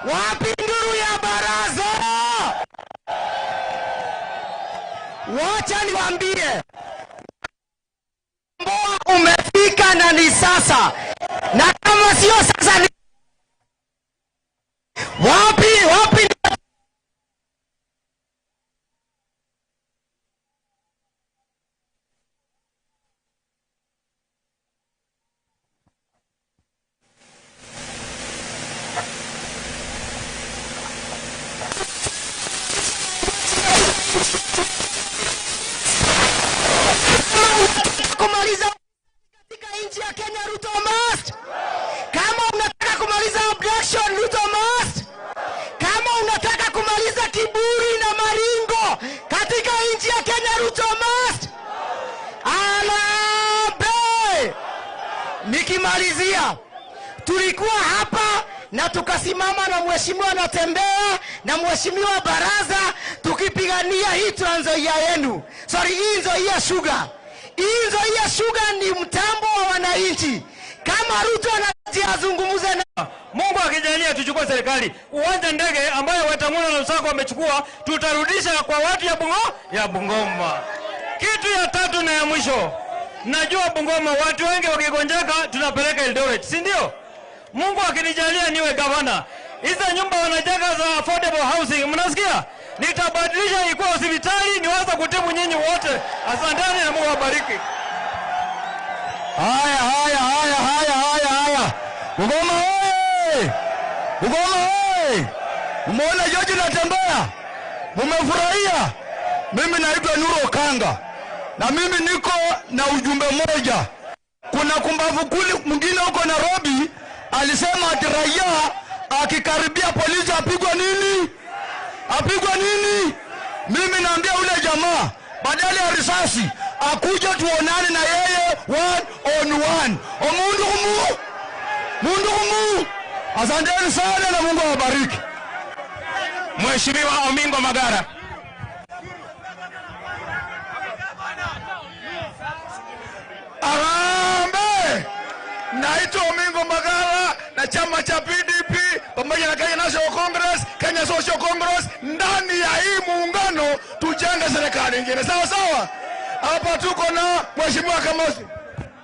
Wapi nduru ya Baraza? Wacha niwaambie, mboa umefika na ni sasa, na kama sio sasa ni wapi? Wapi? Kumaliza katika nchi ya Kenya, Ruto must. Kama unataka kumaliza abduction, Ruto must. Kama unataka kumaliza kiburi na maringo katika nchi ya Kenya, Ruto must. Harambee! Nikimalizia, tulikuwa hapa na tukasimama na mheshimiwa Natembeya na mheshimiwa Baraza tukipigania hii Trans Nzoia yenu. Sorry, hii Nzoia Sugar. Hii Nzoia Sugar ni mtambo wa wananchi. Kama Ruto anazungumza na Mungu akijalia tuchukue serikali. Uwanja ndege ambayo Wetangula na Lusaka wamechukua tutarudisha kwa watu ya Bungoma. Kitu ya tatu na ya mwisho, najua Bungoma watu wengi wakigonjeka tunapeleka Eldoret, si ndio? Mungu akinijalia niwe gavana, hizo nyumba wanajenga za affordable housing, mnasikia? Nitabadilisha ikuwa hospitali niweze kutibu nyinyi wote. Asanteni na Mungu awabariki. Haya, haya, haya, haya, haya, haya. Bungoma oye! Bungoma oye! Umeona George Natembeya? Mumefurahia? Mimi naitwa Nuru Okanga na mimi niko na ujumbe mmoja. Kuna kumbavu kuli mwingine huko Nairobi alisema ati raia akikaribia polisi apigwa nini? Apigwa nini? Mimi naambia ule jamaa badala ya risasi akuje tuonane na yeye one on one. Omundu kumu. Mundu kumu. Asanteni sana na Mungu awabariki. Mheshimiwa Omingo Magara. Harambee! Naitwa Omingo Magara na chama cha PDP pamoja na Kenya National Congress, Kenya Social Congress, ndani ya hii muungano tujenge serikali nyingine. Sawa sawa. Hapa tuko na Mheshimiwa Kamosi.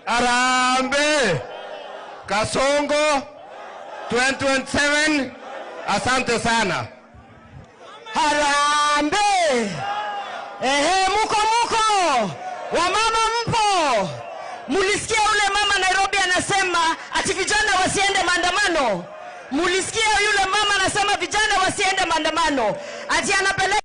Harambee! Kasongo 2027. Asante sana. Harambee! Ehe, muko muko. Wamama mpo? Mulisikia yule mama Nairobi anasema ati vijana wasiende maandamano? Mulisikia yule mama anasema vijana wasiende maandamano, ati anapeleka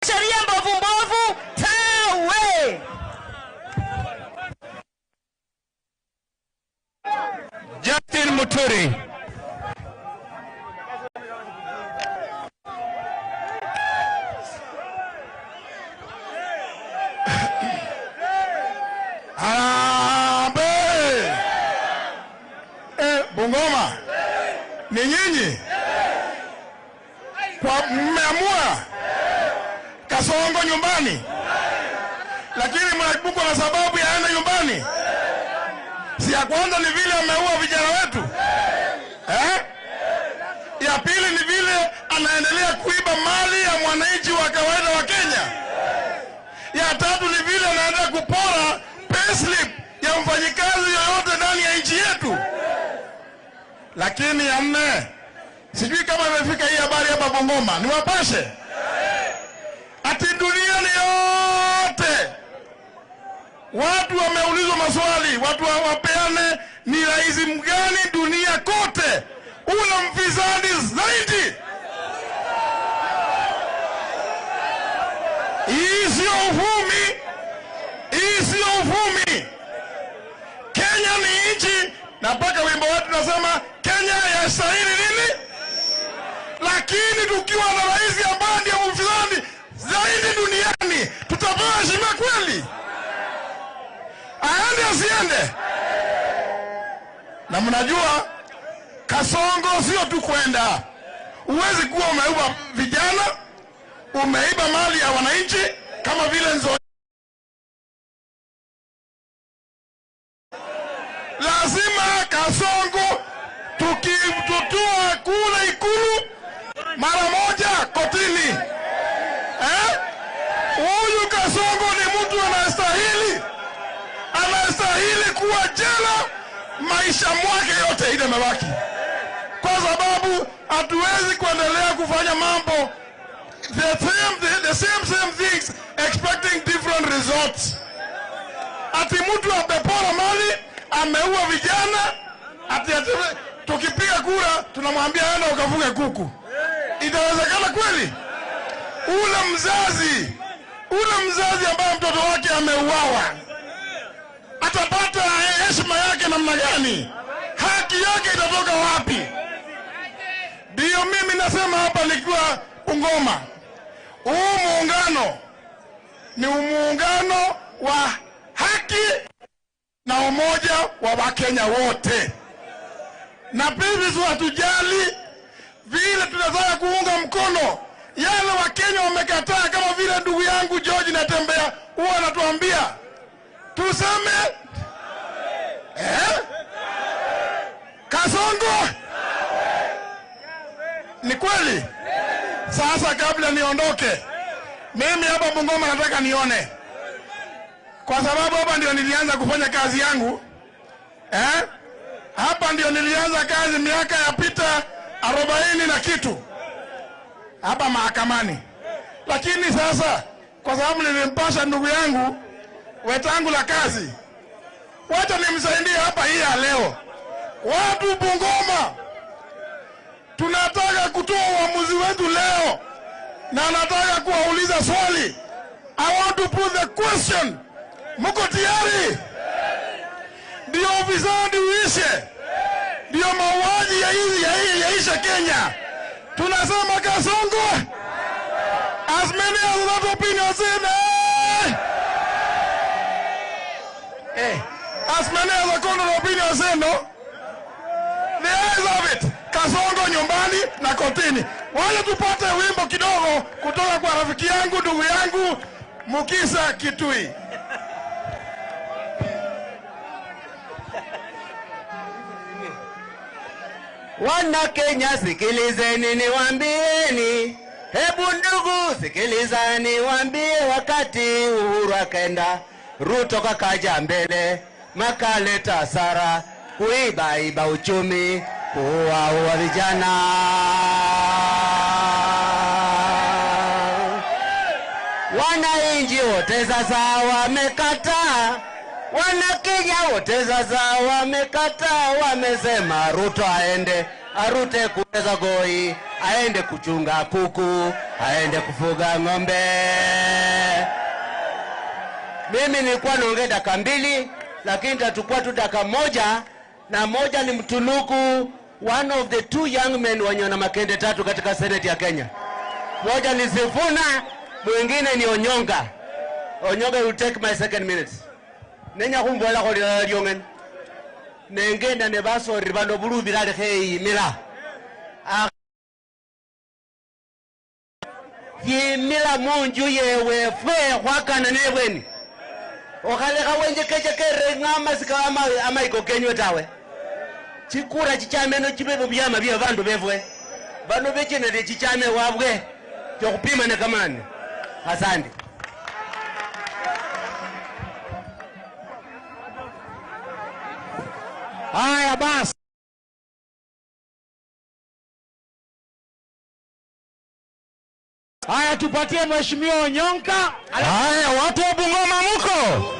sheria mbovu mbovu tawe. Justin Muturi. Harambee! Bungoma ni nyinyi kwa mmeamua Kasongo nyumbani, lakini mnaibuka na sababu ya aende nyumbani. Si ya kwanza ni vile ameua vijana wetu, eh? Ya pili ni vile anaendelea kuiba mali ya mwananchi wa kawaida wa Kenya. Ya tatu ni vile anaendelea kupora payslip ya mfanyikazi yoyote ndani ya nchi yetu. Lakini ya nne, sijui kama imefika hii habari hapa Bungoma, niwapashe ati duniani yote watu wameulizwa maswali, watu wapeane ni rais mgani dunia kote una mfisadi zaidi. Hii sio uvumi, hii sio uvumi. Kenya ni nchi, na mpaka wimbo wetu tunasema Kenya yastahili nini? Lakini tukiwa na rais ambaye ndiye mfisadi zaidi duniani, tutapewa heshima kweli? Aende asiende? Na mnajua Kasongo sio tu kwenda. Huwezi kuwa umeiba vijana, umeiba mali ya wananchi kama vile Nzoia. Kasongo tukimtutua kule Ikulu mara moja kotini. Huyu Kasongo ni mtu anastahili kuwa jela maisha mwake yote ile mabaki, kwa sababu hatuwezi kuendelea kufanya mambo the same things expecting different results. Ati mtu amepora mali, ameua vijana, ati tukipiga kura tunamwambia enda ukafuge kuku. Itawezekana kweli? Ule mzazi ambaye mtoto wake ameuawa atapata heshima yake namna gani? Haki yake itatoka wapi? Ndio mimi nasema hapa nikiwa Bungoma, huu muungano ni muungano wa haki na umoja wa Wakenya wote. Na pili, hatujali vile tunataka kuunga mkono yale Wakenya wamekataa, kama vile ndugu yangu George Natembea huwa anatuambia tuseme Kasongo. Ni kweli? Sasa kabla niondoke, mimi hapa Bungoma nataka nione, kwa sababu hapa ndio nilianza kufanya kazi yangu. Hapa ndio nilianza kazi miaka ya pita 40 na kitu hapa mahakamani. Lakini sasa kwa sababu nilimpasha ndugu yangu wetangu la kazi, wacha nimsaidie hapa hii ya leo. Watu Bungoma tunataka kutoa uamuzi wetu leo, na nataka kuwauliza swali. I want to put the question. Mko tayari? Ndio ufisadi uishe, ndio mauaji yaishe Kenya. Tunasema Kasongo, as many as that opinion say no. As many as the contrary opinion say no. The eyes of it. Kasongo nyumbani na kotini. Wacha tupate wimbo kidogo kutoka kwa rafiki yangu, ndugu yangu Mukisa Kitui. Wana Kenya, sikilizeni niwaambieni. Hebu ndugu sikilizeni niwaambie, wakati Uhuru akaenda, Ruto kakaja mbele, makaleta hasara, kuiba iba uchumi, kuua vijana. Wananchi wote sasa wamekataa, wana Kenya wote sasa wamekataa, wamesema Ruto aende, arute kuweza goi, aende kuchunga kuku, aende kufuga ng'ombe. Mimi nilikuwa naongea dakika 2, lakini nitachukua tu dakika 1, na moja ni mtunuku one of the 2 young men wenye na makende 3 katika Senate ya Kenya. Moja ni Sifuna, mwingine ni Onyonga. Onyonga will take my second minute. Nenya kumbola ko lyongen. Nengenda ne basori bano bulubira lekhe yimila. Yimila munju yewe fwe khwakana nebweni. Okhalekha wenje kechekere ng'ama sika amaiko kenywe tawe. Chikura chichameno chibe byama bya bandu befwe. Bano bechenere chichame wabwe. Chokupima ne kamani. Asante. Haya basi. Haya, tupatie Mheshimiwa Onyonka. Haya, watu wa Bungoma mko?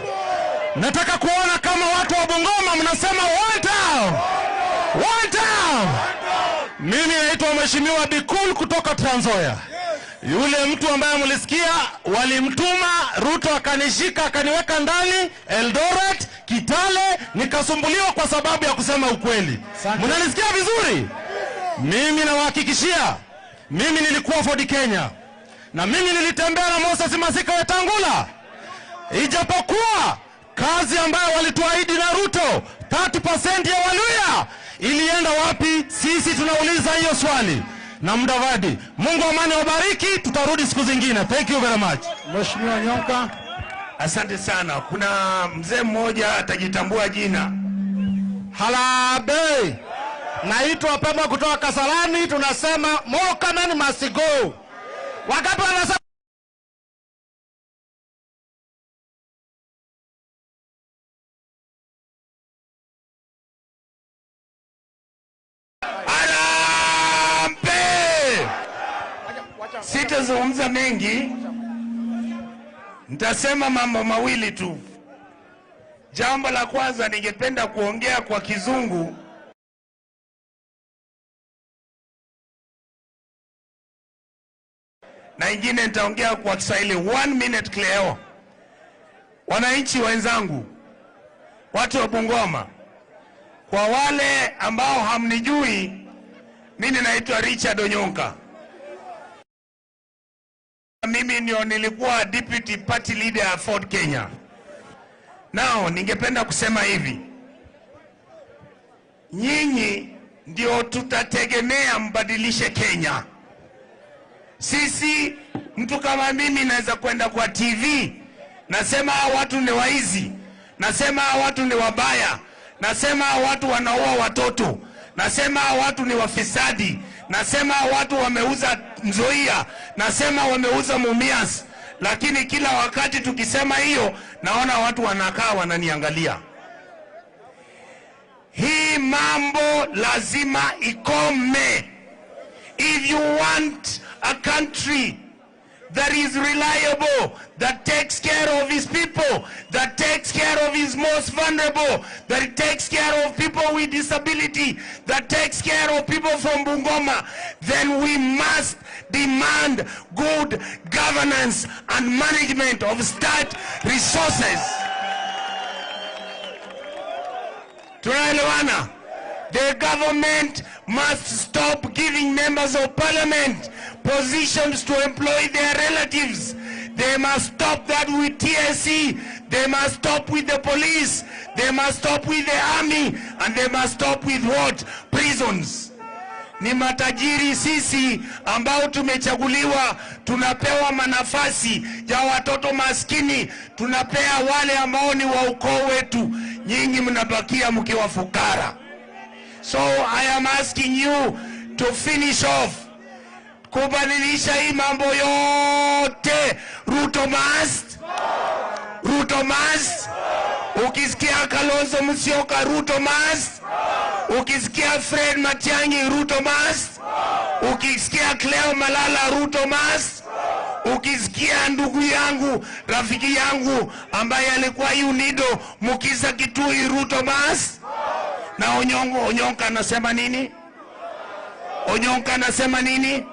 Nataka kuona kama watu wa Bungoma mnasema one town. One town. Mimi naitwa Mheshimiwa Bikul kutoka Trans Nzoia. Yule mtu ambaye mlisikia walimtuma Ruto akanishika akaniweka ndani Eldoret, Kitale, nikasumbuliwa kwa sababu ya kusema ukweli. Mnanisikia vizuri? Mimi nawahakikishia, mimi nilikuwa Ford Kenya na mimi nilitembea na Moses Masika Wetangula. Ijapokuwa kazi ambayo walituahidi na Ruto 30% ya Waluya ilienda wapi? Sisi tunauliza hiyo swali. Na Mudavadi, Mungu amani wabariki, tutarudi siku zingine. Thank you very much. Mheshimiwa Nyonka. Asante sana. Kuna mzee mmoja atajitambua jina. Harambee. Naitwa Pema kutoka Kasarani, tunasema Murkomen must go. Wangapi wanasema Harambee! Sitazungumza mengi, nitasema mambo mawili tu. Jambo la kwanza, ningependa kuongea kwa Kizungu na ingine nitaongea kwa Kiswahili. 1 minute Cleo. Wananchi wenzangu, watu wa Bungoma, kwa wale ambao hamnijui, mimi naitwa Richard Onyonka. Mimi ndio nilikuwa deputy party leader ya Ford Kenya. Nao ningependa kusema hivi, nyinyi ndio tutategemea mbadilishe Kenya. Sisi, mtu kama mimi naweza kwenda kwa TV, nasema hawa watu ni waizi, nasema hawa watu ni wabaya, nasema hawa watu wanaua watoto, nasema hawa watu ni wafisadi, nasema hawa watu wameuza Nzoia, nasema wameuza Mumias. Lakini kila wakati tukisema hiyo, naona watu wanakaa wananiangalia. Hii mambo lazima ikome. If you want a country that is reliable, that takes care of his people, that takes care of his most vulnerable, that takes care of people with disability, that takes care of people from Bungoma, then we must demand good governance and management of state resources. Tunaelewana? The government must stop giving members of parliament positions to employ their relatives. They must stop that with TSC. They must stop with the police. They must stop with the army. And they must stop with what? Prisons. Ni matajiri sisi ambao tumechaguliwa, tunapewa manafasi ya watoto maskini, tunapea wale ambao ni wa ukoo wetu. Nyinyi mnabakia mkiwa fukara. So I am asking you to finish off kubadilisha hii mambo yote. Ruto must. Ruto must. Ukisikia Kalonzo Musyoka, Ruto must. Ukisikia Fred Matiang'i, Ruto must. Ukisikia Cleo Malala, Ruto must. Ukisikia ndugu yangu, rafiki yangu ambaye alikuwa UNIDO, Mukisa Kitui, Ruto must. Na Onyongo, Onyonka anasema nini? Onyonka anasema nini?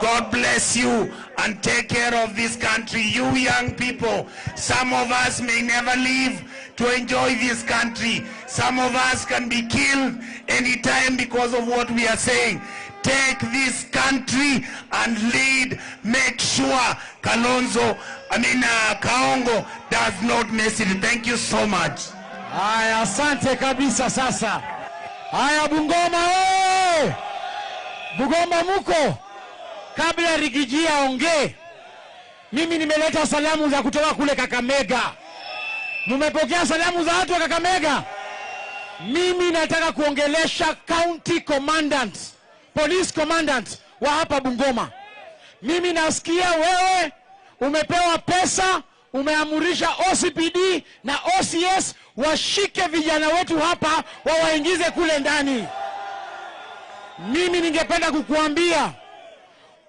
God bless you and take care of this country. You young people, some of us may never live to enjoy this country. Some of us can be killed anytime because of what we are saying. Take this country and lead. Make sure Kalonzo, Kaongo does not mess it. Thank you so much. Haya, asante kabisa sasa. Haya, Bungoma oye! Bungoma muko? Kabla Rigiji aongee, mimi nimeleta salamu za kutoka kule Kakamega. Mumepokea salamu za watu wa Kakamega? Mimi nataka kuongelesha county commandant, police commandant wa hapa Bungoma. Mimi nasikia wewe umepewa pesa, umeamurisha OCPD na OCS washike vijana wetu hapa wawaingize kule ndani. Mimi ningependa kukuambia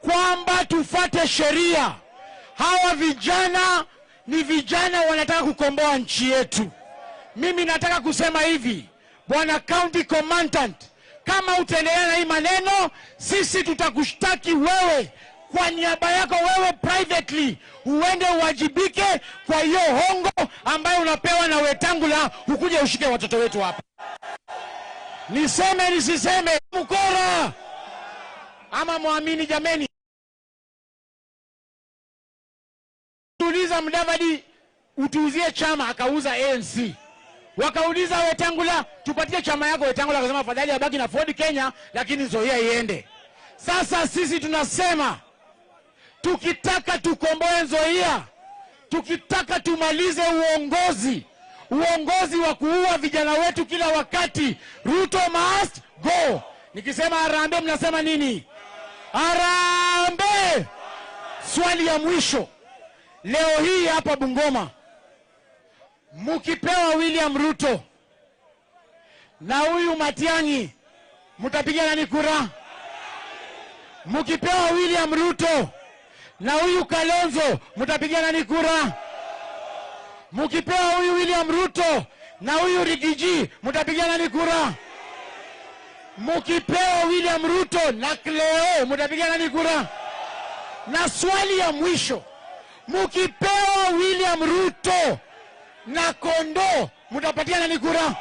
kwamba tufate sheria. Hawa vijana ni vijana wanataka kukomboa nchi yetu. Mimi nataka kusema hivi, Bwana County Commandant, kama utaendelea na hii maneno, sisi tutakushtaki wewe kwa niaba yako wewe privately, uende uwajibike kwa hiyo hongo ambayo unapewa na Wetangula, ukuje ushike watoto wetu hapa. Niseme nisiseme, mkora ama muamini jameni? Tuuliza Mudavadi utuuzie chama, akauza ANC. Wakauliza Wetangula tupatie chama yako, Wetangula akasema afadhali abaki na Ford Kenya lakini Nzoia iende. Sasa sisi tunasema tukitaka tukomboe Nzoia, tukitaka tumalize uongozi Uongozi wa kuua vijana wetu kila wakati. Ruto must go. Nikisema harambee mnasema nini? Harambee! Swali ya mwisho. Leo hii hapa Bungoma, mkipewa William Ruto na huyu Matiang'i, mtapiga nani kura? Mkipewa William Ruto na huyu Kalonzo, mtapiga nani kura? Mkipewa huyu William Ruto na huyu Rigiji, mtapiga nani kura? Mkipewa William Ruto na Cleo, mtapiga nani kura? Na swali ya mwisho, mkipewa William Ruto na Kondo, mtapatia nani kura?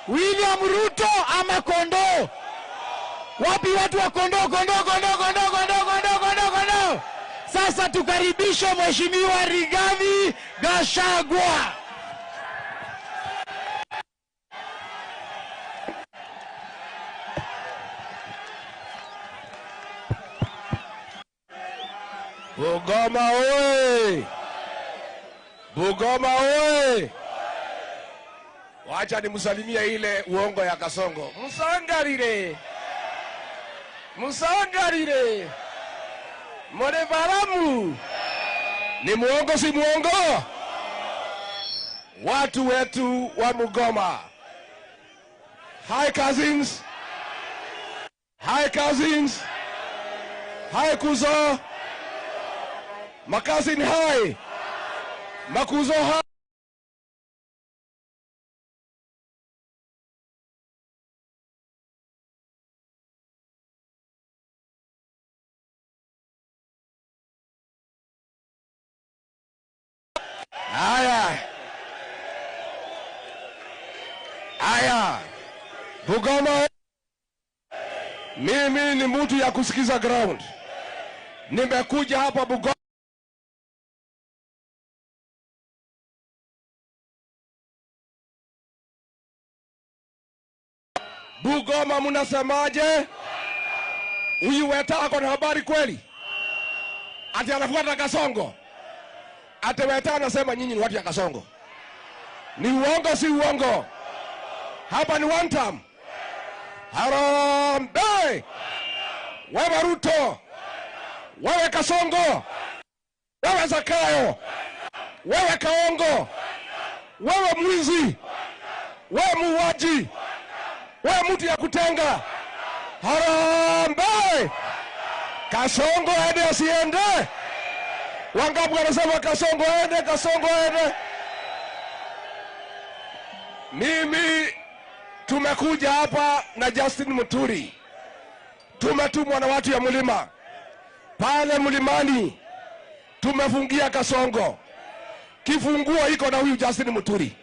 William Ruto ama Kondo? Wapi watu wa Kondo? Kondo, Kondo, Kondo, Kondo, Kondo, Kondo, Kondo. Sasa tukaribishe Mheshimiwa Rigathi Gachagua. Bungoma oye! Bungoma oye! Wacha nimsalimie ile uongo ya Kasongo. Msangarire. Msangarire. Mwanevaramu. Ni muongo si muongo? Watu wetu wa Bungoma. Hi cousins. Hi cousins. Hi kuzo. Makazi ni hai. Makuzo hai. Haya. Haya. Bungoma, mimi ni mtu ya kusikiza ground. Nimekuja hapa Bungoma Bungoma, mnasemaje? Huyu Weta ako na habari kweli? Ati anafuata Kasongo? Ati Weta anasema nyinyi ni watu ya Kasongo. Ni uongo si uongo? Hapa ni one term. Harambee! Wewe Ruto, wewe Kasongo, wewe Zakayo, wewe Kaongo, wewe mwizi, wewe muuaji, wewe mtu ya kutenga. Harambee! Kasongo aende asiende? Wangapi wanasema Kasongo aende, Kasongo aende? Mimi tumekuja hapa na Justin Muturi. Tumetumwa na watu ya mlima. Pale mlimani tumefungia Kasongo. Kifunguo iko na huyu Justin Muturi.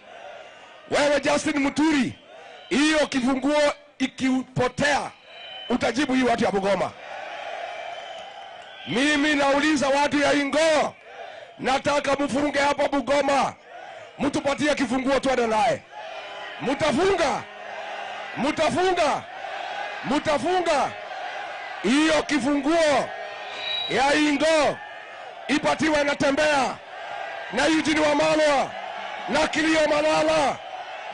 Wewe Justin Muturi, hiyo kifunguo ikipotea utajibu hii watu ya Bungoma. Mimi nauliza watu ya Ingo, nataka mfunge hapa Bungoma. Mtupatie kifunguo tuende naye. Mtafunga? Mtafunga? Mtafunga? Hiyo kifunguo ya Ingo ipatiwe na Tembea na Eugene Wamalwa na Kilio Malala.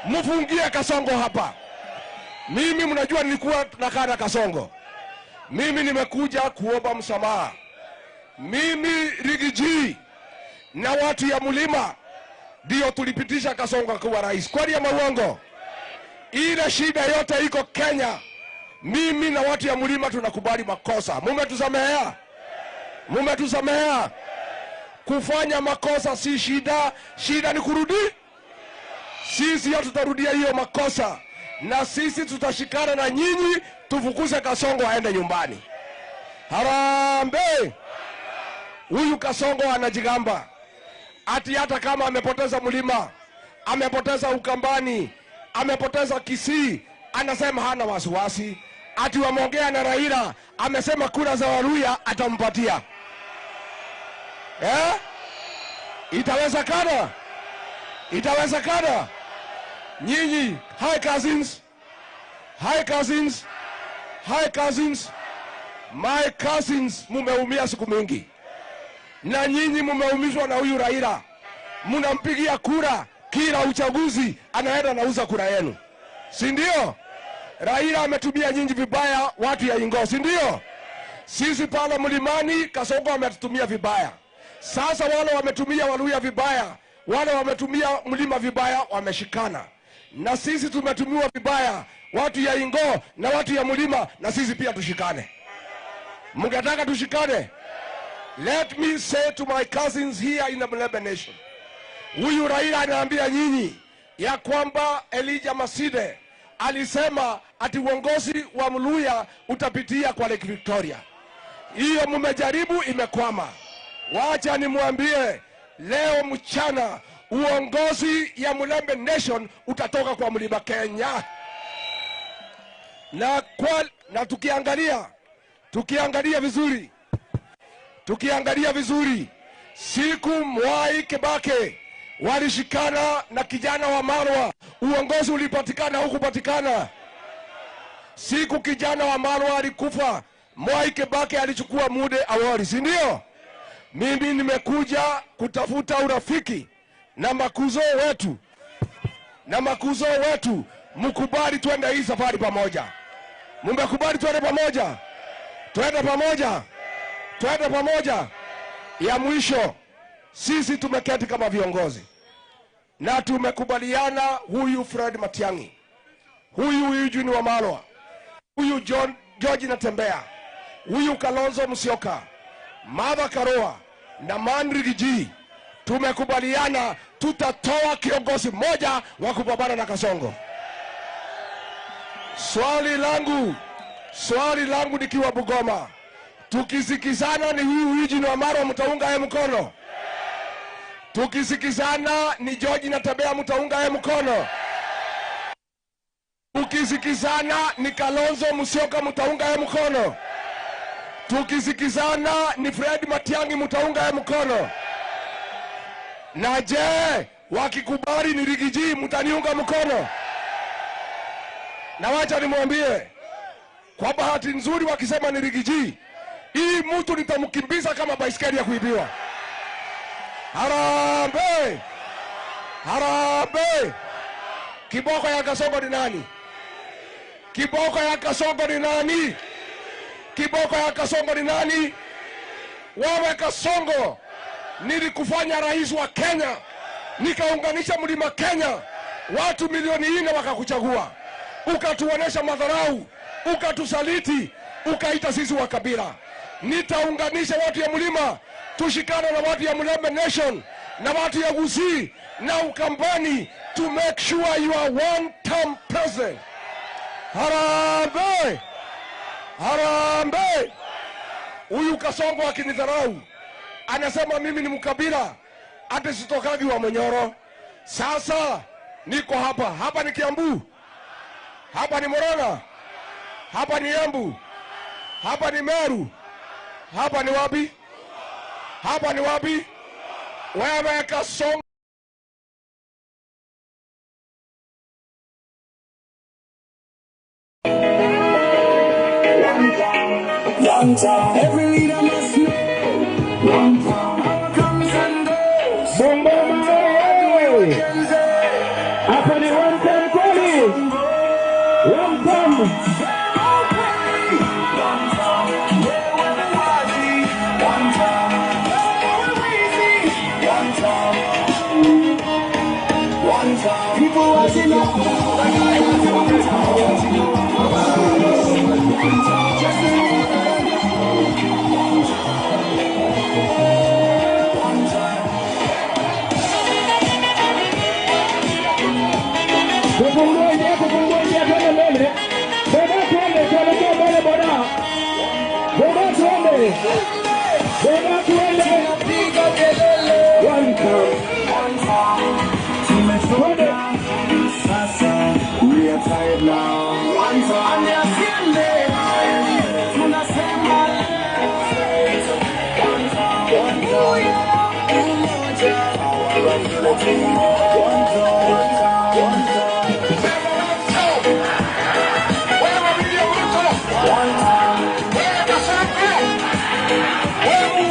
Mfungie Kasongo hapa. Mimi mnajua nilikuwa nakaa na Kasongo. Mimi nimekuja kuomba msamaha. Mimi Rigiji na watu ya mlima ndio tulipitisha Kasongo kuwa rais. Kweli ama uongo? Ile shida yote iko Kenya. Mimi na watu ya mlima tunakubali makosa. Mumetusamehea? Mumetusamehea? Kufanya makosa si shida, shida ni kurudi. Sisi hatutarudia hiyo makosa. Na sisi tutashikana na nyinyi tufukuze Kasongo aende nyumbani. Harambee! Huyu Kasongo anajigamba ati hata kama amepoteza mlima, amepoteza Ukambani, amepoteza Kisii, anasema hana wasiwasi. Ati wameongea na Raila, amesema kura za Waluya atampatia. Eh? Itawezekana? Itawezekana? Nyinyi, hi cousins. Hi cousins. Hi cousins. My cousins, mumeumia siku mingi. Na nyinyi mumeumizwa na huyu Raila. Mnampigia kura. Kila uchaguzi anaenda anauza kura yenu, si ndio? Raila ametumia nyinyi vibaya, watu ya Ingo, si ndio? Sisi pale mlimani Kasongo ametutumia vibaya. Sasa wale wametumia Waluya vibaya, wale wametumia mlima vibaya, wameshikana. Na sisi tumetumiwa vibaya, watu ya Ingo na watu ya mlima, na sisi pia tushikane. Mngetaka tushikane? Let me say to my cousins here in the Mulembe Nation, huyu Raila anaambia nyinyi ya kwamba Elijah Maside alisema ati uongozi wa Mluya utapitia kwa Lake Victoria. Hiyo mmejaribu, imekwama. Wacha nimwambie leo mchana uongozi ya Mulembe Nation utatoka kwa Mlima Kenya. Na tukiangalia vizuri, tukiangalia vizuri, siku Mwai Kibaki walishikana na kijana wa Marwa, uongozi ulipatikana hukupatikana. Siku kijana wa Marwa alikufa, Mwai Kibaki alichukua mude awali, si ndio? Mimi nimekuja kutafuta urafiki na makuzo wetu, mkubali twende hii safari pamoja. Mmekubali twende pamoja? Twende pamoja? Twende pamoja? Ya mwisho, sisi tumeketi kama viongozi na tumekubaliana, huyu Fred Matiang'i, huyu Eugene Wamalwa, huyu John George Natembea, huyu Kalonzo Musyoka, Martha Karua na Mandri Giji, tumekubaliana tutatoa kiongozi mmoja wa kupambana na Kasongo. Swali langu nikiwa Bungoma, tukisikizana ni huyu Eugene Wamalwa mtaunga yeye mkono? Tukisikizana ni George Natembea mtaunga yeye mkono? Tukisikizana ni Kalonzo Musyoka mtaunga yeye mkono? Tukisikizana ni Fred Matiang'i mtaunga yeye mkono? Na je, wakikubali ni Rigiji mtaniunga mkono? Na wacha nimwambie, kwa bahati nzuri wakisema ni Rigiji, hii mtu nitamkimbiza kama baiskeli ya kuibiwa. Harambee! Harambee! Kiboko ya Kasongo ni nani? Kiboko ya Kasongo ni nani? Kiboko ya Kasongo ni nani? Wewe Kasongo, nilikufanya rais wa Kenya, nikaunganisha mlima Kenya, watu milioni 4 wakakuchagua. Ukatuonesha madharau, ukatusaliti, ukaita sisi wa kabila. Nitaunganisha watu ya mlima, tushikane na watu ya Mulembe Nation na watu ya Gusii na Ukambani to make sure you are one term president. Harambee! Harambee! Huyu Kasongo akinidharau, anasema mimi ni mkabila, hata sitokagi wa Monyoro. Sasa niko hapa, hapa ni Kiambu, hapa ni Murang'a, hapa ni Embu, hapa ni Meru, hapa ni wapi? Hapa ni wapi? Wewe Kasongo, one time. Every leader must know. One time. Our comes and goes. Bungoma oye! Hapa ni one time kweli. One time. People watching up. Tufungue njia twende mbele. Boda twende, tuelekee mbele boda. Boda twende. Boda twende. One time. Twende. Sasa we are tired now. One time. Tunasema Wewe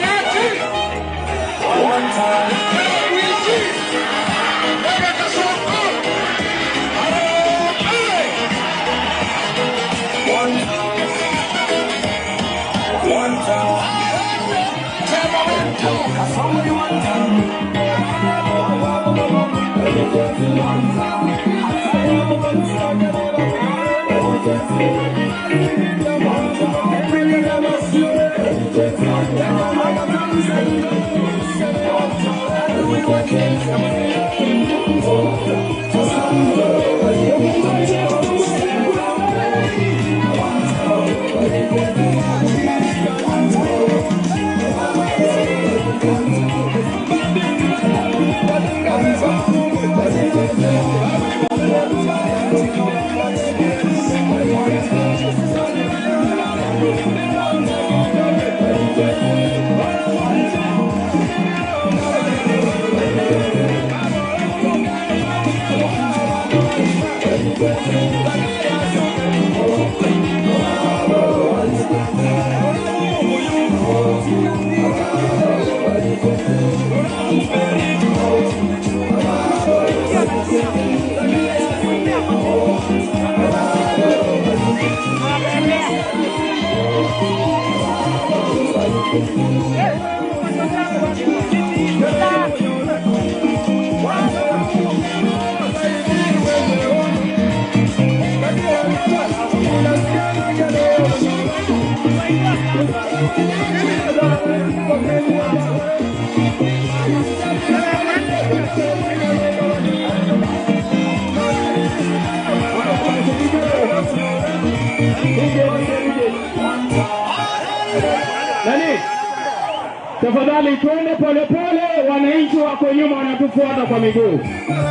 Tafadhali twende polepole, wananchi wako nyuma wanatufuata kwa miguu.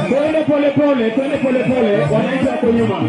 Twende polepole, twende polepole, wananchi wako nyuma.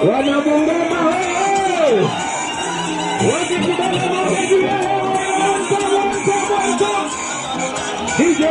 Wanabungoma wewe. Wote kidole moja juu ya hewa. DJ.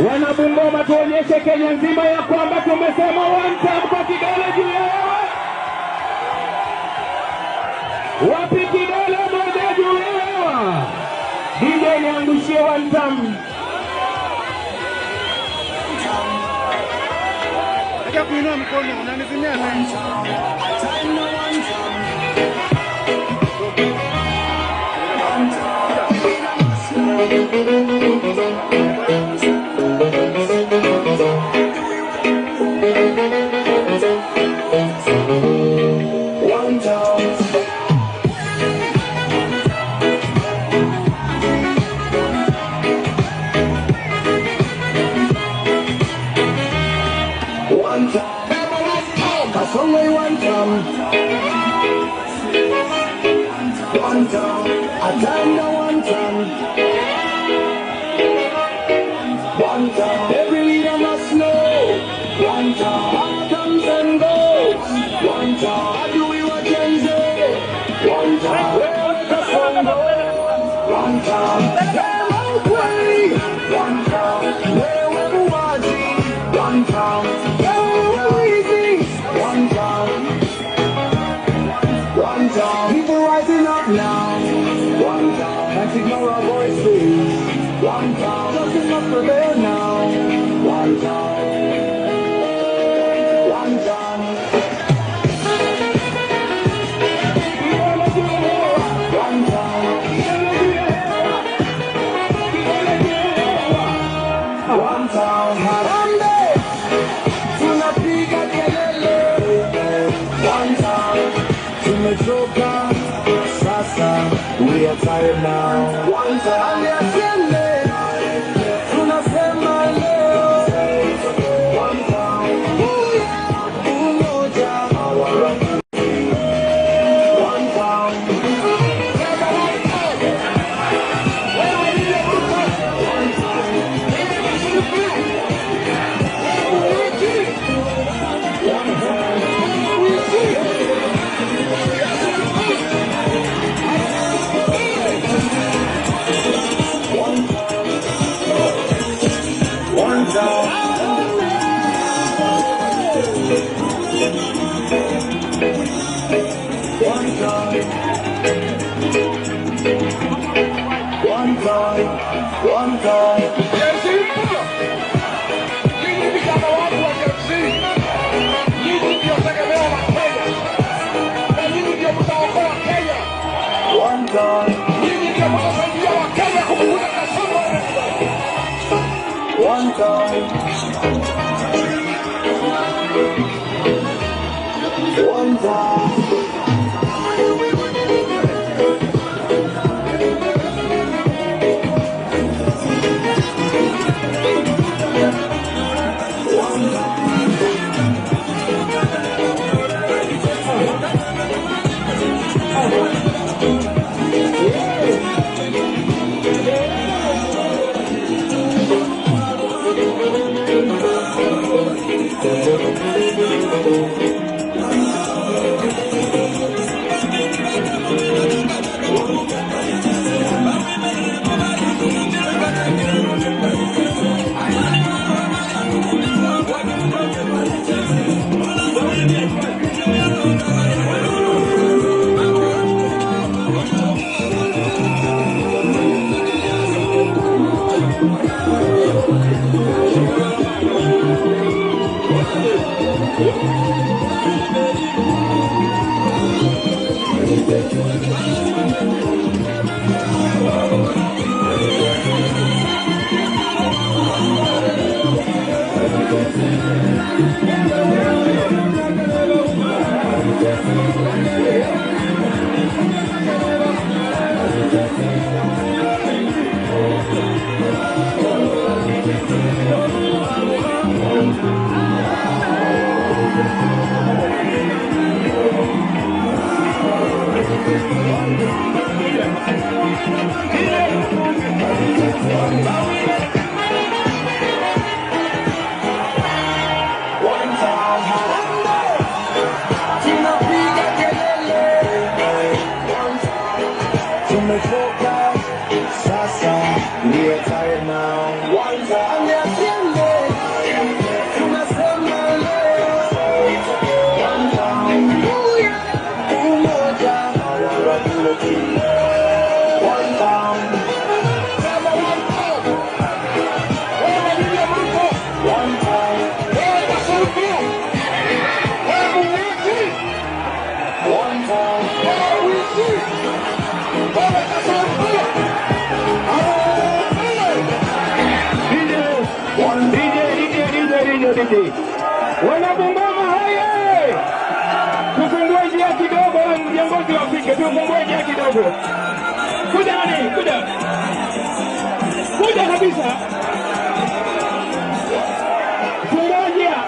Wanabungoma, tuonyeshe Kenya nzima ya kwamba tumesema one time kwa kidole juu ya hewa. Wapi kidole moja juu ya hewa? DJ niangushie one time. Nataka kuinua mkono, unanizimia nani? Every leader must know. One time, power comes and goes. One time, do we what can say? One time, where the sun goes. One time, one time, where we watching. One time, where we easy. One time, one time, people rising up now. One time, can't ignore our voices. One time, justice must prevail now. One time, one time. One time. One time. Harambee, tunapiga kelele. One time, tumechoka sasa, we are tired now. One time, tunasema leo. One time, umoja. One time. One time. One time. One time. One time. Nyinyi vijana wangu wa KFC, nyinyi ndio One time. One time. Wanabungoma hoye! Tufungue njia kidogo, viongozi wafike, tufungue njia kidogo. Kuja nani? Kuja. Kuja kabisa. Fungua njia.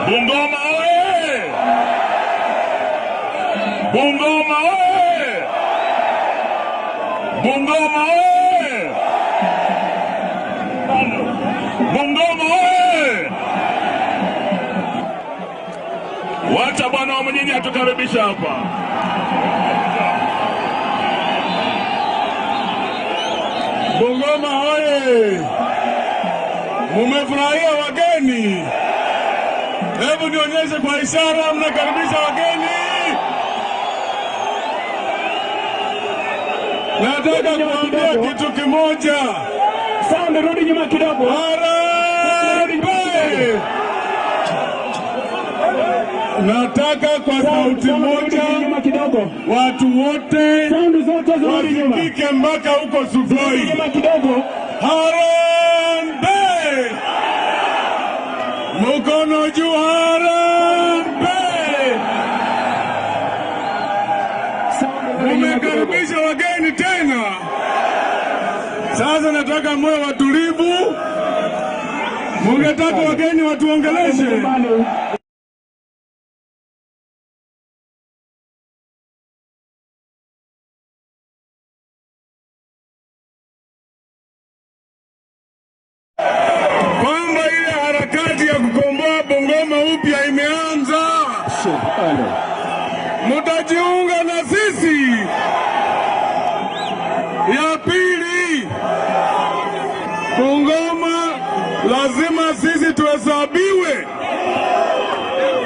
Bungoma oye! Bungoma oye! Bungoma oye! Bungoma oye! Wacha bwana wa mjini atukaribisha hapa. Bungoma oye! Mumefurahia wageni? Hebu nionyeshe kwa ishara mnakaribisha wageni. Nataka kuambia kitu kimoja. Sound, rudi nyuma kidogo. Harambee! Nataka kwa sauti moja watu wote wasikike mpaka huko Sugoi. Harambee! Mkono juu, harambee! Mumekaribisha wageni. wageni tena. Sasa nataka moyo watulivu. Mungetaka wageni watuongeleshe. Kwamba ile harakati ya kukomboa Bungoma upya imeanza. Mutajiunga na sisi. Ya pili, Bungoma lazima sisi tuhesabiwe.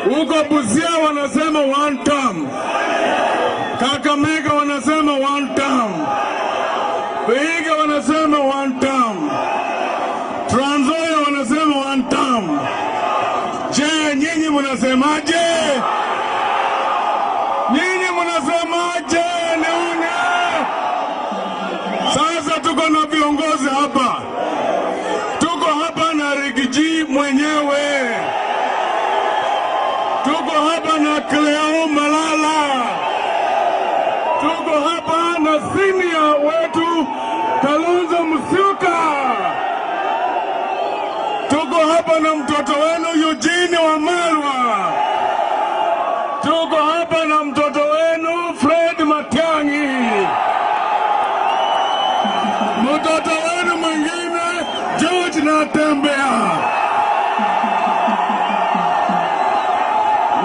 Huko Busia wanasema one term, Kakamega wanasema one term, Vihiga wanasema one term, Trans Nzoia wanasema one term. Je, nyinyi mnasemaje? Nyinyi mnasemaje? Nione. Sasa tuko na viongozi hapa. Tuko hapa na Rigiji mwenyewe. Tuko hapa na Cleo Malala. Tuko hapa na senior wetu Kalonzo Musyoka. Tuko hapa na mtoto wenu Eugene Wamalwa. Tuko hapa na mtoto wenu Fred Matiang'i. Mtoto wenu mwingine George Natembeya.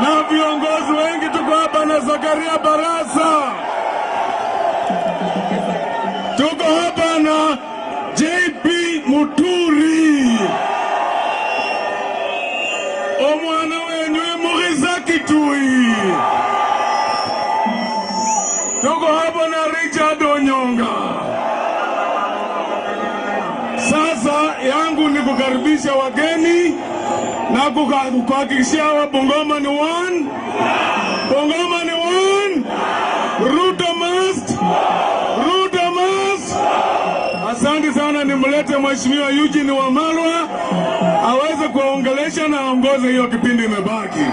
Na viongozi wengi tuko hapa na Zakaria Barasa. Tuko hapa na JP Muturi. Omwana wenyu Murisa Kitui. Tuko hapa na Richard Onyonga. Sasa yangu ni kukaribisha wageni na kuhakikishia wa Bungoma ni one. Bungoma ni one. Ruto must. Ruto must. Asante sana, nimlete Mheshimiwa Eugene Wamalwa aweze kuongelesha na aongoze hiyo kipindi imebaki.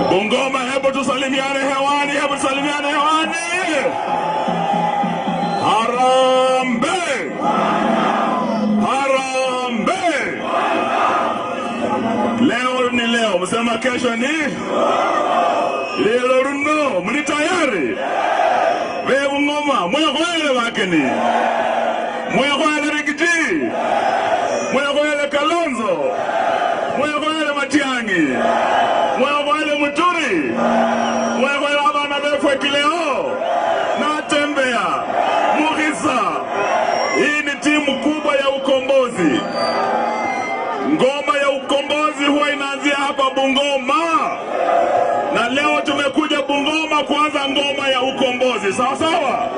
Bungoma, hebu tusalimiane hewani, hebu tusalimiane hewani. Harambee! Harambee! Leo ni leo, msema kesho ni lelo runo, mni tayari? Ve Bungoma, mwekwele wakeni. Mwekwele Rigiji. Mwekwele Kalonzo. Mwekwele Matiang'i. Mwekwele Muturi. Mwekwele abana befwe Kileo. Natembeya. Murisa. Hii ni timu kubwa ya ukombozi. Ngoma ya ukombozi huwa inaanzia hapa Bungoma. Na leo tumekuja Bungoma kuanza ngoma ya ukombozi. Sawa sawa?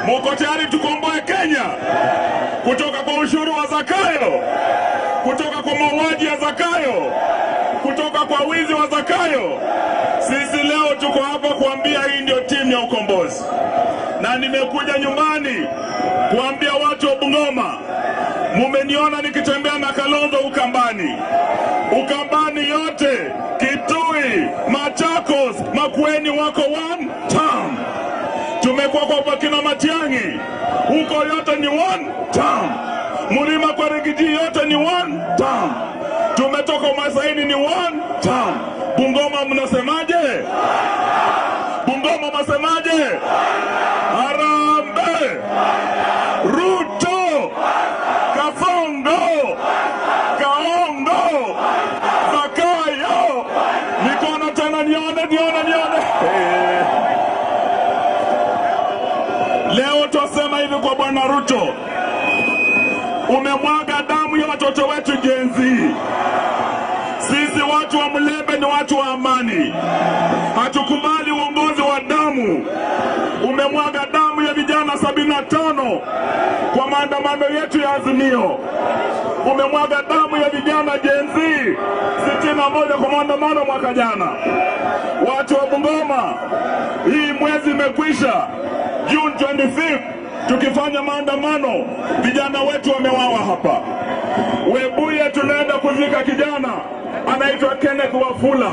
Muko tayari tukomboe Kenya kutoka kwa ushuru wa Zakayo, kutoka kwa mauaji ya Zakayo, kutoka kwa wizi wa Zakayo? Sisi leo tuko hapa kuambia hii ndio timu ya ukombozi. Na nimekuja nyumbani kuambia watu wa Bungoma, mumeniona nikitembea na Kalonzo Ukambani. Ukambani yote, Kitui, Machakos, Makueni wako one term. Tumekuwa kwa Bakina Matiang'i, huko yote ni one term. Mlima kwa Rigiji yote ni one term. Tumetoka Masaini ni one term. Bungoma mnasemaje? Bungoma mnasemaje? Harambee! Ruto! Kafongo! Kaongo! Zakayo! Mikono tena nione, nione, nione. Leo twasema hivi kwa Bwana Ruto, umemwaga damu ya watoto wetu Gen Z. Sisi watu wa Mlembe ni watu wa amani. Hatukubali uongozi wa damu. Umemwaga damu ya vijana 75 kwa maandamano yetu ya Azimio. Umemwaga damu ya vijana Gen Z 61 kwa maandamano mwaka jana. Watu wa Bungoma, hii mwezi imekwisha. June 25 Tukifanya maandamano, vijana wetu wamewawa hapa. Webuye tunaenda kuzika kijana anaitwa Kenneth Wafula,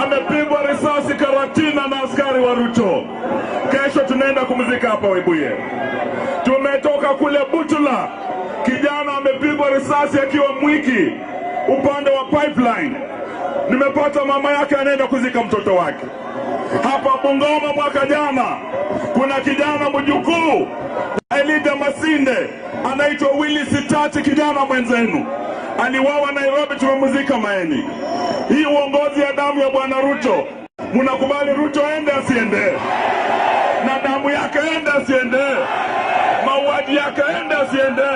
amepigwa risasi Karatina na askari wa Ruto. Kesho tunaenda kumzika hapa Webuye. Tumetoka kule Butula, kijana amepigwa risasi akiwa Mwiki upande wa pipeline. Nimepata mama yake anaenda kuzika mtoto wake. Hapa Bungoma mwaka jana kuna kijana mjukuu Elida Masinde anaitwa Willy Sitati, kijana mwenzenu aliwawa Nairobi, tumemzika Maeni. Hii uongozi ya damu ya bwana Ruto, mnakubali Ruto aende asiende? Na damu yake ende asiende? Mauaji yake ende asiende?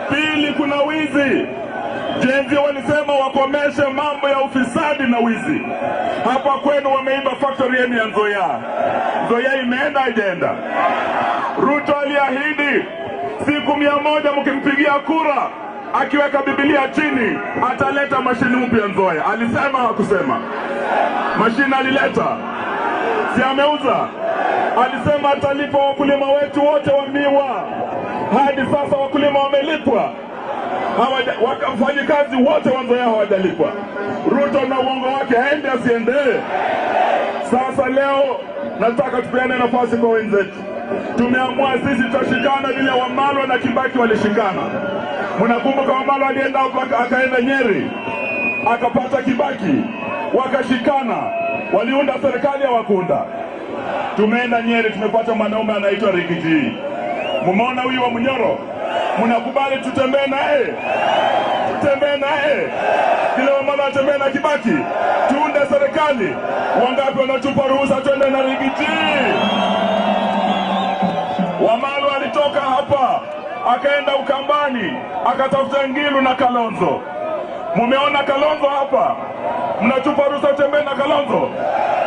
Pili, kuna wizi. Gen Z walisema wakomeshe mambo ya ufisadi na wizi. Hapa kwenu wameiba factory yenu ya Nzoia. Nzoia imeenda haijaenda? Ruto aliahidi siku 100 mkimpigia kura, akiweka Biblia chini ataleta mashini mpya Nzoia. Alisema hakusema? Mashini alileta? Si ameuza? Alisema atalipa wakulima wetu wote wa miwa. Hadi sasa wakulima wamelipwa? Wafanyikazi wote wa Nzoia hawajalipwa. Ruto na uongo wake aende asiende? Sasa leo nataka tupeane nafasi kwa wenzetu. Tumeamua sisi tutashikana vile Wamalwa na Kibaki walishikana. Mnakumbuka Wamalwa alienda akaenda Nyeri, akapata Kibaki, wakashikana, waliunda serikali ya wakunda. Tumeenda Nyeri tumepata mwanaume anaitwa Rigiji. Mumeona huyu wa Munyoro? Mnakubali tutembee naye? Tutembee naye? Vile Wamalwa atembee na Kibaki, tuunde serikali. Wangapi wanatupa ruhusa twende na Rigiji? Wamalwa alitoka hapa akaenda Ukambani akatafuta Ngilu na Kalonzo. Mumeona Kalonzo hapa? Mnatupa ruhusa tutembee na Kalonzo?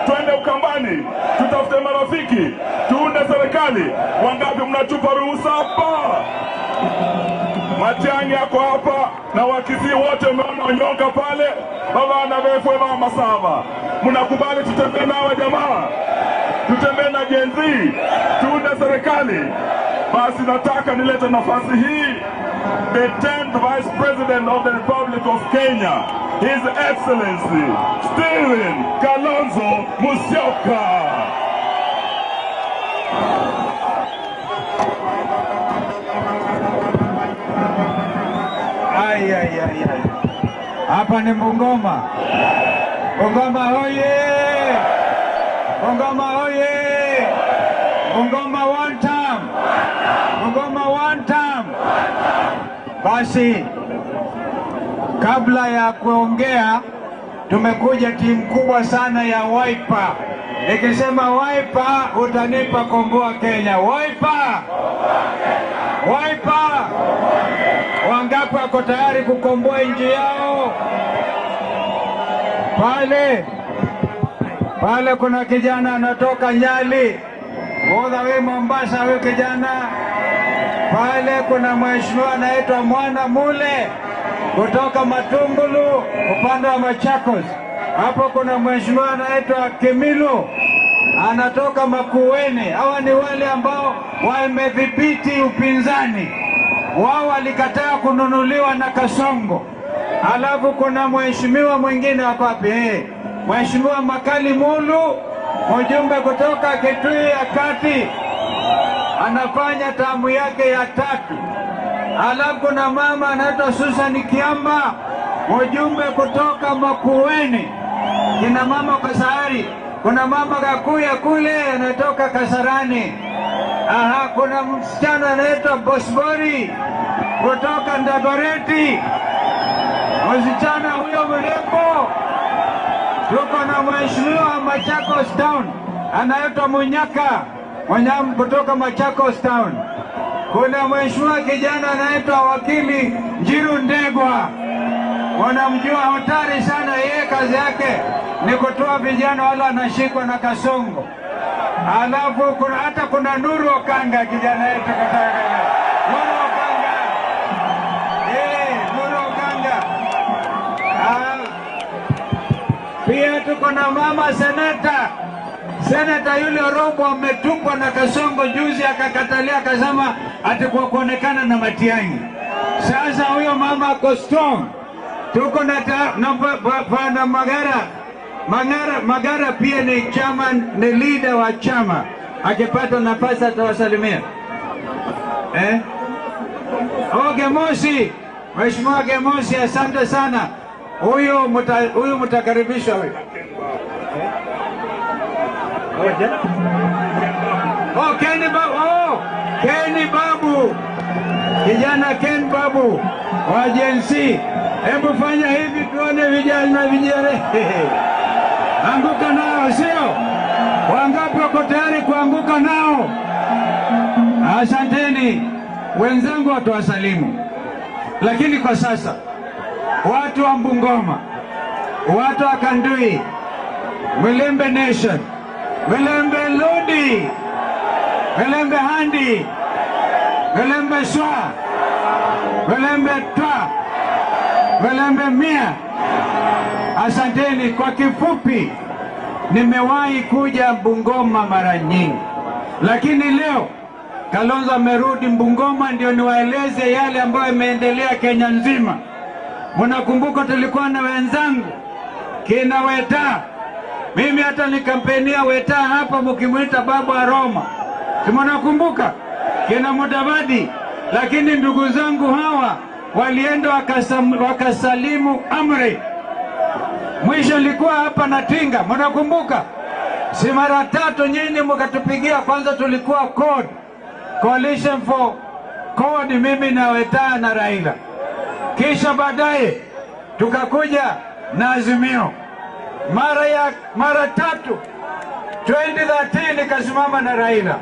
Twende Ukambani tutafute marafiki, tuunde serikali. Wangapi mnatupa ruhusa hapa? Matiang'i yako hapa na Wakisii wote umeona Onyonka pale, baba na befwe mama Masava. Mnakubali tutembee nawe jamaa? Tutembee na Gen Z, tuunde serikali. Basi nataka nilete nafasi hii the 10th Vice President of the Republic of Kenya, His Excellency Stephen Kalonzo Musyoka. Ay, ay, ay, ay. Hapa ni Bungoma. Bungoma hoye! Bungoma hoye! Bungoma one time! Bungoma one time! Basi, kabla ya kuongea, tumekuja timu kubwa sana ya Wiper. Nikisema Wiper, utanipa komboa Kenya. Wiper! Wiper! Wangapi wako tayari kukomboa nchi yao? Pale pale kuna kijana anatoka Nyali, all the way Mombasa, huyo kijana. Pale kuna mheshimiwa anaitwa Mwana Mule kutoka Matungulu upande wa Machakos. Hapo kuna mheshimiwa anaitwa Kimilu anatoka Makueni. Hawa ni wale ambao wamedhibiti upinzani. Wao walikataa kununuliwa na Kasongo. Alafu kuna mheshimiwa mwingine hapa wapi? Mheshimiwa Makali Mulu, mjumbe kutoka Kitui ya Kati, anafanya tamu yake ya tatu. Alafu kuna mama anaitwa Susan Kiamba, mjumbe kutoka Makueni. Kina mama Kasahari, kuna mama Kakuya kule anatoka Kasarani. Aha, kuna msichana anaitwa Bosbori kutoka Ndagoreti, msichana huyo mrembo. Tuko na mheshimiwa Machakos Town anaitwa Munyaka Mwanyamu kutoka Machakos Town. Kuna mheshimiwa kijana anaitwa Wakili Njiru Ndegwa, wanamjua hatari sana yeye, kazi yake ni kutoa vijana wale wanashikwa na Kasongo. Alafu kuna hata kuna Nuru Okanga, kijana yetu kutoka Nuru Okanga. Nuru Okanga. Pia tuko na mama seneta, Senata yule Orombo ametupwa na Kasongo juzi, akakatalia akasema ati kwa kuonekana na Matiang'i. Sasa huyo mama ako strong. Tuko na na Magara. Magara pia ni chama, ni leader wa chama. Akipata nafasi atawasalimia. Oh, Gemosi, Mheshimiwa Gemosi, asante sana. Huyu mtakaribishwa huyu. Oh, Kenny Babu. Oh, Kenny Babu. Kijana Ken Babu wa Gen Z. Hebu fanya hivi tuone vijana vijana. Anguka nao, sio? Wangapi wako tayari kuanguka nao? Asanteni wenzangu, watu wasalimu. Lakini kwa sasa watu wa Bungoma, watu wa Kandui, Mulembe Nation, Mulembe Lodi, Mulembe Handi, Mulembe Swa, Mulembe Twa, Mulembe Mia. Asanteni. Kwa kifupi, nimewahi kuja Bungoma mara nyingi, lakini leo Kalonzo amerudi Bungoma ndio niwaeleze yale ambayo yameendelea Kenya nzima. Mnakumbuka tulikuwa na wenzangu kina Weta. Mimi hata nikampenia Weta hapa mkimuita babu wa Roma. Si mnakumbuka? Kina Mudavadi. Lakini ndugu zangu hawa walienda wakasalimu amri. Mwisho nilikuwa hapa na Tinga, mnakumbuka? Si mara tatu nyinyi mkatupigia. Kwanza tulikuwa CORD, Coalition for CORD, mimi na Weta na Raila. Kisha baadaye tukakuja na Azimio. Mara tatu 2013 nikasimama na Raila.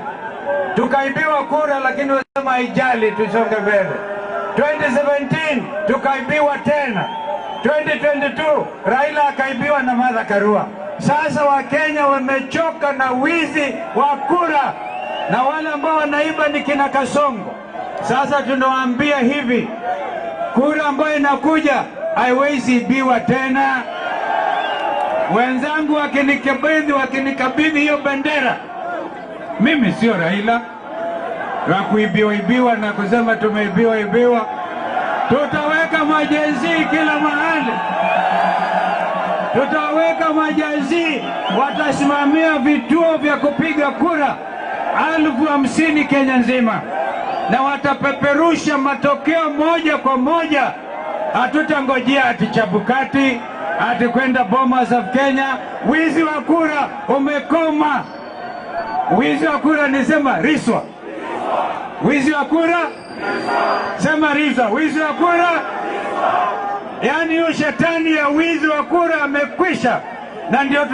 Tukaibiwa kura, lakini wasema haijali, tusonge mbele. 2017 tukaibiwa tena. 2022 Raila akaibiwa na Martha Karua. Sasa Wakenya wamechoka na wizi wa kura, na wale ambao wanaiba ni kina Kasongo. Sasa tunawaambia hivi, kura ambayo inakuja haiwezi ibiwa tena. Wenzangu wakinikabidhi hiyo bendera, mimi sio Raila wa kuibiwa ibiwa na kusema tumeibiwa ibiwa. Tutaweka majenzi kila mahali. Tutaweka majenzi, watasimamia vituo vya kupiga kura 50,000 Kenya nzima, na watapeperusha matokeo moja kwa moja. Hatutangojea ati Chabukati, ati kwenda Bomas of Kenya. Wizi wa kura umekoma. Wizi wa kura nisema riswa. Wizi wa kura sema riswa. Wizi wa kura, yani hiyo shetani ya wizi wa kura amekwisha. Na ndio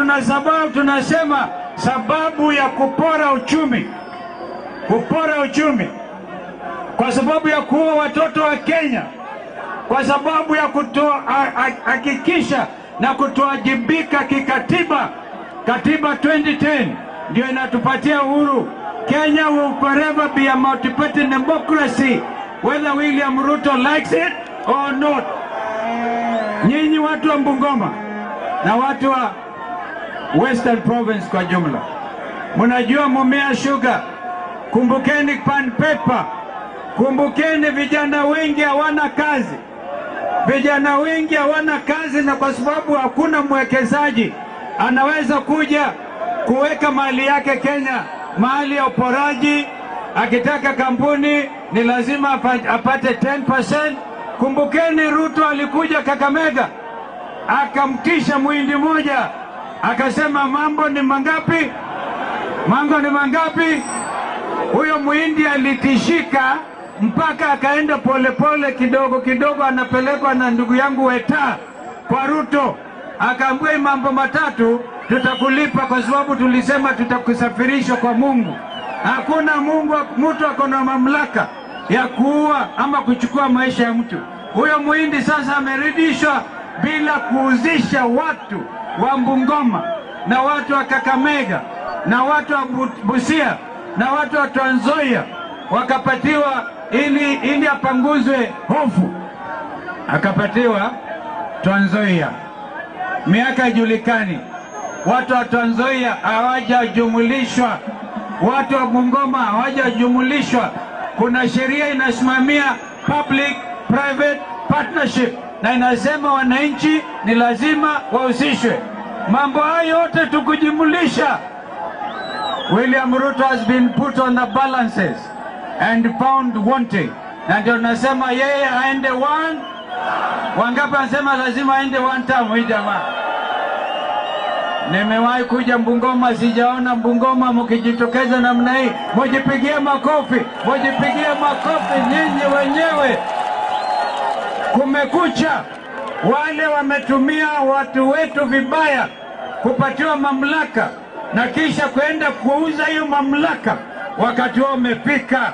tunasema sababu ya kupora uchumi. Kupora uchumi kwa sababu ya kuua watoto wa Kenya, kwa sababu ya kutohakikisha na kutoajibika kikatiba. Katiba 2010 ndio inatupatia uhuru. Kenya will forever be a multi-party democracy, whether William Ruto likes it or not. Nyinyi watu wa Bungoma na watu wa Western Province kwa jumla, mnajua Mumia Sugar, kumbukeni Pan Paper, kumbukeni vijana wengi hawana kazi. Vijana wengi hawana kazi, na kwa sababu hakuna mwekezaji anaweza kuja kuweka mali yake Kenya, mali ya uporaji. Akitaka kampuni ni lazima apate 10%. Kumbukeni Ruto alikuja Kakamega akamtisha muhindi moja, akasema mambo ni mangapi? Mambo ni mangapi? Huyo muhindi alitishika mpaka akaenda polepole kidogo kidogo, anapelekwa na ndugu yangu Weta kwa Ruto, akaambiwa mambo matatu tutakulipa kwa sababu tulisema tutakusafirisha kwa Mungu. Hakuna Mungu, mtu akona mamlaka ya kuua ama kuchukua maisha ya mtu. Huyo muhindi sasa ameridishwa bila kuuzisha watu wa Bungoma na watu wa Kakamega na watu wa Busia na watu wa Trans Nzoia, wakapatiwa ili apanguzwe hofu, akapatiwa Trans Nzoia. Miaka haijulikani. Watu wa Trans Nzoia hawajajumulishwa, watu wa Bungoma hawajajumulishwa. Kuna sheria inasimamia public private partnership na inasema wananchi ni lazima wahusishwe. Mambo hayo yote tukujumulisha, William Ruto has been put on the balances and found wanting, na ndio nasema yeye aende one. Wangapi wanasema lazima aende one term? Huyu jamaa, nimewahi kuja Bungoma, sijaona Bungoma mkijitokeza namna hii. Mujipigie makofi, mujipigie makofi nyinyi wenyewe. Kumekucha, wale wametumia watu wetu vibaya kupatiwa mamlaka na kisha kwenda kuuza hiyo mamlaka, wakati wao umefika.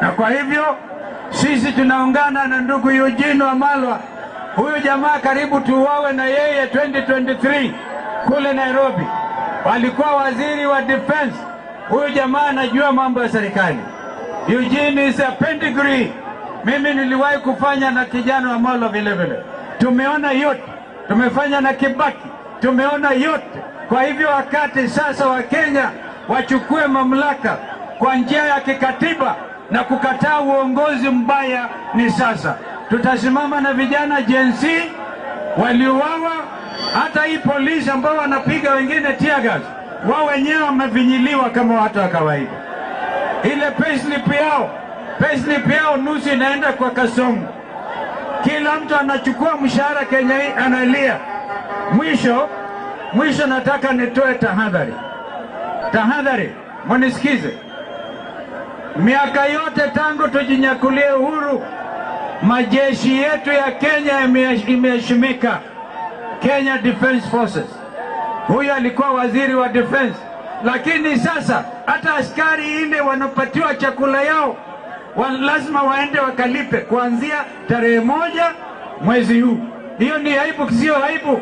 Na kwa hivyo sisi tunaungana na ndugu Eugene Wamalwa. Huyu jamaa karibu tuuawe na yeye 2023 kule Nairobi. Walikuwa waziri wa defense. Huyu jamaa anajua mambo ya serikali. Eugene is a pedigree. Mimi niliwahi kufanya na kijana Wamalwa vile vile. Tumeona yote. Tumefanya na Kibaki. Tumeona yote. Kwa hivyo wakati sasa wa Kenya wachukue mamlaka kwa njia ya kikatiba na kukataa uongozi mbaya ni sasa. Tutasimama na vijana Gen Z waliuawa, hata hii polisi ambao wanapiga wengine tear gas, wao wenyewe wamevinyiliwa kama watu wa kawaida. Ile payslip yao nusu inaenda kwa Kasongo. Kila mtu anachukua mshahara Kenya hii analia. Mwisho nataka nitoe tahadhari. Tahadhari, munisikize. Miaka yote tangu tujinyakulie uhuru, majeshi yetu ya Kenya imeheshimika. Kenya Defence Forces. Huyu alikuwa waziri wa defense. Lakini sasa hata askari ile wanapatiwa chakula yao lazima waende wakalipe kuanzia tarehe 1 mwezi huu. Hiyo ni aibu, sio aibu?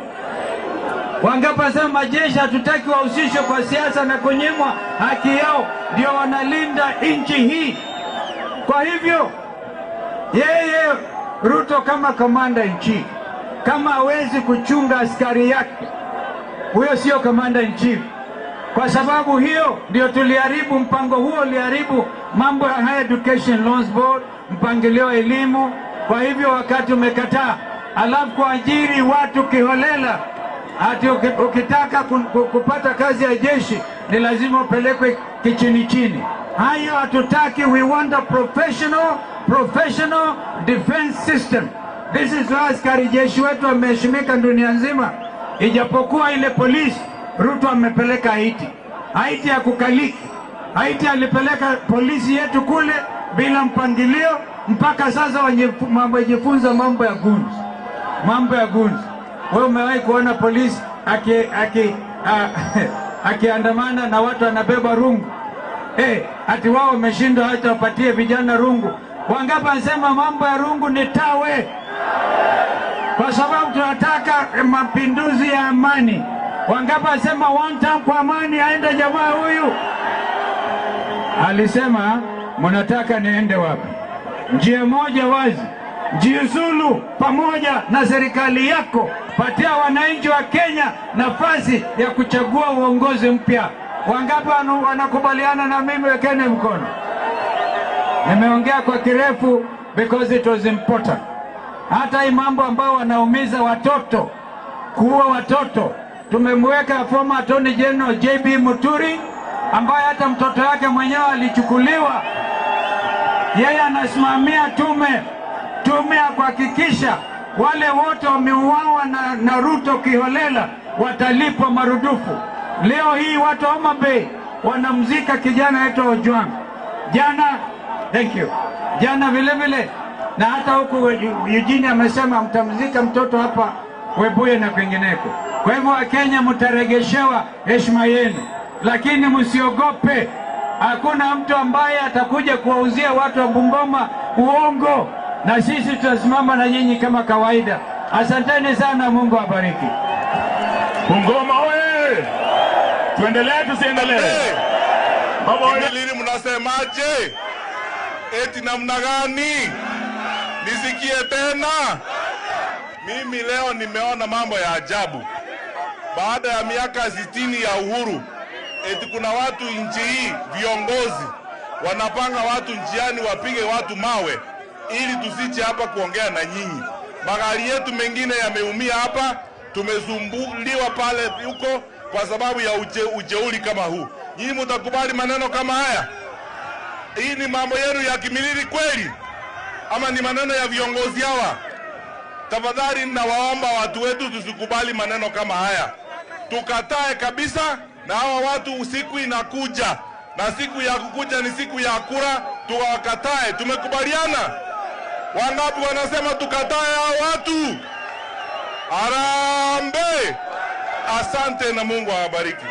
Wangapi sema majeshi hatutaki wahusishwe kwa siasa na kunyimwa haki yao, ndio wanalinda nchi hii. Kwa hivyo yeye Ruto kama commander in chief, kama hawezi kuchunga askari yake, huyo sio commander in chief. Kwa sababu hiyo ndio tuliharibu mpango huo, uliharibu mambo ya Higher Education Loans Board, mpangilio wa elimu. Kwa hivyo wakati umekataa, alafu kuajiri watu kiholela, ati ukitaka kupata kazi ya jeshi ni lazima upelekwe kichini chini. Hayo hatutaki. We want a professional defense system. This is why askari jeshi wetu wameheshimika dunia nzima. Ijapokuwa ile polisi Ruto amepeleka Haiti. Haiti ya kukaliki. Haiti alipeleka polisi yetu kule bila mpangilio, mpaka sasa wamejifunza mambo ya guns. Mambo ya guns. Wewe umewahi kuona polisi akiandamana na watu wanabeba rungu? Ati wao wameshindwa hata wapatie vijana rungu. Wangapi wanasema mambo ya rungu ni tawe? Kwa sababu tunataka mapinduzi ya amani. Wangapi wanasema one time kwa amani aende jamaa huyu? Alisema mnataka niende wapi? Njia moja wazi, jiuzulu pamoja na serikali yako. Patia wananchi wa Kenya nafasi ya kuchagua uongozi mpya. Wangapi wanakubaliana na mimi? Wekeni mkono. Nimeongea kwa kirefu because it was important. Hata hii mambo ambao wanaumiza watoto, kuua watoto, tumemweka former Attorney General JB Muturi ambaye hata mtoto yake mwenyewe alichukuliwa. Yeye anasimamia tume ya kuhakikisha wale wote wameuawa na Ruto kiholela watalipwa marudufu. Leo hii watu wa Homa Bay wanamzika kijana wetu Ojwang. Jana, thank you. Jana vile vile, na hata huku Eugene amesema mtamzika mtoto hapa Webuye na kwingineko. Kwa hivyo Wakenya mtaregeshewa heshima yenu, lakini msiogope. Hakuna mtu ambaye atakuja kuwauzia watu wa Bungoma uongo, na sisi tutasimama na nyinyi kama kawaida. Asanteni sana, Mungu awabariki. Bungoma oye! Tuendelee tusiendelee? Baba oye! Lini mnasemaje? Eti namna gani? Nisikie tena. Mimi leo nimeona mambo ya ajabu. Baada ya miaka 60 ya uhuru, eti kuna watu nchi hii viongozi wanapanga watu njiani wapige watu mawe ili tusiche hapa kuongea na nyinyi. Magari yetu mengine yameumia hapa, tumezumbuliwa pale huko kwa sababu ya ujeuri kama huu. Nyinyi mtakubali maneno kama haya? Hii ni mambo yenu ya kimilili kweli, ama ni maneno ya viongozi hawa? Tafadhali ninawaomba watu wetu tusikubali maneno kama haya, tukatae kabisa. Na hawa watu siku inakuja, na siku ya kukuja ni siku ya kura, tuwakatae. Tumekubaliana? Wangapi wanasema tukatae hawa watu? Harambee! Asante na Mungu awabariki.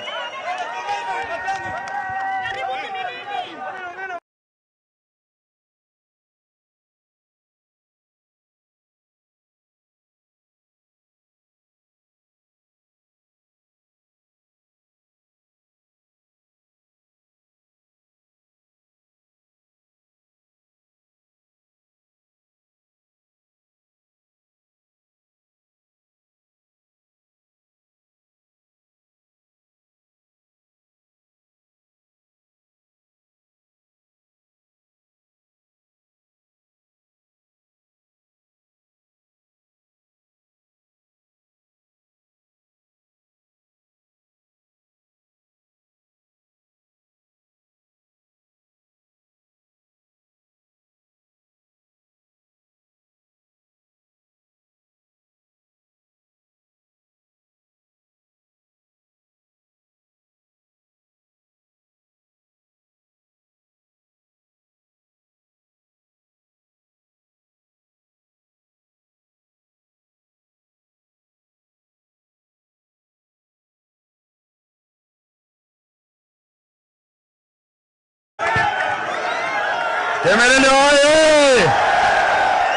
Chemelil oye!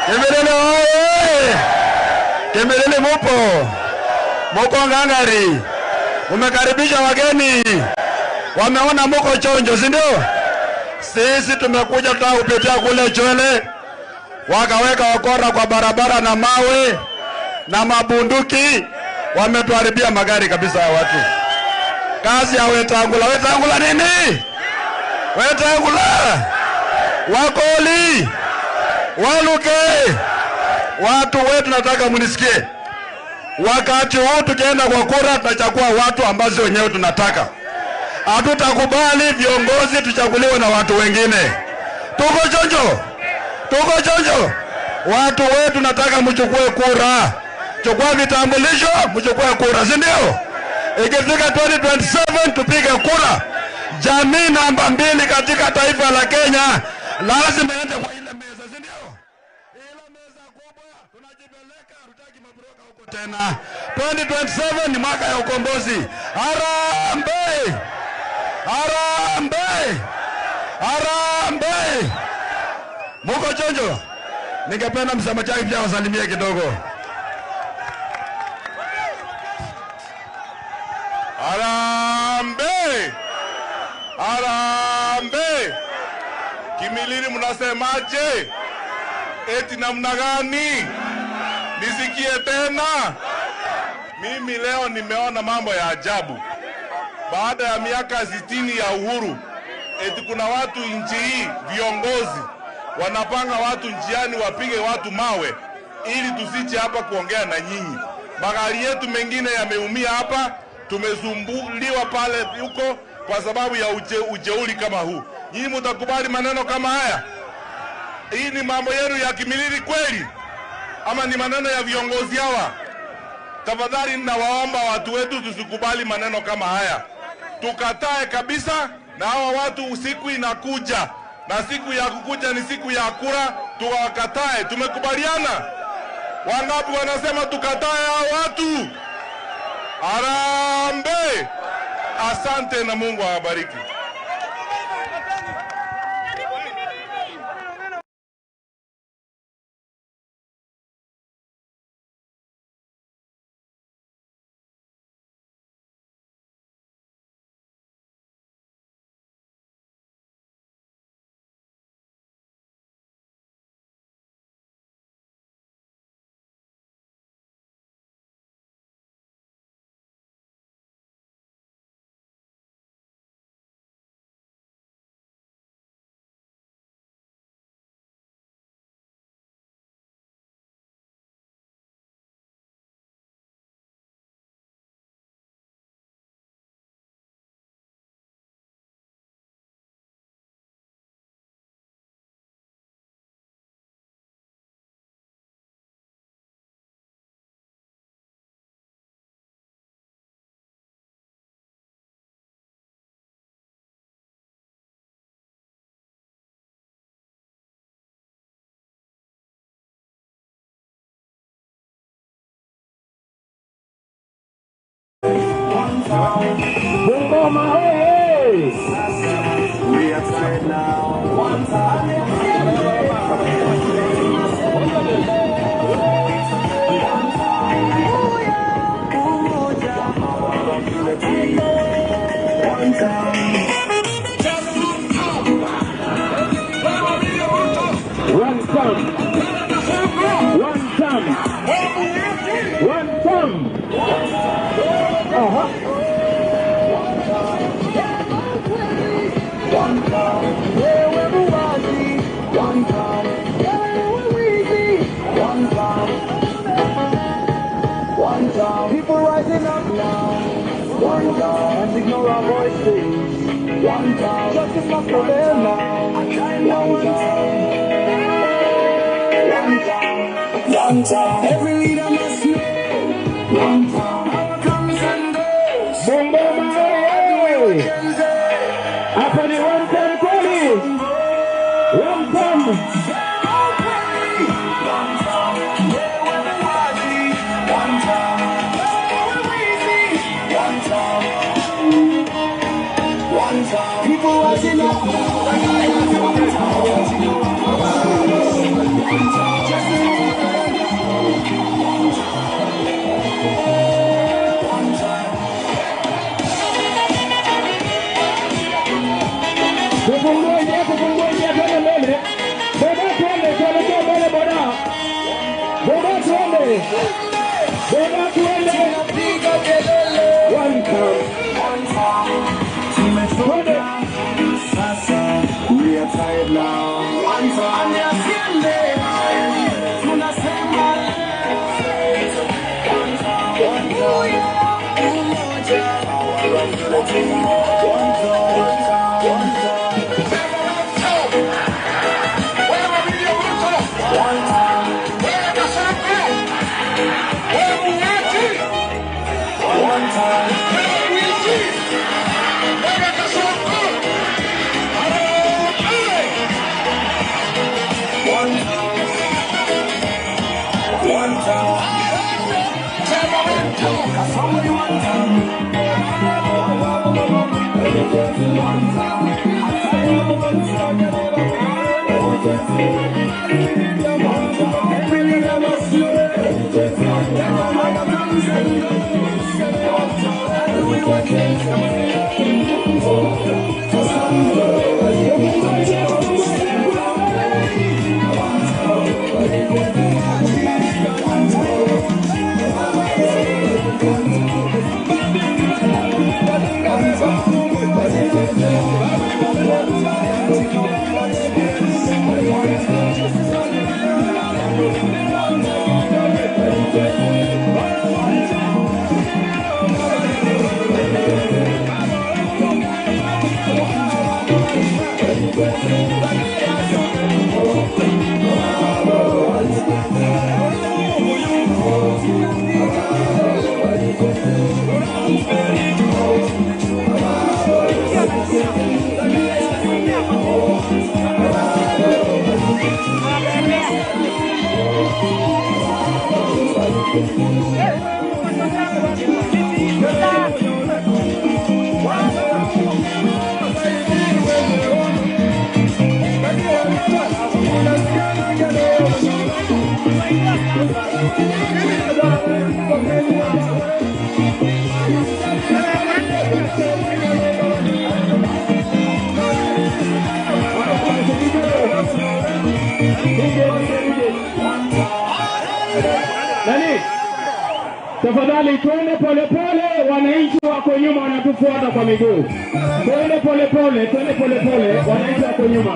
Chemelil oye! Chemelil mupo? Muko ngangari? Mumekaribisha wageni. Wameona muko chonjo, si ndio? Sisi tumekuja tutaka kupitia kule Chwele. Wakaweka wakora kwa barabara na mawe na mabunduki. Wametuharibia magari kabisa ya watu. Kazi ya Wetangula. Wetangula nini? Wetangula! Wakoli, Waluke, watu wetu nataka mnisikie. Wakati huu tukienda kwa kura tutachagua watu ambazo wenyewe tunataka. Hatutakubali viongozi tuchaguliwe na watu wengine. Tuko chonjo? Tuko chonjo? Watu wetu nataka mchukue kura. Chukua vitambulisho, mchukue kura, si ndio? Ikifika 2027 tupige kura. Jamii namba 2 katika taifa la Kenya lazima iende kwa ile meza, si ndio? Ile meza kubwa tunajipeleka, hatutaki mabroka huko tena. 2027 ni mwaka ya ukombozi. Harambee! Harambee! Harambee! Muko chonjo? Ningependa msamaji pia wasalimie kidogo. Harambee! Harambee! Kimilili mnasemaje? Eti namna gani? Nisikie tena. Mimi leo nimeona mambo ya ajabu. Baada ya miaka 60 ya uhuru, eti kuna watu nchi hii viongozi wanapanga watu njiani wapige watu mawe ili tusiche hapa kuongea na nyinyi. Magari yetu mengine yameumia hapa, tumezumbuliwa pale huko kwa sababu ya ujeuri kama huu. Nyinyi mtakubali maneno kama haya? Hii ni mambo yenu ya kimilili kweli, ama ni maneno ya viongozi hawa? Tafadhali ninawaomba watu wetu tusikubali maneno kama haya, tukatae kabisa. Na hawa watu siku inakuja, na siku ya kukuja ni siku ya kura, tuwakatae. Tumekubaliana? Wangapi wanasema tukatae hawa watu? Harambee! Asante na Mungu awabariki. Bungoma oye! We are tired now. One time. One time. One time. One time. One time. Aha. One time. Wewe muwazi. One time. Wewe wizi. One time. One time. People rising up now. One time. And ignore our voices. One time. Justice must prevail now. One time. One time. One time. Every leader must know. One time. Power comes and goes. Bungoma oye! Hapa ni one time kweli. One time. People rising up. Tufungue njia, tufungue njia, twende mbele. Boda twende, tuelekee mbele boda. Boda twende. Boda twende. One time. Twende. We are tired now. One time. Nani? Tafadhali twende polepole, wananchi wako nyuma wanatufuata kwa miguu. Twende polepole, twende polepole, wananchi wako nyuma.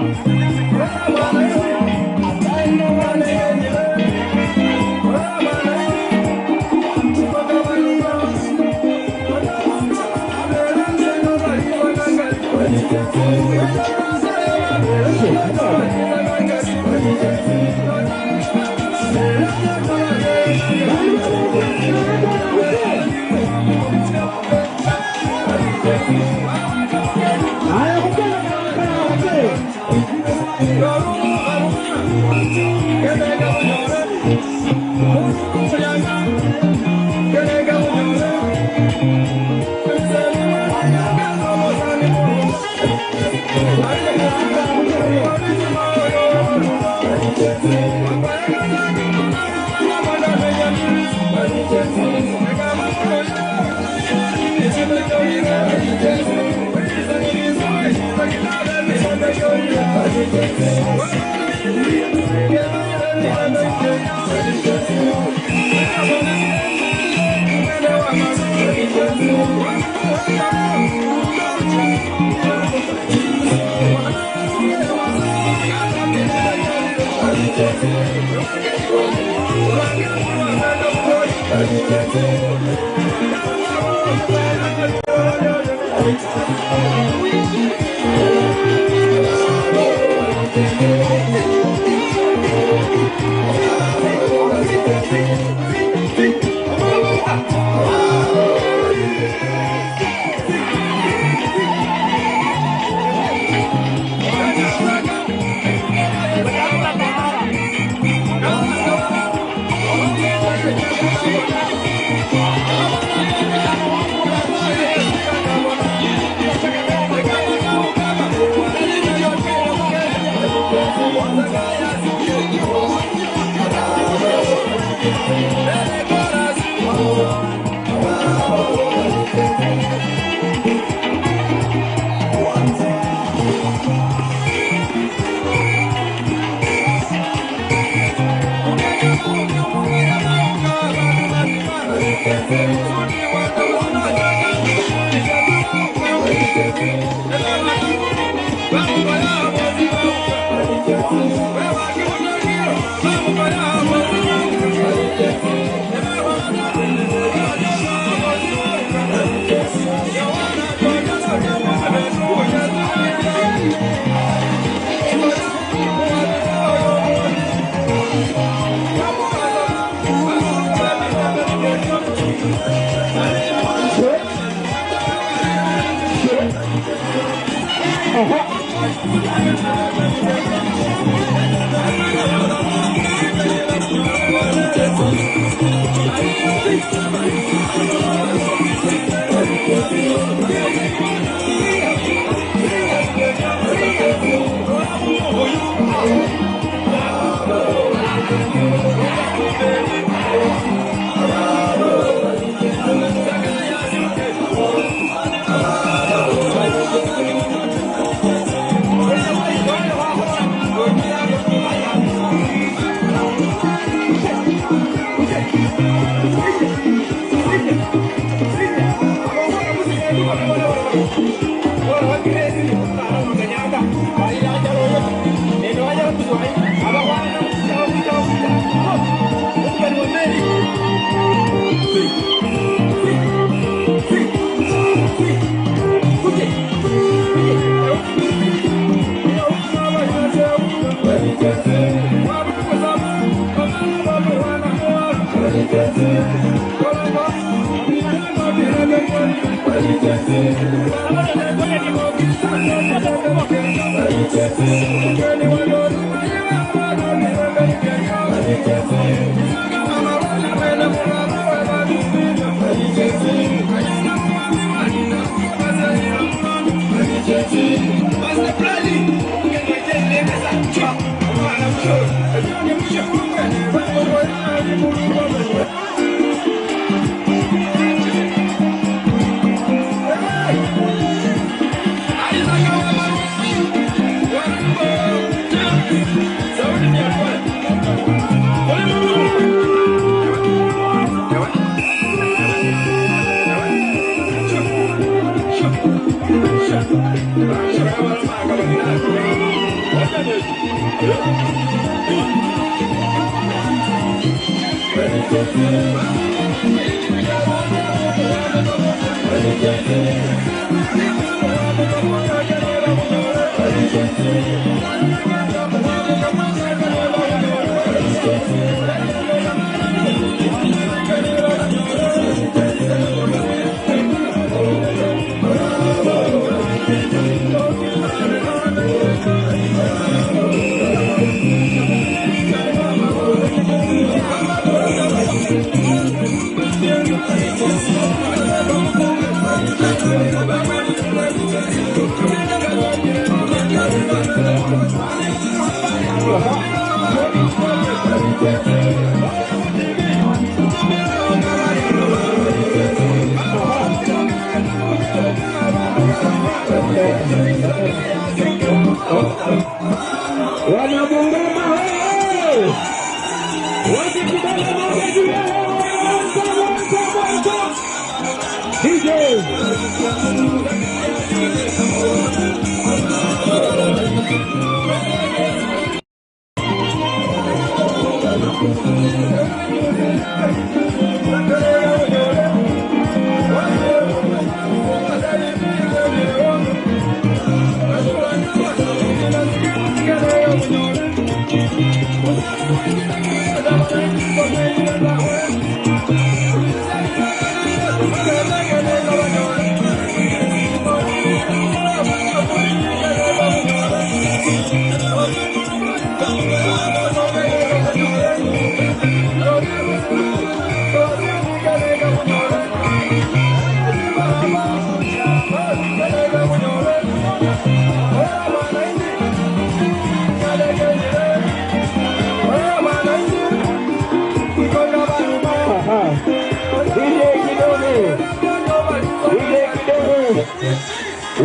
DJ.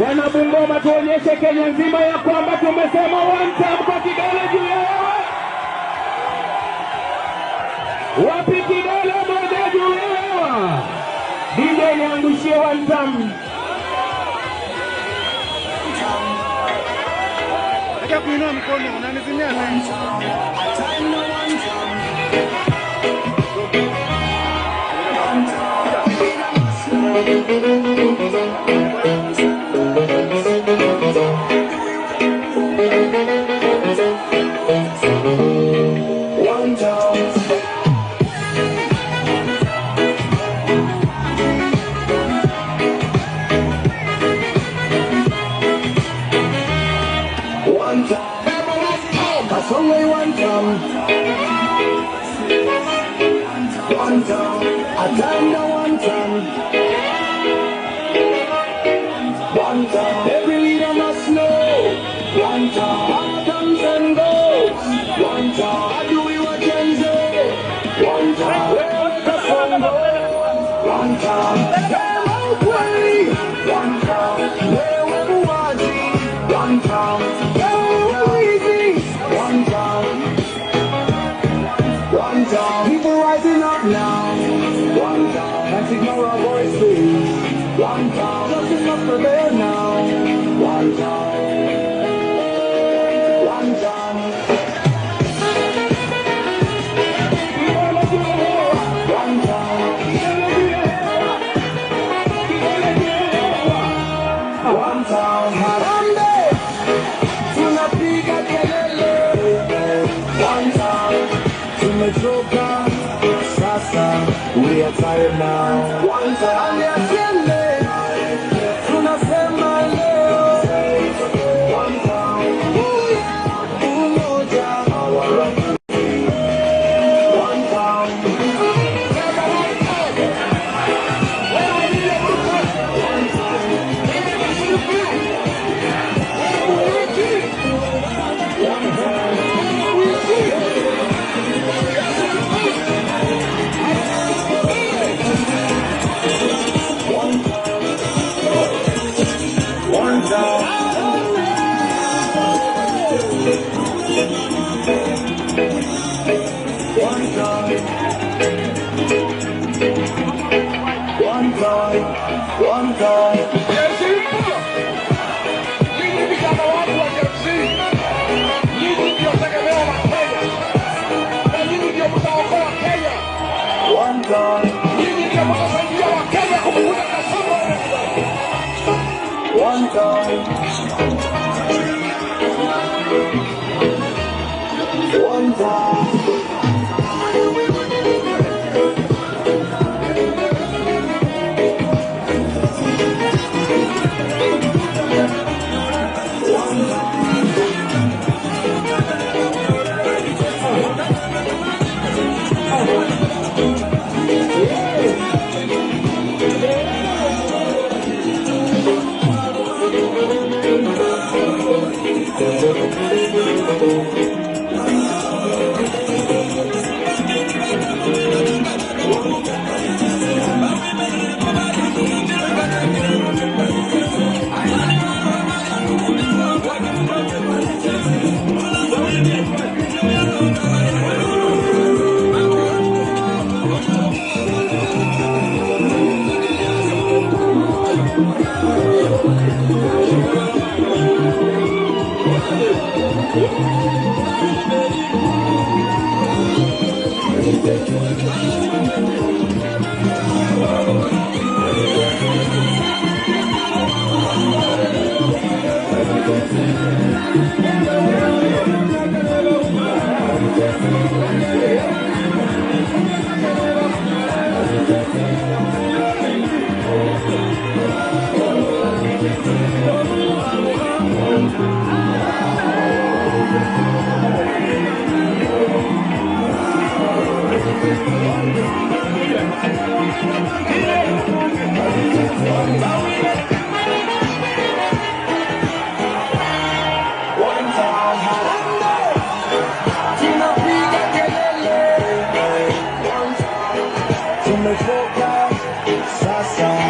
Wana Bungoma, tuonyeshe Kenya nzima ya kwamba tumesema one time kwa kidole juu ya hewa. Wapi kidole moja juu ya hewa? DJ niangushie one time. Acha kuinua mkono, unanizimia na. One time. One time. That's only one time. One time. I time now one time. One time. Every leader must know. One time. Power comes and goes. One time. How do we watch and say? One time. One time. One time. One time. One time. One time. People rising up now. One time. Can't ignore our voices. One time. Just enough for there now. One time. One time. One time. One time. Harambee, tunapiga kelele. One time. Tumechoka sasa, we are tired now. One time. Tunasema leo. One time. Umoja. One time. One time. One time. One time. One time. Nyinyi vijana wangu wa Gen Z, nyinyi ndio tegemeo la Kenya, na nyinyi ndio mtaokoa Kenya. One time. Nyinyi ndio mtasaidia Wakenya kupunguza kasoro. One time. One time.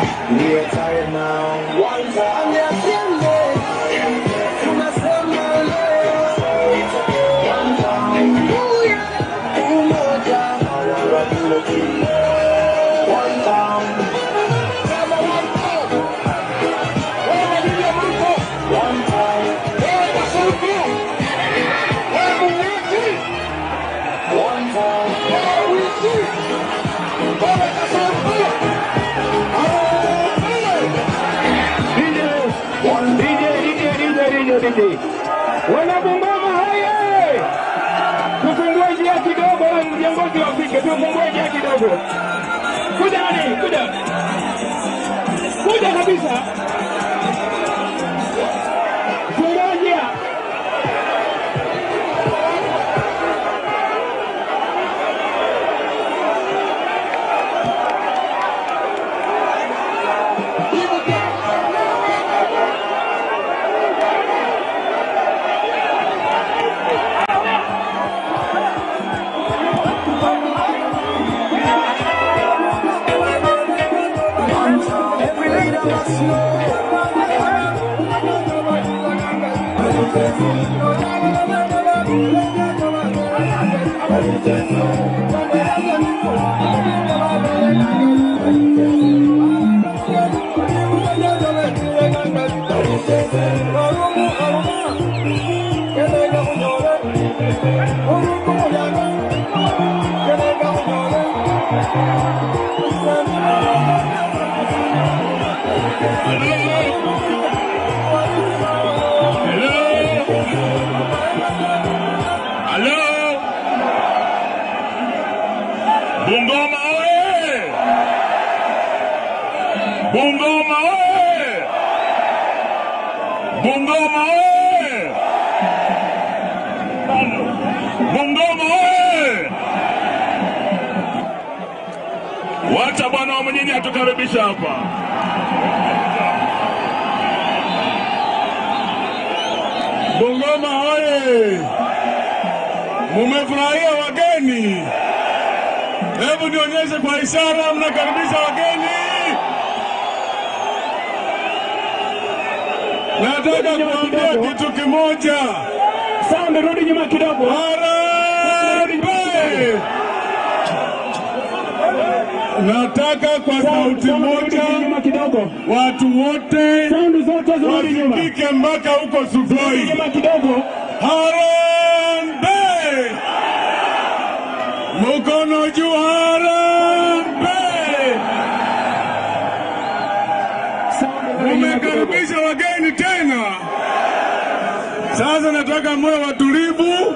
We are tired now. One time. One time. Umoja. One time. One time. One time. DJ. Wana Bungoma haye! Tufungue njia kidogo, viongozi wafike, tufungue njia kidogo. Kuja nani? Kuja. Kuja kabisa. Fungua njia. Every leader must know. Hello. Bungoma oye! Bungoma oye! Bungoma oye! Bungoma oye! Wacha bwana wa mjini atukaribisha hapa. Bungoma oye! Mumefurahia wageni? Hebu nionyeshe kwa ishara mnakaribisha wageni. Nataka kuambia kitu kimoja. Sound, rudi nyuma kidogo. Harambee! Nataka kwa sauti moja watu wote wasikike mpaka huko Sugoi. Harambee! Mkono juu, harambee! Mumekaribisha wageni tena. Sasa nataka muwe watulivu.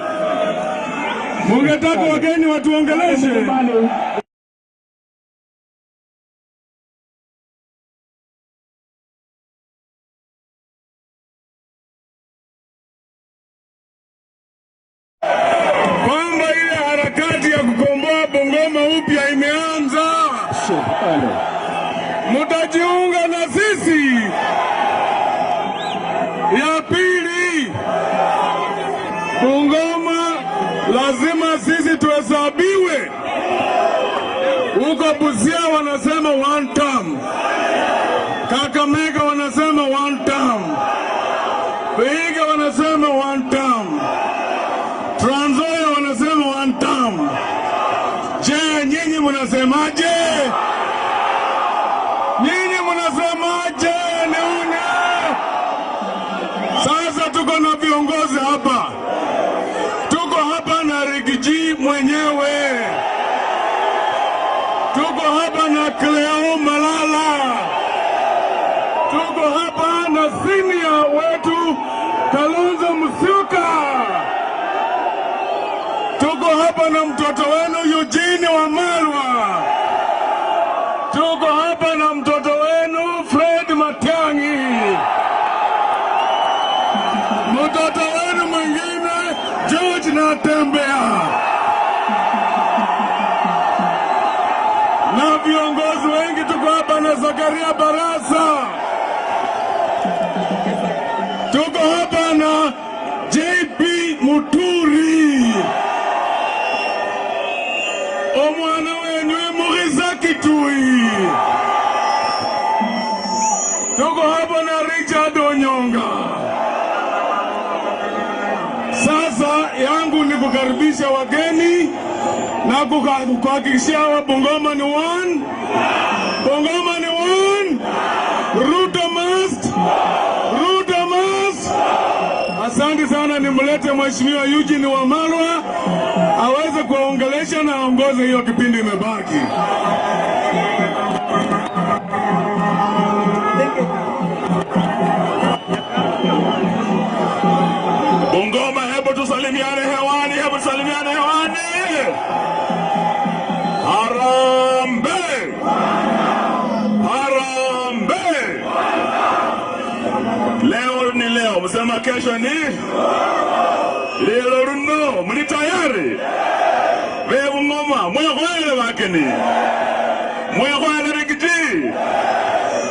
Mungetaka wageni watuongeleshe. Kwamba ile harakati ya kukomboa Bungoma upya imeanza. Mutajiunga na sisi. Ya pili, Bungoma lazima sisi tuhesabiwe. Huko Busia wanasema one term, Kakamega wanasema one term, Vihiga wanasema one term, Trans Nzoia wanasema one term. Je, nyinyi mnasemaje? Nyinyi mnasemaje? Nione. Sasa tuko na viongozi hapa. Tuko hapa na Rigiji mwenyewe. Tuko hapa na Cleo Malala. Tuko hapa na senior wetu Kalonzo Musyoka. Tuko hapa na mtoto wenu Eugene Wamalwa. Tuko hapa na mtoto wenu Fred Matiang'i. Mtoto wenu mwingine George Natembeya. Na viongozi wengi tuko hapa na Zakaria Barasa. Tuko hapa na JP Muturi. Omwana wenywe Murisa Kitui. Tuko hapa na Richard Onyonga. Sasa yangu ni kukaribisha wageni na kuhakikishia wa Bungoma ni one. Bungoma ni one. Ruto must. Ruto must. Asante sana, nimlete Mheshimiwa Eugene Wamalwa aweze kuongelesha na aongoze hiyo kipindi imebaki. Bungoma, hebu tusalimiane hewani, hebu tusalimiane hewani. Harambee! Harambee! Leo ni leo, msema kesho ni lelo runo. Mli tayari? Be Bungoma, mwekhwele bakeni, mwekhwele Rigiji,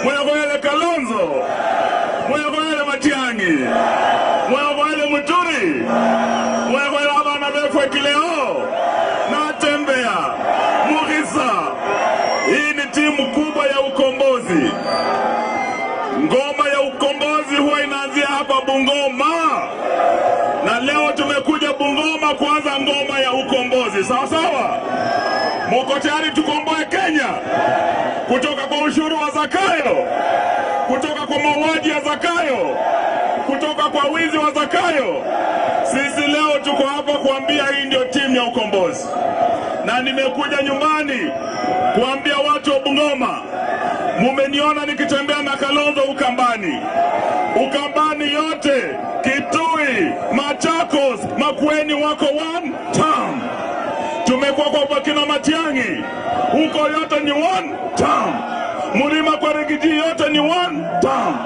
mwekhwele Kalonzo, mwekhwele Matiang'i, mwekhwele Muturi, mwekhwele abana befwe Kileo Natembea Mugisa. Hii ni timu kubwa ya ukombozi. Ngoma ya ukombozi huwa inaanzia hapa Bungoma, na leo tumekuja Bungoma kuanza ngoma ya ukombozi. Sawa sawa? Muko tayari tukomboe Kenya kutoka kwa ushuru wa Zakayo, kutoka kwa mauaji ya Zakayo, kutoka kwa wizi wa Zakayo? Sisi leo tuko hapa kuambia hii ndio timu ya ukombozi. Na nimekuja nyumbani kuambia watu wa Bungoma, mumeniona nikitembea na Kalonzo Ukambani. Ukambani yote, Kitui, Machakos, Makueni wako one term. Tumekuwa kwa Bakina Matiang'i, huko yote ni one term. Mlima kwa Rigiji yote ni one term.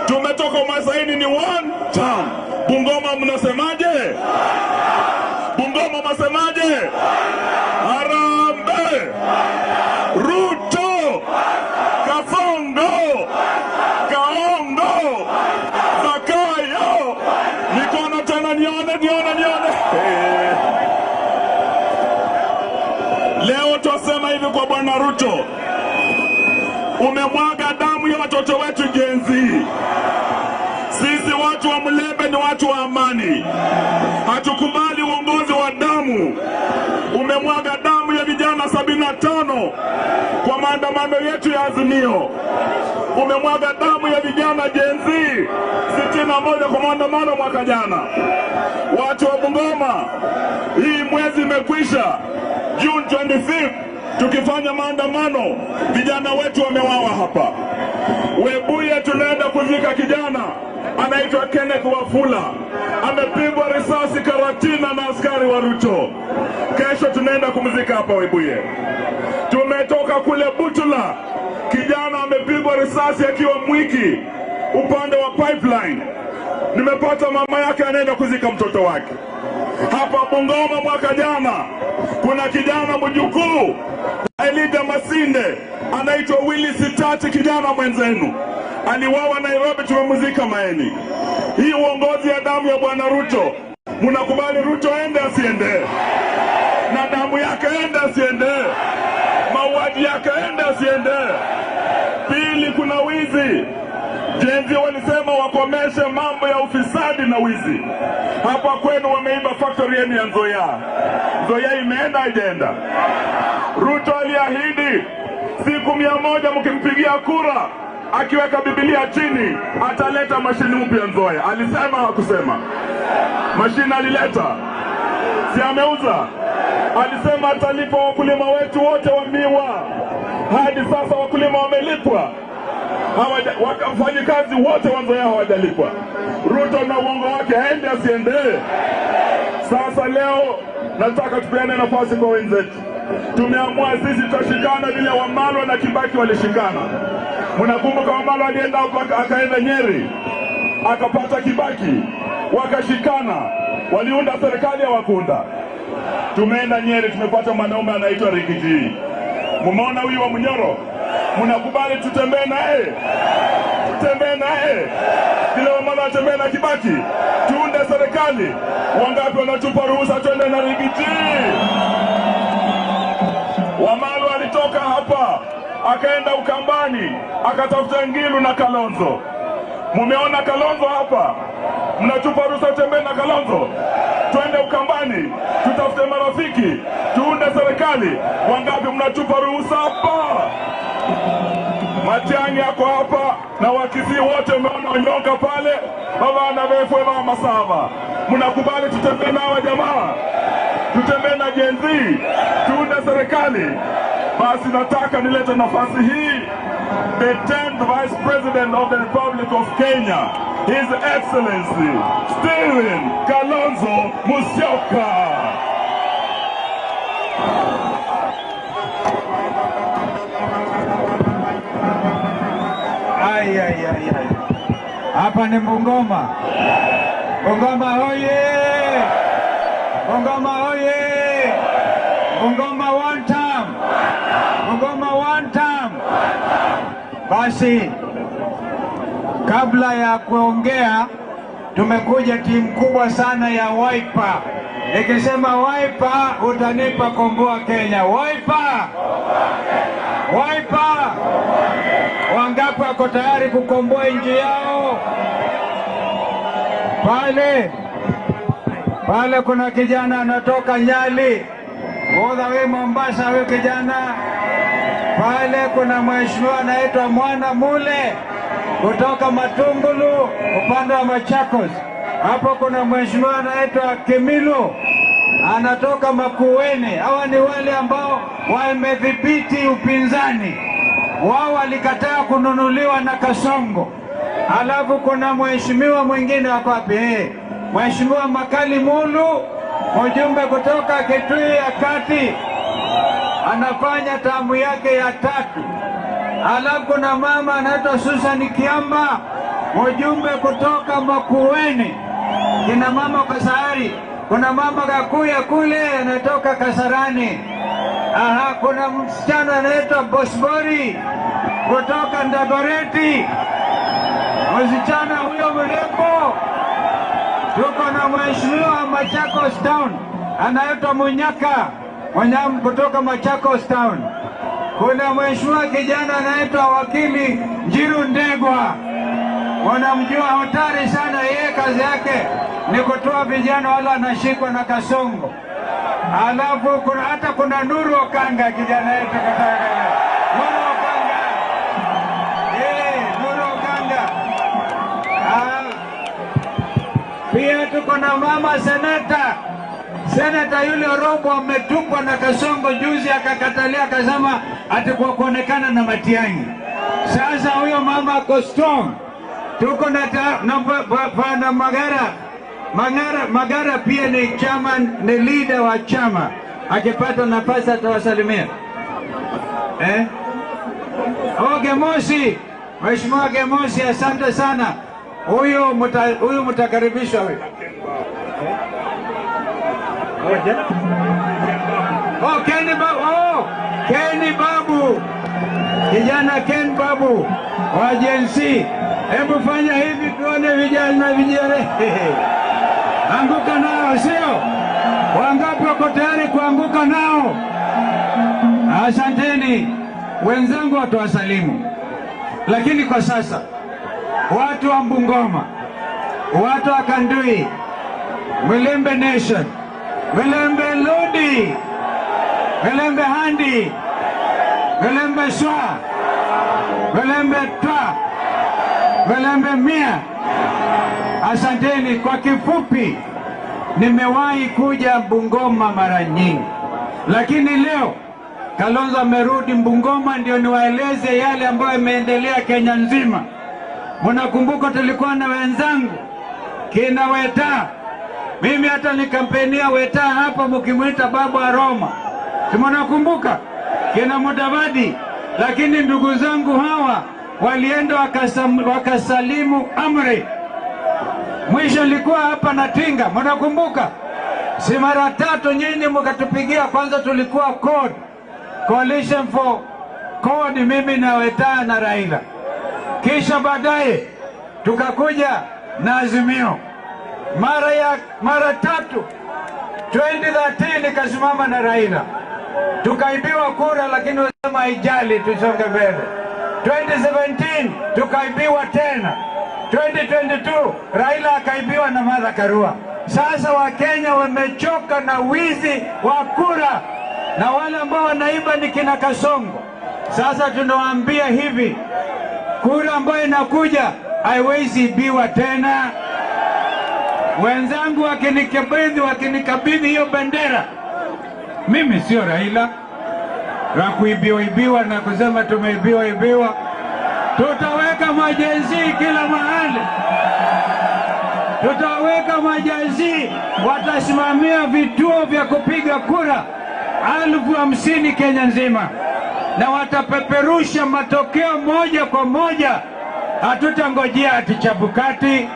Tumetoka Umasaini ni one term. Bungoma mnasemaje? Bungoma mnasemaje? Harambee! Ruto! Kasongo! Kaongo! Zakayo! Mikono tena nione, nione, nione. Leo twasema hivi kwa Bwana Ruto, umemwaga damu ya watoto wetu Gen Z. Sisi watu wa Mlembe ni watu wa amani, hatukubali uongozi wa damu. Umemwaga damu ya vijana 75 kwa maandamano yetu ya Azimio. Umemwaga damu ya vijana Gen Z 61 kwa maandamano mwaka jana. Watu wa Bungoma, hii mwezi imekwisha, June 25 tukifanya maandamano, vijana wetu wamewawa hapa. Webuye tunaenda kuzika kijana anaitwa Kenneth Wafula, amepigwa risasi Karatina na askari wa Ruto. Kesho tunaenda kumzika hapa Webuye. Tumetoka kule Butula, kijana amepigwa risasi akiwa Mwiki upande wa pipeline. Nimepata mama yake anaenda kuzika mtoto wake. Hapa Bungoma mwaka jana kuna kijana mjukuu Elida Masinde anaitwa Willy Sitati, kijana mwenzenu aliwawa Nairobi, tumemzika Maeni. Hii uongozi ya damu ya Bwana Ruto, mnakubali Ruto ende asiende? Na damu yake ende asiende? Mauaji yake ende asiende? Pili, kuna wizi. Gen Z walisema wakomeshe mambo ya ufisadi na wizi. Hapa kwenu wameiba factory yenu ya Nzoia. Nzoia imeenda haijaenda? Ruto aliahidi siku 100 mkimpigia kura, akiweka Biblia chini ataleta mashini mpya Nzoia. Alisema hakusema? Mashini alileta? Si ameuza? Alisema atalipa wakulima wetu wote wa miwa. Hadi sasa wakulima wamelipwa? Wafanyikazi wote wa Nzoia hawajalipwa. Ruto na uongo wake aende asiende? Sasa leo nataka tupeane nafasi kwa wenzetu. Tumeamua sisi tutashikana vile Wamalwa na Kibaki walishikana. Mnakumbuka Wamalwa alienda akaenda Nyeri, akapata Kibaki, wakashikana, waliunda serikali ya wakunda. Tumeenda Nyeri tumepata mwanaume anaitwa Rigiji. Mumeona huyu wa Munyoro? Mnakubali tutembee naye? Tutembee naye? Vile Wamalwa atembee na Kibaki, tuunde serikali. Wangapi wanatupa ruhusa twende na Rigiji? Wamalwa alitoka hapa Akaenda Ukambani, akatafuta Ngilu na Kalonzo. Mumeona Kalonzo hapa? Mnatupa ruhusa tutembee na Kalonzo? Twende Ukambani, tutafute marafiki, tuunde serikali. Wangapi mnatupa ruhusa hapa? Matiang'i yako hapa na Wakisii wote umeona Onyonka pale, baba na befwe mama saba. Mnakubali tutembee na hawa jamaa? Tutembee na Gen Z, tuunde serikali. Basi nataka nilete nafasi hii the 10th Vice President of the Republic of Kenya, His Excellency Stephen Kalonzo Musyoka. Ay, ay, ay, ay. Hapa ni Bungoma. Bungoma hoye! Bungoma hoye! Bungoma one time! Bungoma one time! Basi, kabla ya kuongea, tumekuja timu kubwa sana ya Wiper. Nikisema Wiper, utanipa komboa Kenya. Wiper! Wiper! Wangapi wako tayari kukomboa nchi yao? Pale pale kuna kijana anatoka Nyali, all the way Mombasa, huyo kijana. Pale kuna mheshimiwa anaitwa Mwana Mule kutoka Matungulu upande wa Machakos. Hapo kuna mheshimiwa anaitwa Kimilu anatoka Makueni. Hawa ni wale ambao wamedhibiti upinzani. Wao walikataa kununuliwa na Kasongo. Alafu kuna mheshimiwa mwingine wako wapi? Mheshimiwa Makali Mulu, mjumbe kutoka Kitui ya Kati, anafanya tamu yake ya tatu. Alafu kuna mama anaitwa Susan Kiamba, mjumbe kutoka Makueni. Kina mama Kasahari, kuna mama Kakuya kule anatoka Kasarani. Aha, kuna msichana anaitwa Bosbori kutoka Ndagoreti, msichana huyo mrembo. Tuko na mheshimiwa Machakos Town anaitwa Munyaka Munyam kutoka Machakos Town. Kuna mheshimiwa kijana anaitwa Wakili Njiru Ndegwa, wanamjua hatari sana yeye, kazi yake ni kutoa vijana wala anashikwa na Kasongo. Alafu kuna hata kuna Nuru Okanga, kijana yetu kutoka Nuru Okanga. Nuru Okanga. Pia tuko na mama seneta. Seneta yule Robo ametupwa na Kasongo juzi, akakatalia akasema ati kwa kuonekana na Matiang'i. Sasa huyo mama ako strong. Tuko na na Magara. Magara pia ni chama, ni leader wa chama. Akipata nafasi atawasalimia. Oh, Gemosi. Mheshimiwa Gemosi, asante sana. Huyu mtakaribishwa huyu. Oh, Kenny Babu. Oh, Kenny Babu. Kijana Ken Babu wa Gen Z. Hebu fanya hivi tuone vijana vijana. Anguka nao, sio? Wangapi wako tayari kuanguka nao? Asanteni wenzangu, watawasalimu. Lakini kwa sasa watu wa Bungoma, watu wa Kandui, Mulembe Nation, Mulembe Lodi, Mulembe Handi, Mulembe Swa, Mulembe Twa, Mulembe Mia. Asanteni. Kwa kifupi, nimewahi kuja Bungoma mara nyingi, lakini leo Kalonzo amerudi Bungoma ndio niwaeleze yale ambayo yameendelea Kenya nzima. Mnakumbuka tulikuwa na wenzangu kina Weta. Mimi hata nikampenia Weta hapa mkimuita babu wa Roma. Si mnakumbuka? Kina Mudavadi. Lakini ndugu zangu hawa walienda wakasalimu amri. Mwisho nilikuwa hapa na Tinga, mnakumbuka? Si mara tatu nyinyi mkatupigia. Kwanza tulikuwa CORD, Coalition for CORD, mimi na Weta na Raila. Kisha baadaye tukakuja na Azimio. Mara tatu 2013 nikasimama na Raila. Tukaibiwa kura, lakini wasema haijali, tusonge mbele. 2017 tukaibiwa tena. 2022 Raila akaibiwa na Martha Karua. Sasa Wakenya wamechoka na wizi wa kura, na wale ambao wanaiba ni kina Kasongo. Sasa tunawaambia hivi, kura ambayo inakuja haiwezi ibiwa tena. Wenzangu wakinikabidhi hiyo bendera, mimi sio Raila wa kuibiwa ibiwa na kusema tumeibiwa ibiwa. Tutaweka majenzi kila mahali, tutaweka majenzi, watasimamia vituo vya kupiga kura 50,000 Kenya nzima, na watapeperusha matokeo moja kwa moja. Hatutangojea ati Chebukati,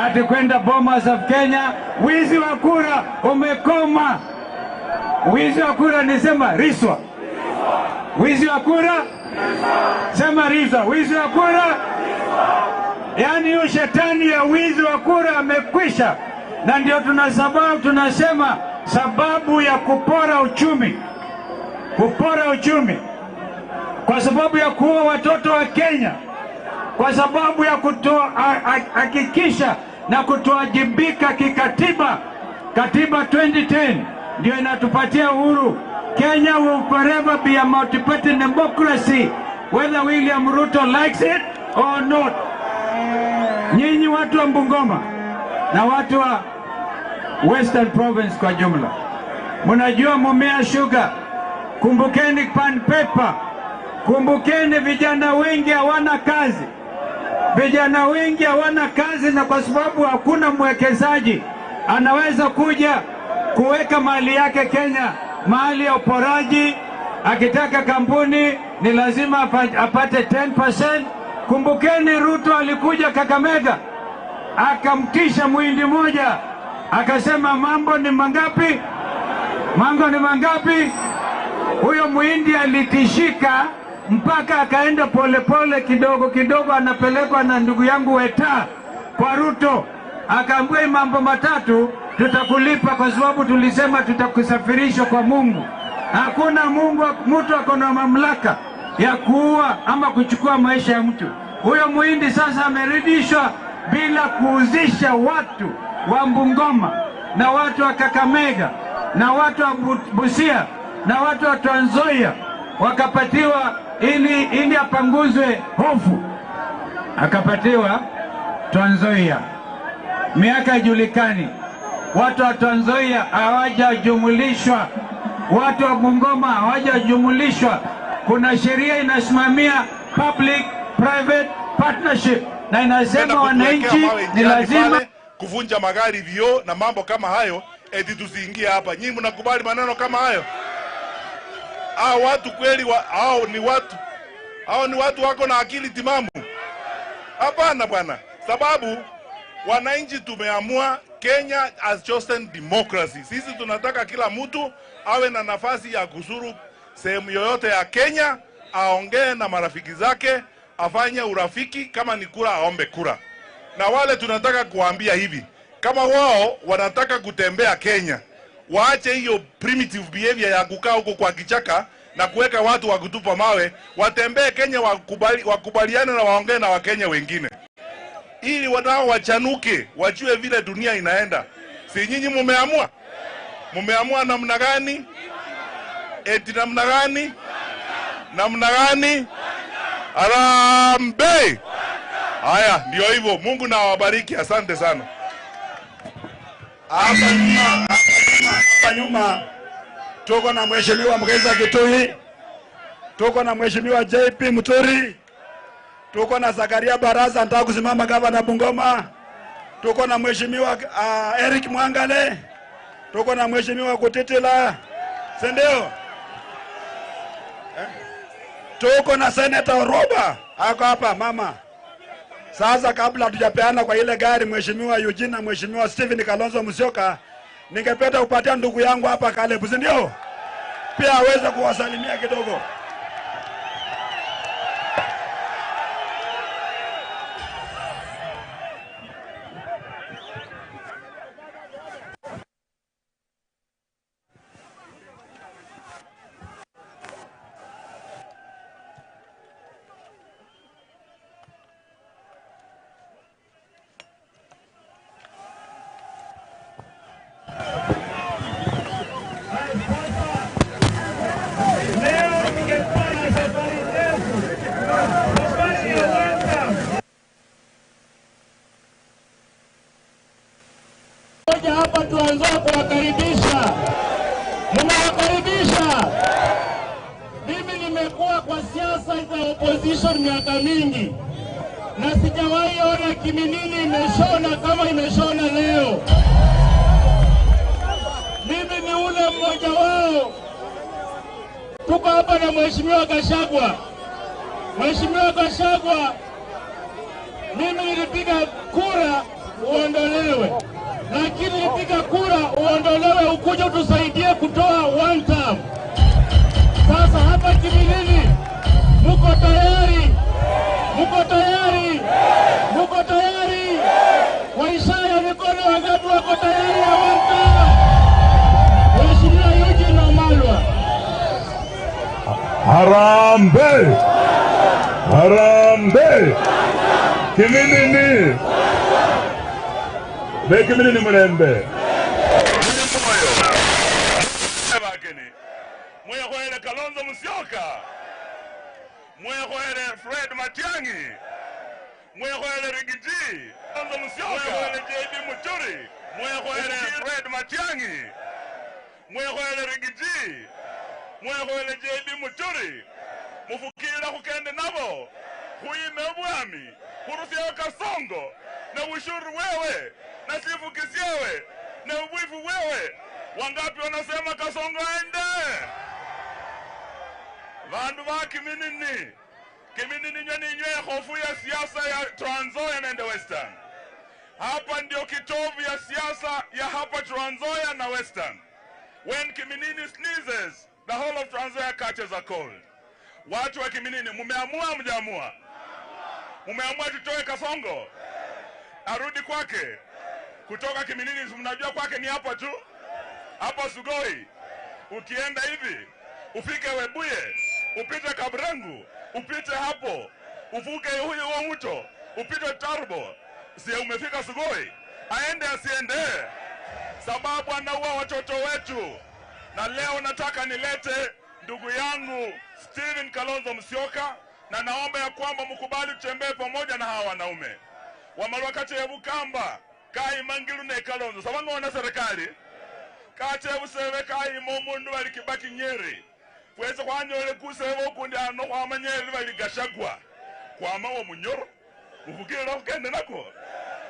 ati kwenda Bomas of Kenya. Wizi wa kura umekoma. Wizi wa kura nisema riswa. Wizi wa kura sema riswa. Wizi wa kura, yaani hiyo shetani ya wizi wa kura amekwisha. Na ndio tunasema sababu ya kupora uchumi, kupora uchumi kwa sababu ya kuua watoto wa Kenya, kwa sababu ya kutohakikisha na kutoajibika kikatiba. Katiba 2010 ndio inatupatia uhuru. Kenya will forever be a multi-party democracy whether William Ruto likes it or not. Nyinyi watu wa Bungoma na watu wa Western Province kwa jumla, mnajua Mumia Sugar, kumbukeni Pan Paper, kumbukeni vijana wengi hawana kazi. Vijana wengi hawana kazi, na kwa sababu hakuna mwekezaji anaweza kuja kuweka mali yake Kenya, mali ya uporaji. Akitaka kampuni ni lazima apate 10%. Kumbukeni Ruto alikuja Kakamega akamtisha muhindi moja, akasema mambo ni mangapi? Mambo ni mangapi? Huyo muhindi alitishika mpaka akaenda polepole kidogo kidogo, anapelekwa na ndugu yangu Weta kwa Ruto, akaambiwa mambo matatu tutakulipa kwa sababu tulisema tutakusafirisha kwa Mungu. Hakuna Mungu, mtu ako na mamlaka ya kuua ama kuchukua maisha ya mtu. Huyo muhindi sasa ameridishwa bila kuuzisha watu wa Bungoma na watu wa Kakamega na watu wa Busia na watu wa Trans Nzoia, wakapatiwa ili apanguzwe hofu, akapatiwa Trans Nzoia. Miaka haijulikani, watu wa Trans Nzoia hawajajumulishwa, watu wa Bungoma hawajajumulishwa. Kuna sheria inasimamia public private partnership na inasema wananchi ni lazima kuvunja magari vioo na mambo kama hayo, eti tusiingie hapa. Nyinyi mnakubali maneno kama hayo? Hao watu kweli hao ni watu wako na akili timamu? Hapana bwana. Sababu wananchi tumeamua, Kenya has chosen democracy. Sisi tunataka kila mtu awe na nafasi ya kuzuru sehemu yoyote ya Kenya, aongee na marafiki zake, afanye urafiki, kama ni kura aombe kura. Na wale tunataka kuambia hivi, kama wao wanataka kutembea Kenya, waache hiyo primitive behavior ya kukaa huko kwa kichaka na kuweka watu wa kutupa mawe. Watembee Kenya, wakubaliane na waongee na Wakenya wengine, ili wanao wachanuke, wajue vile dunia inaenda. Si nyinyi mumeamua? Mumeamua namna gani? Eti namna gani? Namna gani? Harambee! Haya, ndio hivyo. Mungu na awabariki. Asante sana. Hapa nyuma tuko na Mheshimiwa Mgeza Kitui, tuko na Mheshimiwa JP Muturi, tuko na Zakaria Baraza anataka kusimama gavana Bungoma, tuko na Mheshimiwa Eric Mwangale, tuko na Mheshimiwa Kutitila, si ndio? Tuko na Senator Oroba ako hapa mama. Sasa kabla hatujapeana kwa ile gari Mheshimiwa Eugene na Mheshimiwa Stephen Kalonzo Musyoka, ningependa kupatia ndugu yangu hapa Caleb, si ndio? Pia aweze kuwasalimia kidogo. Tumekuja hapa Trans Nzoia kuwakaribisha, mnawakaribisha. Mimi nimekuwa kwa siasa za opposition miaka mingi na sijawahi ona Kiminini imeshona kama imeshona leo. Mimi ni ule mmoja wao. Tuko hapa na Mheshimiwa Gachagua. Mheshimiwa Gachagua, mimi nilipiga kura uondolewe, lakini nilipiga kura uondolewe ukuje utusaidie kutoa one term. Sasa hapa Kiminini muko tayari? Muko tayari? Muko tayari? Kwa ishara ya mikono, wangapi wako tayari ya one term? Mheshimiwa Eugene Wamalwa. Harambee! Harambee! Kiminini! Be Kiminini mulembe. Bakeni. Mwekhoele Kalonzo Musyoka. Mwekhoele Fred Matiang'i. Mwekhoele Riggy G. Kalonzo Musyoka. Mwekhoele JB Muturi. Mwekhoele Fred Matiang'i. Mwekhoele Riggy G. Mwekhoele JB Muturi. Mufukira khukende nabo. Khuime obwami. Khurusyawo Kasongo. Na ushuru wewe. Na sifukisyewe. Na ubwifu wewe. Wangapi wanasema Kasongo aende? Vandu va Kiminini. Kiminini nywe ninywe hofu ya siasa ya Trans Nzoia na Western. Hapa ndio kitovu ya siasa ya hapa Trans Nzoia na Western. When Kiminini sneezes, the whole of Trans Nzoia catches a cold. Watu wa Kiminini, mumeamua mjaamua? Mumeamua tutoe Kasongo? Arudi kwake. Kutoka Kiminini, mnajua kwake ni hapa tu. Hapa Sugoi. Ukienda hivi, ufike Webuye, upite Kabrengu, upite hapo, uvuke huyo huo mto, upite Tarbo. Si umefika Sugoi? Aende asiende? Sababu anaua watoto wetu. Na leo nataka nilete ndugu yangu Stephen Kalonzo Musyoka, na naomba ya kwamba mkubali tutembee pamoja na hawa wanaume. Wamalwakati ya Bukamba, kai mangilu ne Kalonzo. Sababu wana serikali. Kache useve kai momundu bali Kibaki Nyeri. Fwese kwanyole kuseve okundi ano kwa manyeri bali Gachagua. Kwa mawo munyoro. Mufukirira kukende nako.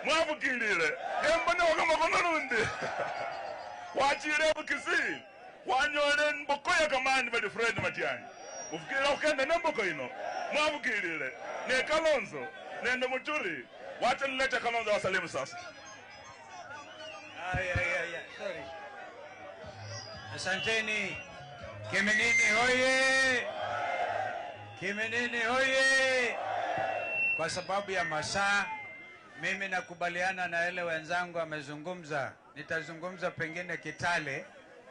Mwafukirire. Embone wakamakono rundi. Wachire bukisi. Wanyole mbokoya kamani bali Fred Matiang'i. Mufukirira kukende nemboko ino. Mwafukirire. Ne Kalonzo. Nende Muturi. Wacha nilete Kalonzo wasalimu sasa. Ay, ay, ay, sorry. Asanteni. Kiminini hoye! Kiminini hoye! Kwa sababu ya masaa, mimi nakubaliana na yale wenzangu amezungumza. Nitazungumza pengine Kitale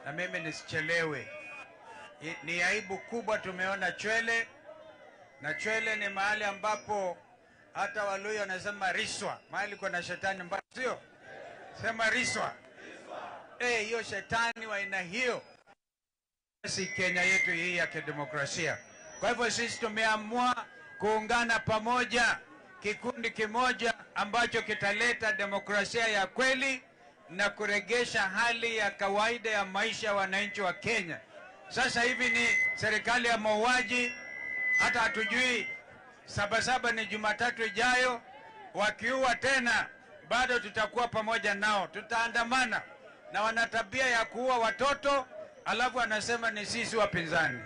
na mimi nisichelewe. Ni aibu kubwa tumeona Chwele, na Chwele ni mahali ambapo hata Waluya wanasema riswa, mahali kuna shetani mbaya, sio? Sema riswa. Hiyo shetani wa aina hiyo si Kenya yetu hii ya kidemokrasia. Kwa hivyo sisi tumeamua kuungana pamoja, kikundi kimoja ambacho kitaleta demokrasia ya kweli na kuregesha hali ya kawaida ya maisha ya wananchi wa Kenya. Sasa hivi ni serikali ya mauaji, hata hatujui 7/7 ni Jumatatu ijayo. Wakiua tena bado tutakuwa pamoja nao, tutaandamana. Na wana tabia ya kuua watoto, alafu wanasema ni sisi wapinzani.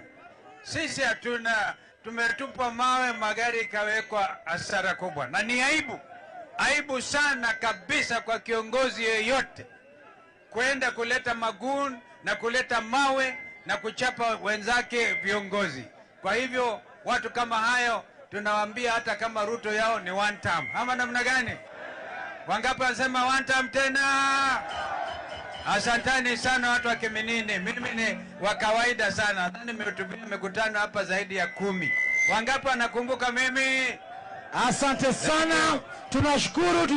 Sisi hatuna, tumetupa mawe, magari ikawekwa, hasara kubwa. Na ni aibu, aibu sana kabisa kwa kiongozi yeyote kwenda kuleta magun na kuleta mawe na kuchapa wenzake viongozi. Kwa hivyo watu kama hayo tunawaambia hata kama Ruto yao ni one term. Ama namna gani? Wangapi wanasema one term tena? Asanteni sana watu wa Kiminini. Mimi ni wa kawaida sana. Nadhani nimehutubia mikutano hapa zaidi ya 10. Wangapi wanakumbuka mimi? Asante sana. Tunashukuru.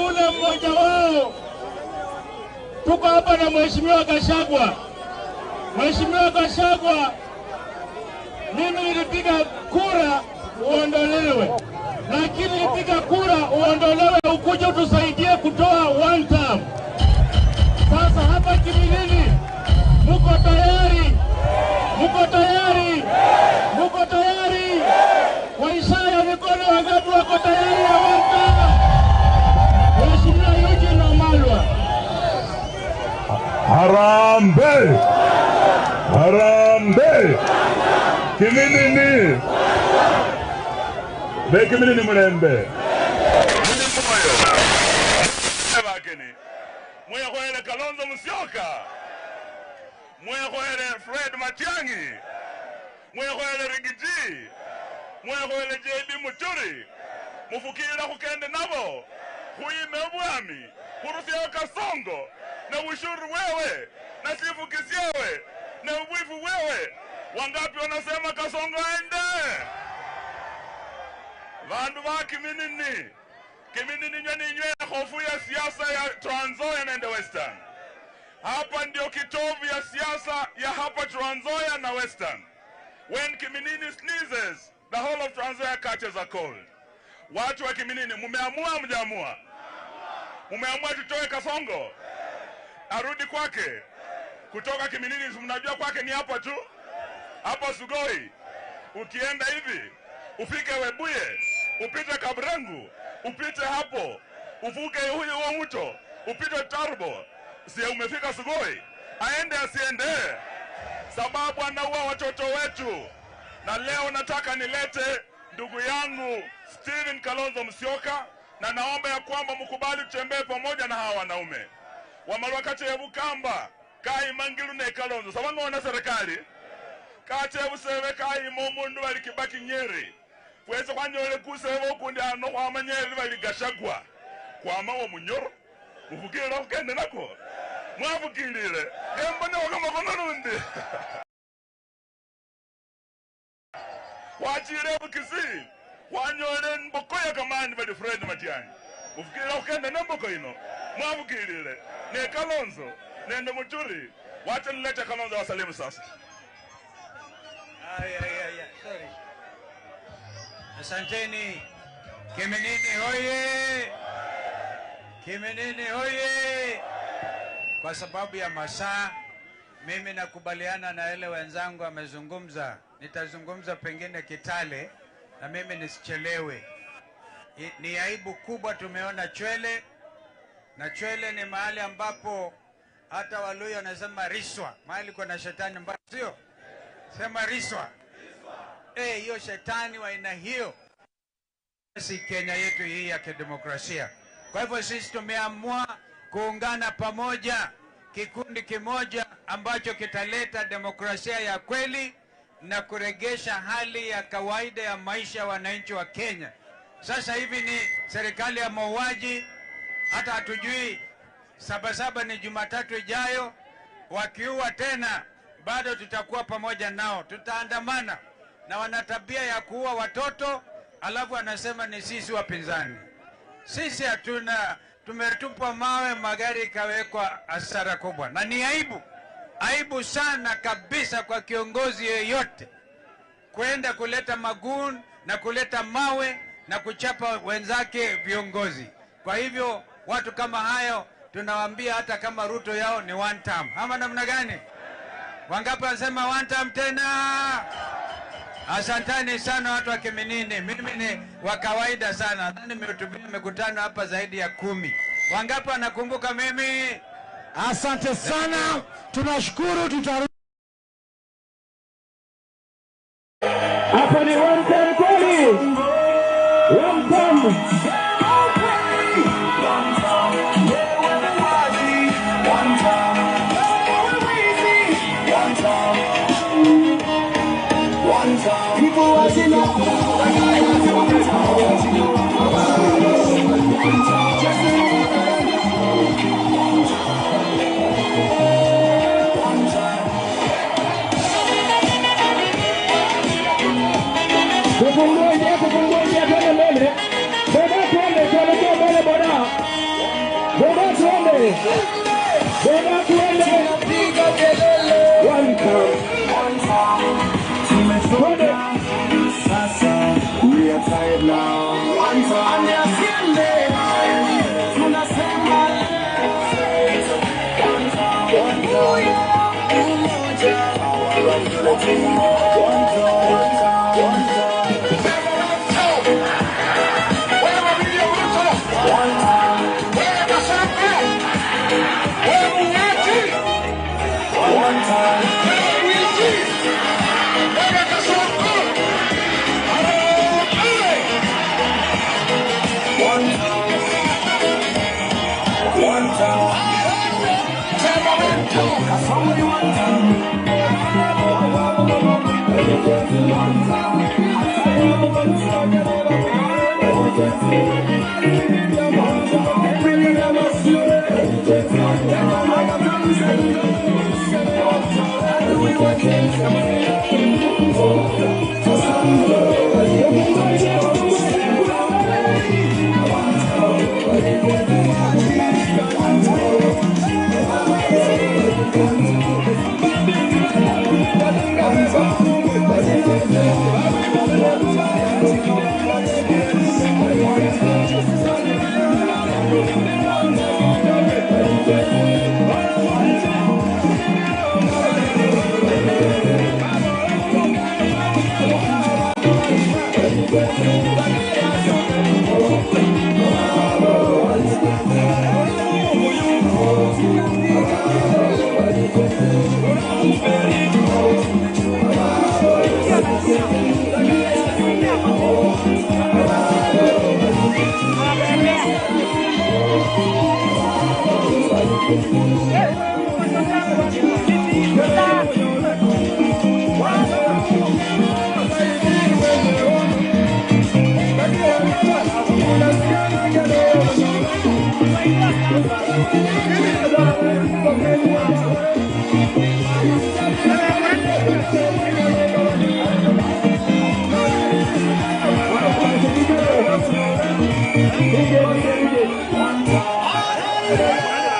ule mmoja wao. Tuko hapa na Mheshimiwa Gachagua. Mheshimiwa Gachagua, mimi nilipiga kura uondolewe, lakini nilipiga kura uondolewe ukuje utusaidie kutoa one term. Sasa hapa Kimilili muko tayari? Muko tayari? Muko tayari? Kwa ishara ya mikono, wangapi wako tayari ya one term? Mheshimiwa Eugene Wamalwa. Harambee! Harambee! Kiminini! Be Kiminini mulembe. Bakeni. Mwekhoele Kalonzo Musyoka. Mwekhoele Fred Matiang'i. Mwekhoele Rigiji. Mwekhoele JB Muturi. Mufukira khukende nabo. Khuime obwami. Khurusyawo Kasongo. Na ushuru wewe. Na sifukisyewe. Na ubwifu wewe. Wangapi wanasema Kasongo aende? Vandu ba Kiminini. Kiminini nywe hofu ya siasa ya Trans Nzoia na Western. Hapa ndio kitovu ya siasa ya hapa Trans Nzoia na Western. When Kiminini sneezes, the whole of Trans Nzoia catches a cold. Watu wa Kiminini, mumeamua mjaamua? Mumeamua tutoe Kasongo? Arudi kwake. Kutoka Kiminini, mnajua kwake ni hapa tu. Hapa Sugoi. Ukienda hivi, ufike Webuye, upite Kabrengu, upite hapo, uvuke huyo huo mto, upite Tarbo, si umefika Sugoi? Aende asiende? Sababu anaua watoto wetu. Na leo nataka nilete ndugu yangu Stephen Kalonzo Musyoka, na naomba ya kwamba mkubali tutembee pamoja na hawa wanaume. Wamalwa kachebu kamba, kai mangilu ne Kalonzo. Sababu wana serikali. Kachebu sebe kai mumundu bali Kibaki Nyeri. Fwese kwanyole kusebe okundi ano kwa manyeri bali Gachagua. Kwa mawo munyoro. Mufukire kende nako. Mwafukirire. Embone wakamakono rundi. Wachire bukisi. Kwanyole mbokoya kamani bali Fred Matiang'i. Mufukire kende namboko ino. Mwafukirire. Ne Kalonzo. Nende Muturi. Wacha nilete Kalonzo wasalimu sasa. Ay, ay, ay, sorry. Asanteni. Kiminini hoye! Kiminini hoye! Kwa sababu ya masaa, mimi nakubaliana na ile wenzangu amezungumza. Nitazungumza pengine Kitale na mimi nisichelewe. Ni aibu kubwa tumeona Chwele, na Chwele ni mahali ambapo hata Waluya wanasema riswa, mahali kuna shetani mbaya, sio? Sema riswa. Hiyo shetani wa aina hiyo si Kenya yetu hii ya kidemokrasia. Kwa hivyo sisi tumeamua kuungana pamoja, kikundi kimoja ambacho kitaleta demokrasia ya kweli na kuregesha hali ya kawaida ya maisha ya wananchi wa Kenya. Sasa hivi ni serikali ya mauaji, hata hatujui 7/7 ni Jumatatu ijayo, wakiua tena bado tutakuwa pamoja nao, tutaandamana. Na wana tabia ya kuua watoto, alafu anasema ni sisi wapinzani. Sisi hatuna, tumetupa mawe, magari ikawekwa, hasara kubwa. Na ni aibu, aibu sana kabisa kwa kiongozi yeyote kwenda kuleta magun na kuleta mawe na kuchapa wenzake viongozi. Kwa hivyo watu kama hayo tunawaambia hata kama Ruto yao ni one term. Ama namna gani? Wangapi wanasema one term tena? Asanteni sana watu wa Kiminini. Mimi ni wa kawaida sana. Nadhani nimehutubia mikutano hapa zaidi ya 10. Wangapi wanakumbuka mimi? Asante sana. Tunashukuru. Tutarudi. Hapo ni one term kweli. One term. Tufungue njia, twende mbele. Boda tuende. Boda tuende. Tunapiga kelele. One time. Tumechoka sasa, we are tired now. One time. Tunasema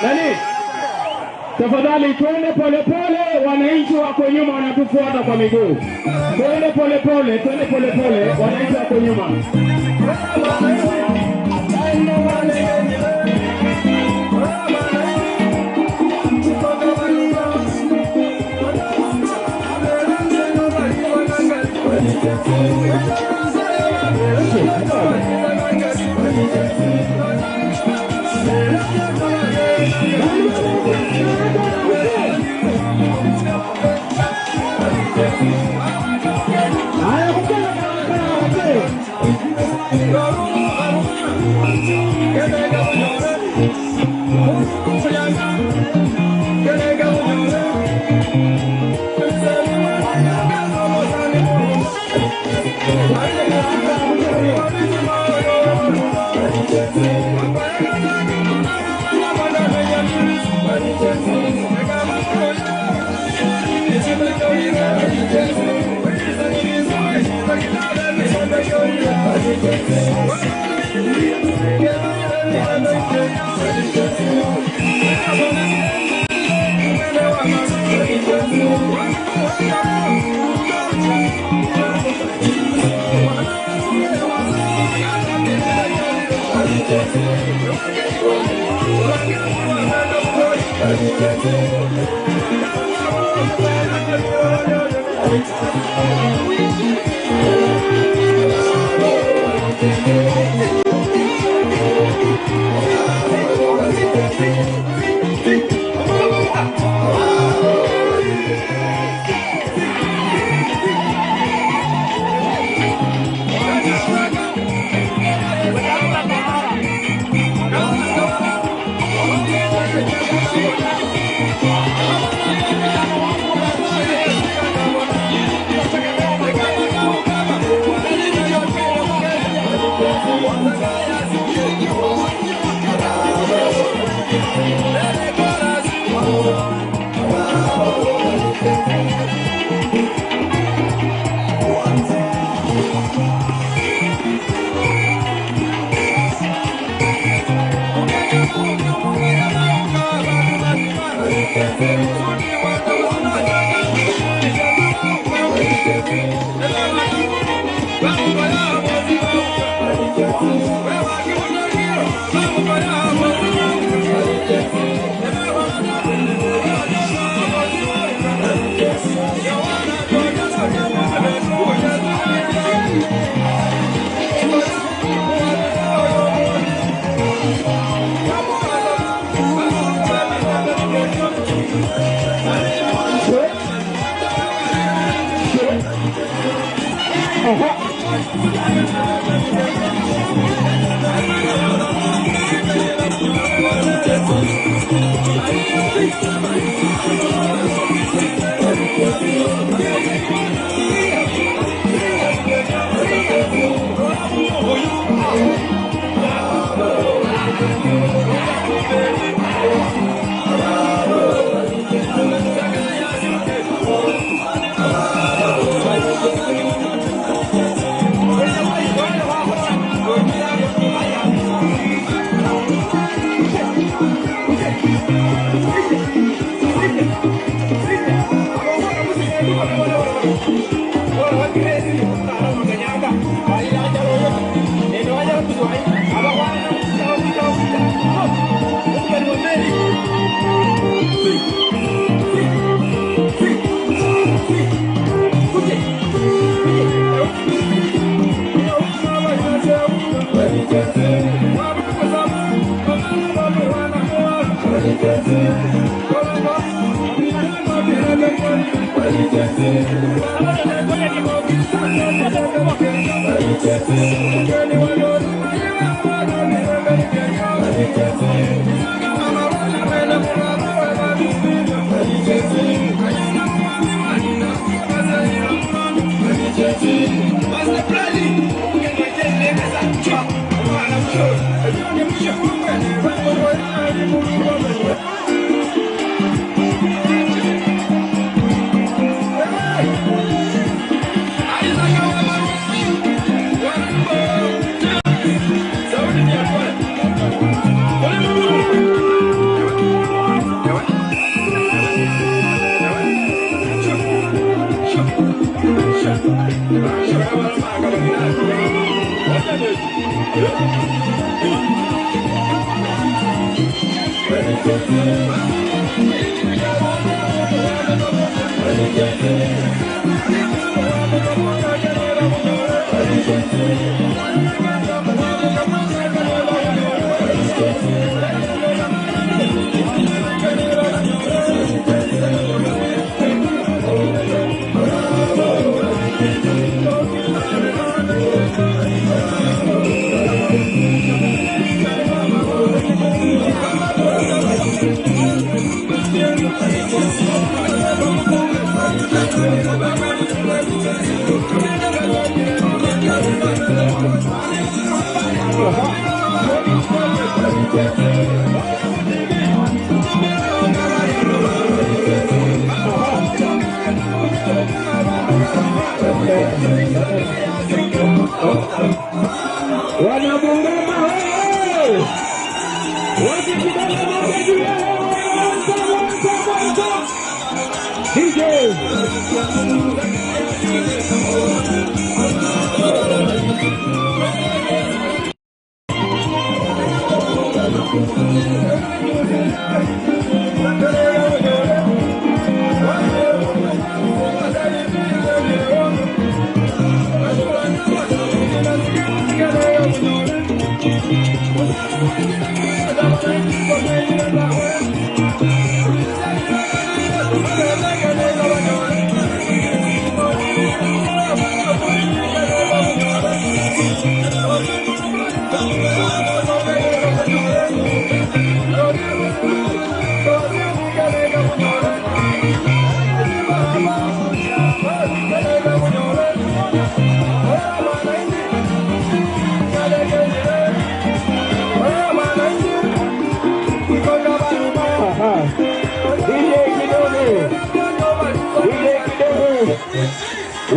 Nani? Tafadhali twende polepole, wananchi wako nyuma wanatufuata kwa miguu. Twende polepole, twende polepole, wananchi wako nyuma. One.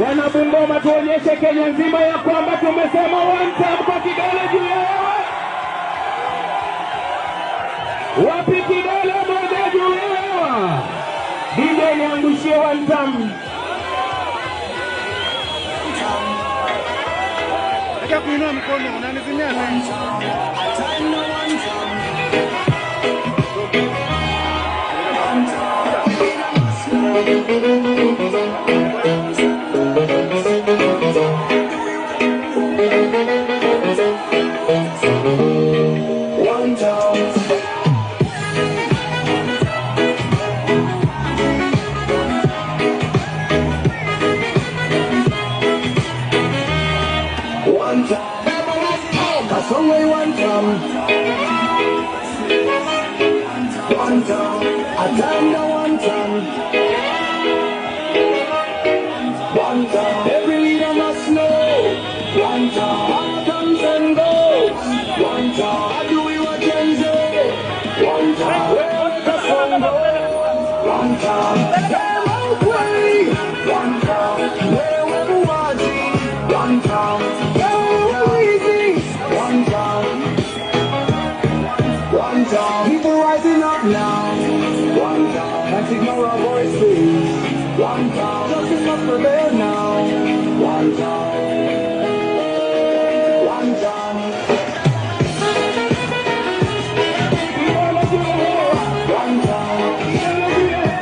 Wanabungoma, tuonyeshe Kenya nzima ya kwamba tumesema one time kwa kidole juu ya hewa. Wapi kidole moja juu ya hewa? DJ niangushie one time. Acha kuinua mkono, unanizimia na. One time. One time. Kasongo one time. One time. Atanda one time. One time. Every leader must know. One time. Power comes and goes. One time. How do we work and say? One time. Where Kasongo? One time. Where One time. Where Waji? One time. Where Easy? One time. One time. People rising up now. One time. Can't ignore our voices. One time. Justice must prevail now. One time. One time. One time.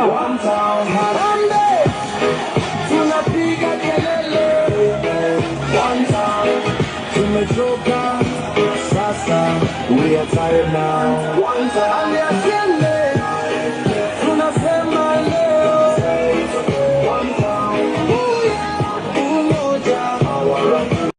One time. Harambee. Tunapiga kelele. One time. Tumechoka sasa, we are tired now. One time. Aliachele. Tunasema leo. One time. Umoja. One time.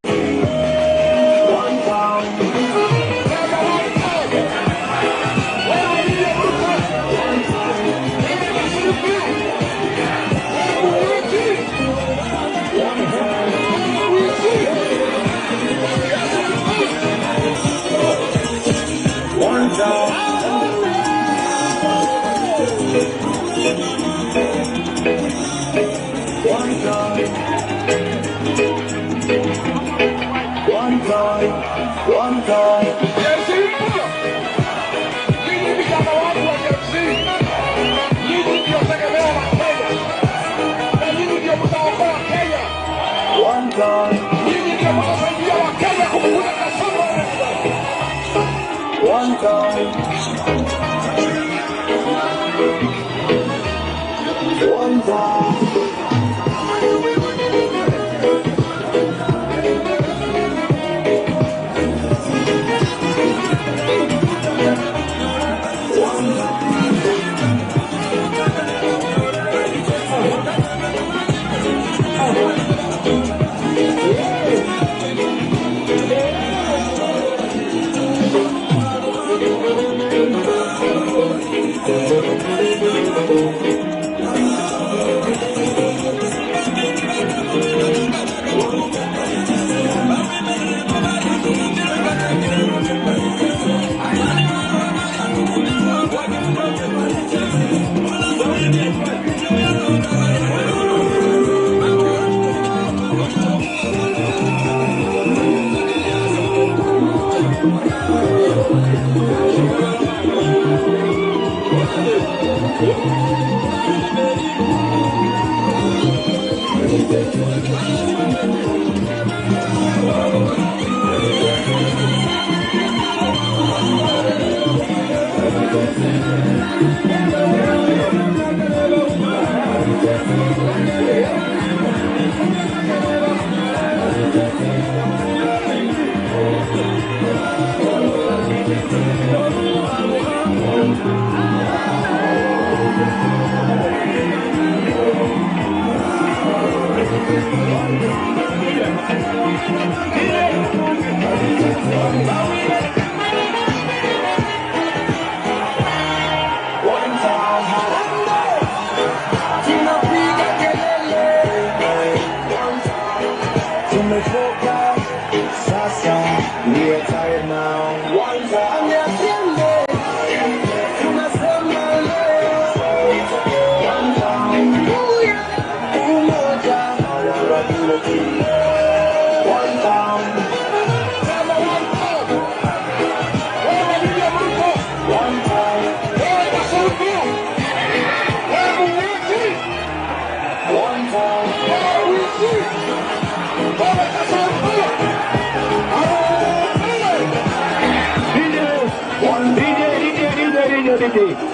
One time. One time. One time. One time. Nyinyi vijana wangu wa Gen Z, nyinyi ndio tegemeo la Kenya, na nyinyi ndio mtaokoa Kenya. One time. Nyinyi ndio mtasaidia Wakenya kupunguza kasoro. One time. One time. One time. Tunapiga kelele. One time. Tumechoka sasa, we are tired now. One time. Aliachele. Tunasema leo. One time. Umoja. One time. Kindiki.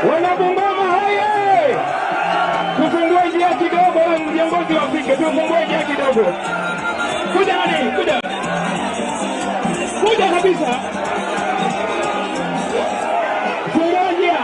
Wana Bungoma hoye! Tufungue njia kidogo, viongozi wafike, tufungue njia kidogo. Kuja nani? Kuja. Kuja kabisa. Fungua njia.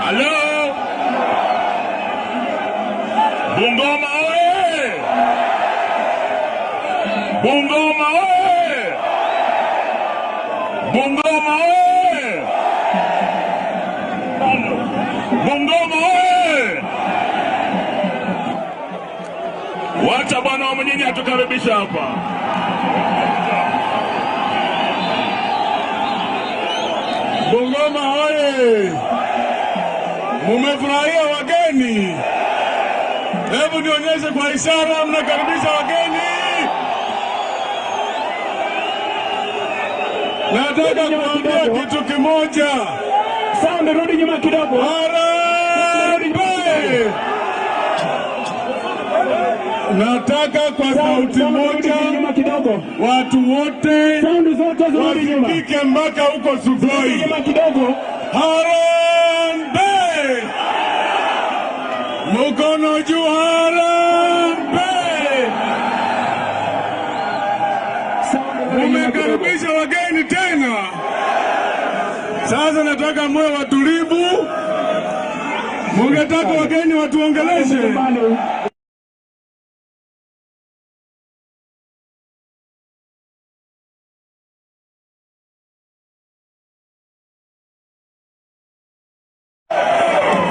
Hello. Bungoma oye! Bungoma oye! Bungoma oye! Bungoma oye! Wacha bwana wa mwenyeji atukaribisha hapa. Bungoma oye! Mumefurahia wageni? Hebu nionyeshe kwa ishara mnakaribisha wageni. Nataka kuambia kitu kimoja. Sound, rudi nyuma kidogo. Harambee! Nataka kwa sauti moja watu wote wasikike mpaka huko Sugoi. Harambee! Mkono juu, harambee! Mumekaribisha wageni tena. Sasa nataka muwe watulivu. Mungetaka wageni watuongeleshe.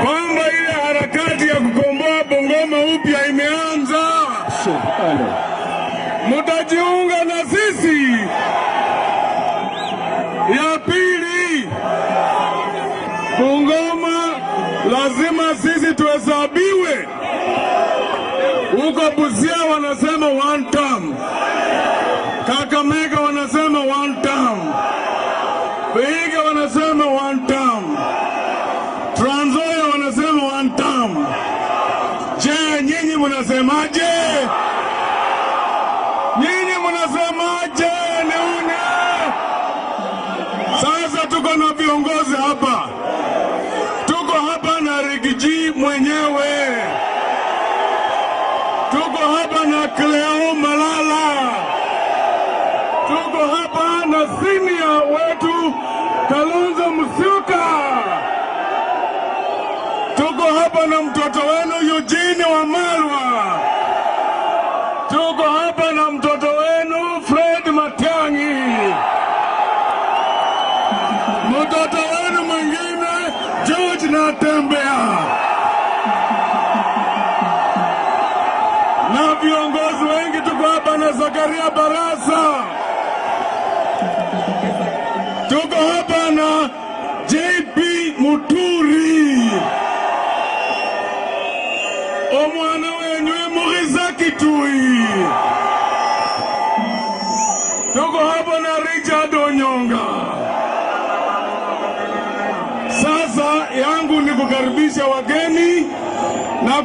Kwamba ile harakati ya kukomboa Bungoma upya imeanza. Mutajiunga na sisi. Ya pili, Bungoma lazima sisi tuhesabiwe. Huko Busia wanasema one term, Kakamega wanasema one term, Vihiga wanasema one term, Trans Nzoia wanasema one term. Je, nyinyi mnasemaje? Nyinyi mnasemaje? Nione. Sasa tuko na viongozi hapa. Tuko hapa na Rigiji mwenyewe. Tuko hapa na Cleo Malala. Tuko hapa na senior wetu Kalonzo Musyoka. Tuko hapa na mtoto wenu Eugene Wamalwa. Tuko hapa na mtoto wenu Fred Matiang'i. Mtoto wenu mwingine George Natembeya. Na viongozi wengi tuko hapa na Zakaria Barasa. Tuko hapa na JP Muturi. Omwana wenyu Muriza Kitui. Tuko hapa na Richard Onyonga. Sasa yangu ni kukaribisha wageni na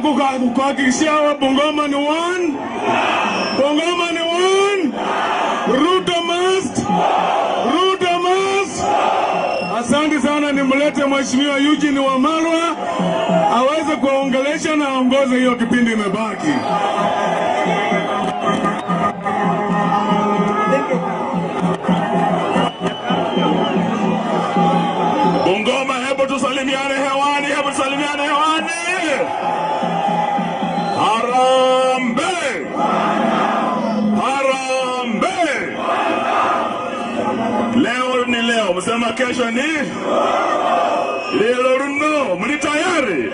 kuhakikishia wa Bungoma ni one. Bungoma ni one. Ruto must. Ruto must. Asante sana, nimlete Mheshimiwa Eugene Wamalwa aweze kuongelesha na aongoze hiyo kipindi imebaki. Kesho, msema kesho ni lelo runo, muli tayari?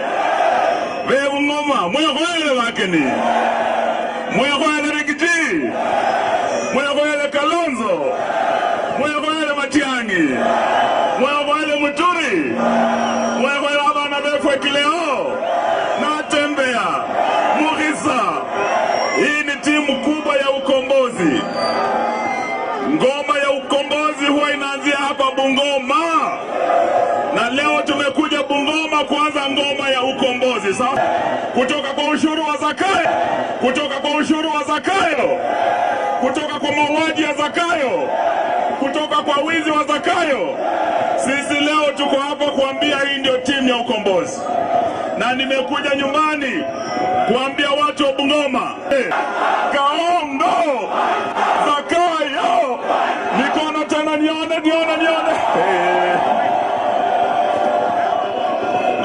Bebungoma, mwekhoyele bakeni. Mwekhoyele Rigiji. Mwekhoyele Kalonzo. Mwekhoyele Matiang'i. Mwekhoyele Muturi. Mwekhoyele abana befwe Kileo. Natembea. Murisa. Hii ni timu kubwa ya ukombozi. Ngoma ya ukombozi huwa inaanzia hapa Bungoma. Na leo tumekuja Bungoma kuanza ngoma ya ukombozi. Sawa? Kutoka kwa ushuru wa Zakayo, kutoka kwa ushuru wa Zakayo, kutoka kwa mauaji ya Zakayo, kutoka kwa wizi wa Zakayo. Sisi leo tuko hapa kuambia hii ndio timu ya ukombozi. Na nimekuja nyumbani kuambia watu wa Bungoma, Kaongo, Zakayo, mikono tena nione, nione, nione.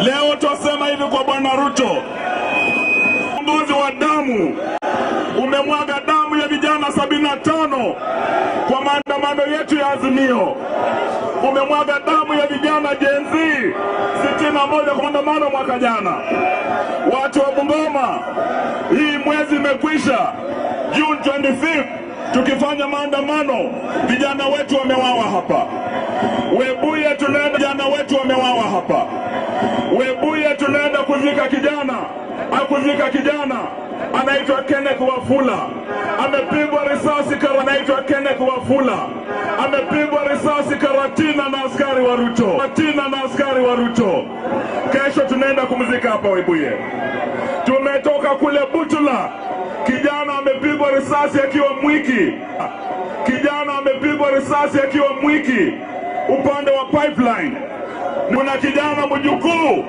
Leo twasema hivi kwa Bwana Ruto, ukombozi wa damu, umemwaga damu ya vijana 75 kwa maandamano yetu ya Azimio. Umemwaga damu ya vijana Gen Z 61 kwa maandamano mwaka jana. Watu wa Bungoma, hii mwezi imekwisha, June 25 tukifanya maandamano, vijana wetu wamewawa hapa. Webuye tunaenda, vijana wetu wamewawa hapa. Webuye tunaenda kuzika kijana, akuzika kijana anaitwa Kenneth Wafula, amepigwa risasi anaitwa Kenneth Wafula, amepigwa risasi Karatina na askari wa Ruto, Karatina na askari wa Ruto. Kesho tunaenda kumzika hapa Webuye. Tumetoka kule Butula, kijana amepigwa risasi akiwa Mwiki, kijana amepigwa risasi akiwa Mwiki upande wa pipeline. Kuna kijana mjukuu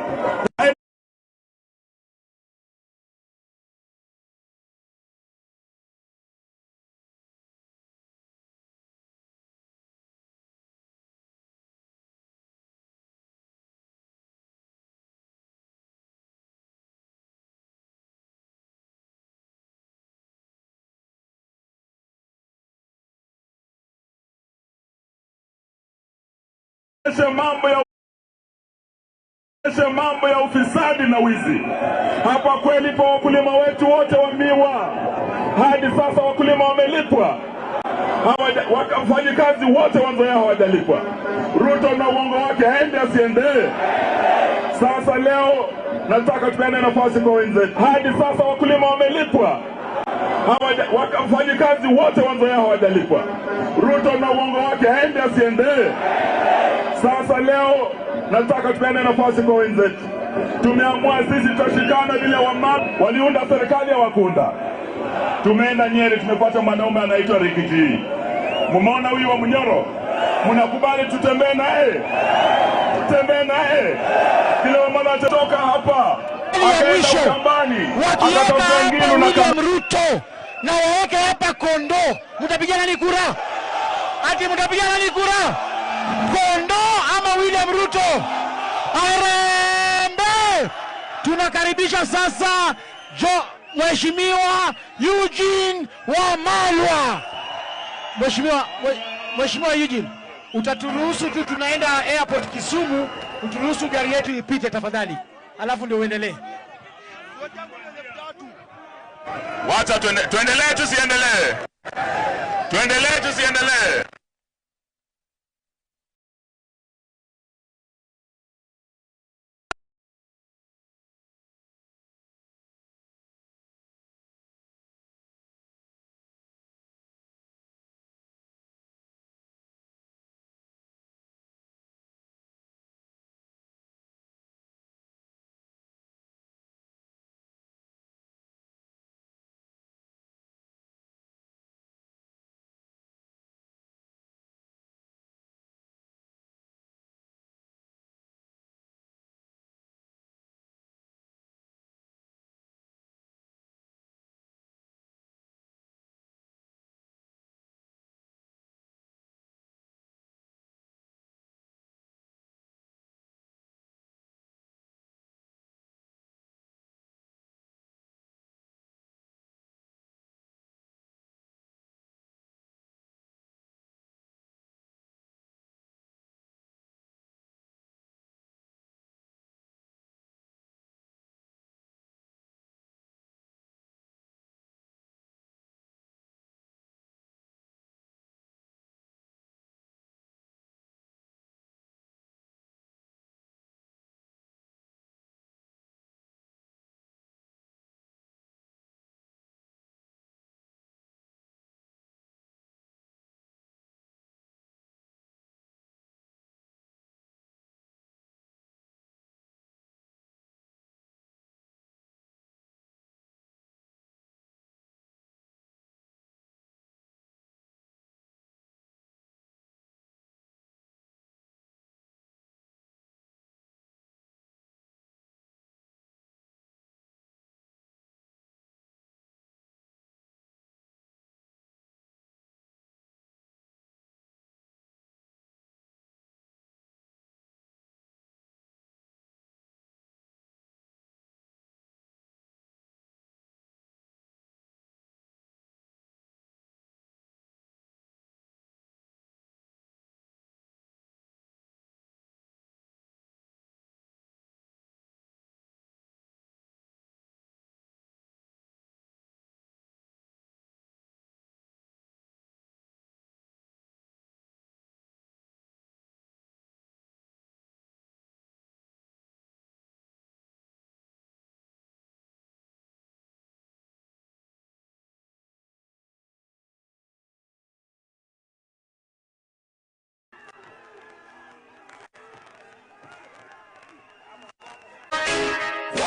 mambo ya ufisadi na wizi. Hapa kweli kwa wakulima wetu wote wa miwa, hadi sasa wakulima wamelipwa, wafanyikazi wote wa Nzoia hawajalipwa. Ruto na uongo wake, aende asiende. Sasa leo nataka tupeane nafasi kwa wenzetu. Hadi sasa wakulima wamelipwa, wafanyikazi wote wa Nzoia hawajalipwa. Ruto na uongo wake, aende asiende. Sasa leo nataka tupeane nafasi kwa wenzetu. Tumeamua sisi tutashikana vile wamama waliunda serikali ya Wakunda. Tumeenda Nyeri, tumepata mwanaume anaitwa Rigiji. Mumeona huyu wa Munyoro? Mnakubali tutembee naye? Tutembee naye? Kile wamama atatoka hapa akaenda Ukambani, wakiweka hapa William Ruto na waweke hapa kondoo, mtapiga nani kura? Ati mtapiga nani kura? Kondoo ama William Ruto? Harambee! Tunakaribisha sasa Mheshimiwa Eugene Wamalwa. Mheshimiwa Eugene, utaturuhusu tu, tunaenda airport Kisumu, uturuhusu gari yetu ipite tafadhali, alafu ndio uendelee. Wacha tuendelee, tusiendelee? Tuendelee, tusiendelee?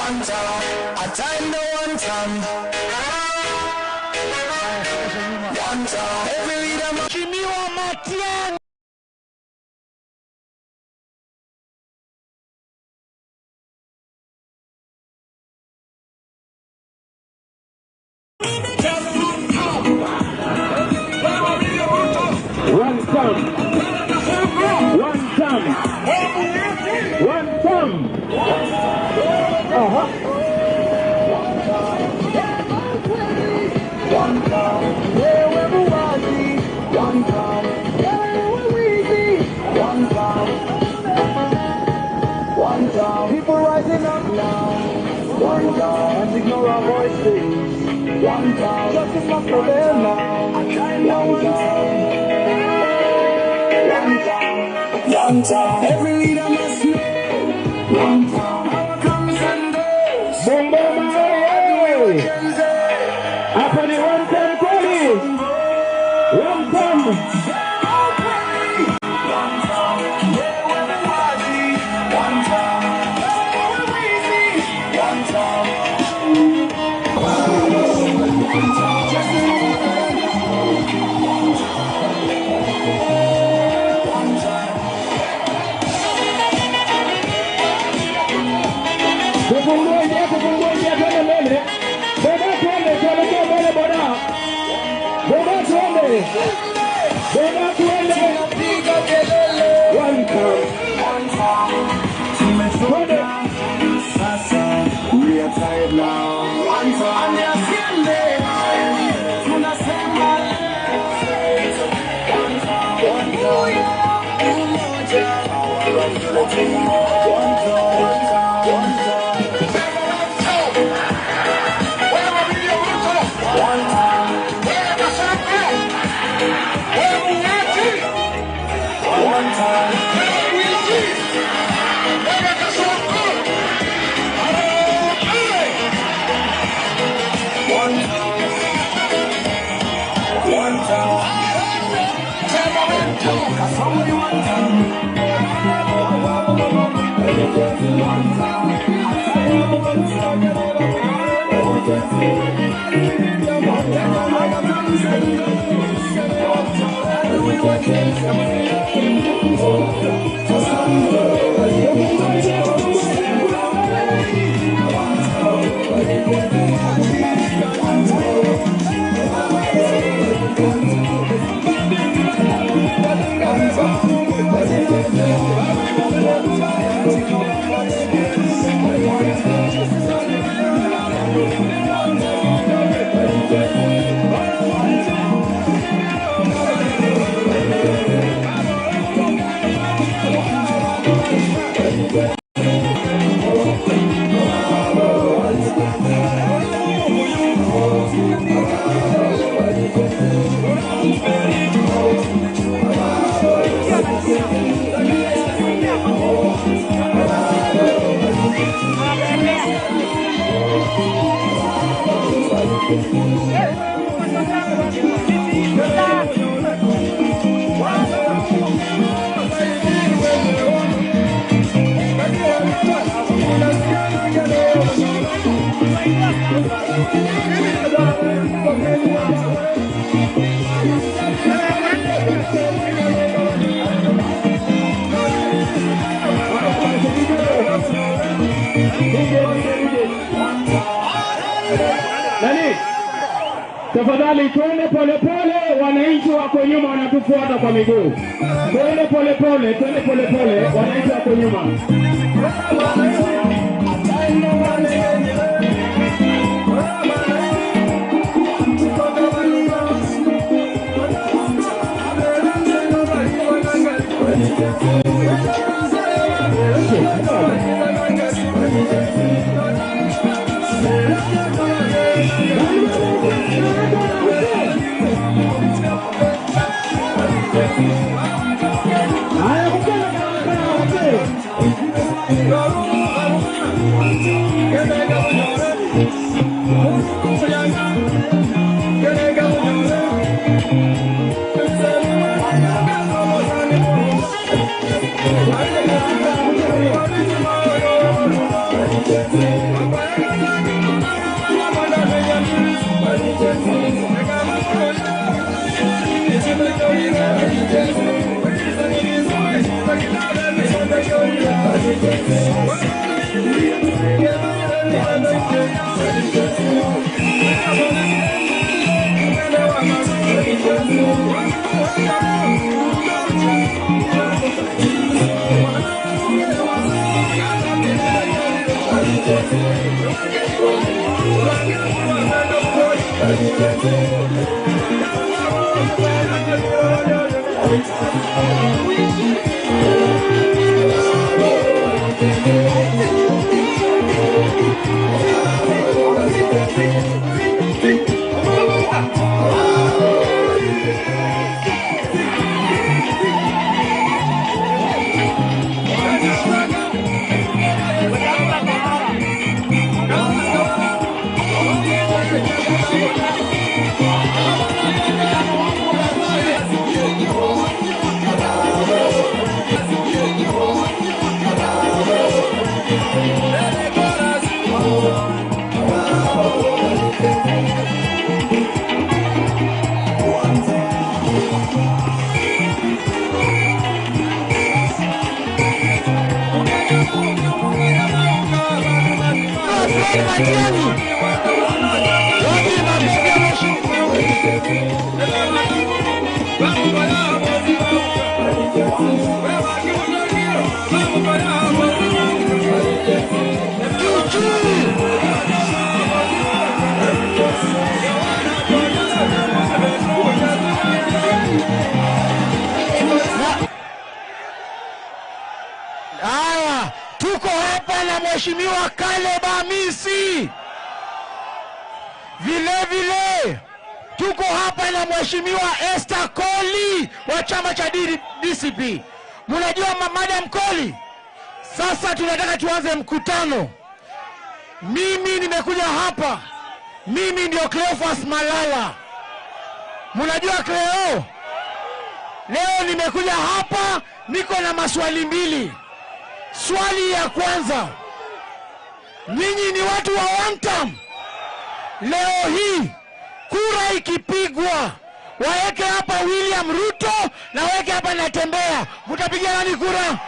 One time, a time to one time. One time, every leader Mheshimiwa Matiang'i. One time. One time. One time. Aha. One time, wewe muwazi. One time, wewe wizi. One time, one time, people rising up now. One time, and ignore our voices. One time, justice must prevail now. One time, one time, one time, every leader must know. One time, power comes and goes. Bungoma oye! Hapa ni one time kweli. One time. Tufungue njia, tufungue njia, twende mbele. Boda twende, tuelekee mbele boda. Boda twende. Boda twende. One time. Twende. Sasa, we are tired now. One time. Tunasema Nani? Tafadhali twende polepole, wananchi wako nyuma wanatufuata kwa miguu. Twende polepole, twende polepole, wananchi wako nyuma. Haya, tuko hapa na Mheshimiwa Caleb Amisi. Vile vile tuko hapa na Mheshimiwa Esther Koli wa chama cha DCP. Mnajua Madam Koli? Sasa tunataka tuanze mkutano. Mimi nimekuja hapa. Mimi ndio Cleophas Malala. Mnajua Cleo? Leo nimekuja hapa, niko na maswali mbili. Swali ya kwanza, nyinyi ni watu wa one term. Leo hii kura ikipigwa, waeke hapa William Ruto na waeke hapa Natembeya, mtapigia nani kura?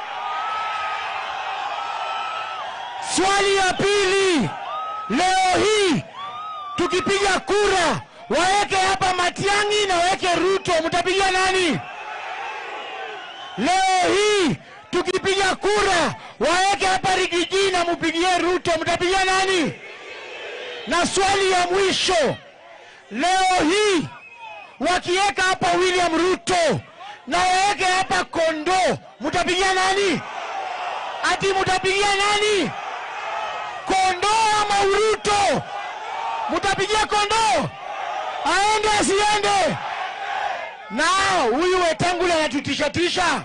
Swali ya pili, leo hii tukipiga kura, waeke hapa Matiang'i na waeke Ruto, mtapigia nani? Leo hii tukipiga kura, waeke hapa Rigiji na mupigie Ruto, mtapigia nani? Na swali ya mwisho, leo hii wakiweka hapa William Ruto na waeke hapa Kondo, mtapigia nani? Ati mtapigia nani? Kondo ama Ruto? Mtapigia Kondo? Aende asiende? Na huyu Wetangula anatutisha tisha.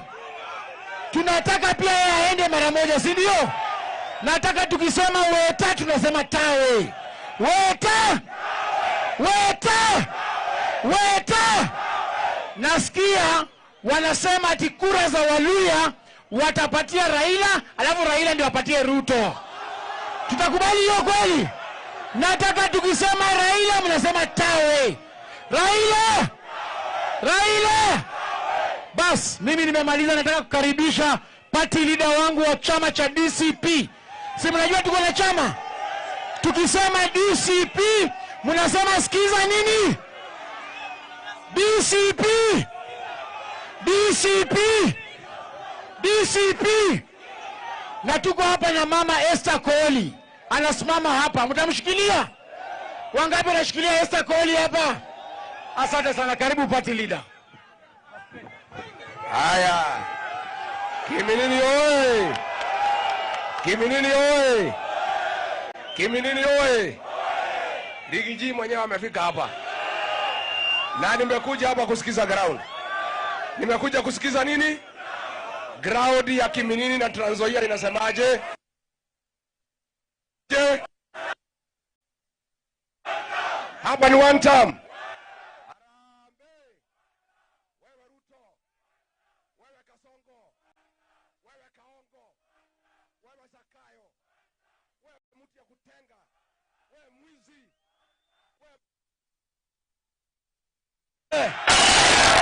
Tunataka pia yeye aende mara moja, si ndio? Nataka tukisema Weta tunasema tawe. Weta! Weta! Weta! Nasikia wanasema ati kura za Waluya watapatia Raila, alafu Raila ndio apatie Ruto. Tutakubali hiyo kweli? Nataka tukisema Raila mnasema tawe. Raila! Raila! Bas, mimi nimemaliza. Nataka kukaribisha party leader wangu wa chama cha DCP. Si mnajua tuko na chama? Tukisema DCP, mnasema sikiza nini? DCP! DCP! DCP! Na tuko hapa na Mama Esther Koli. Anasimama hapa. Mtamshikilia? Wangapi wanashikilia Esther Koli hapa? Asante sana. Karibu party leader. Haya. Kiminini oye! Kiminini oye! Kiminini oye! Rigiji mwenyewe amefika hapa. Na nimekuja hapa kusikiza ground. Nimekuja kusikiza nini? Ground ya Kiminini na Trans Nzoia inasemaje? Je? Hapa ni one term.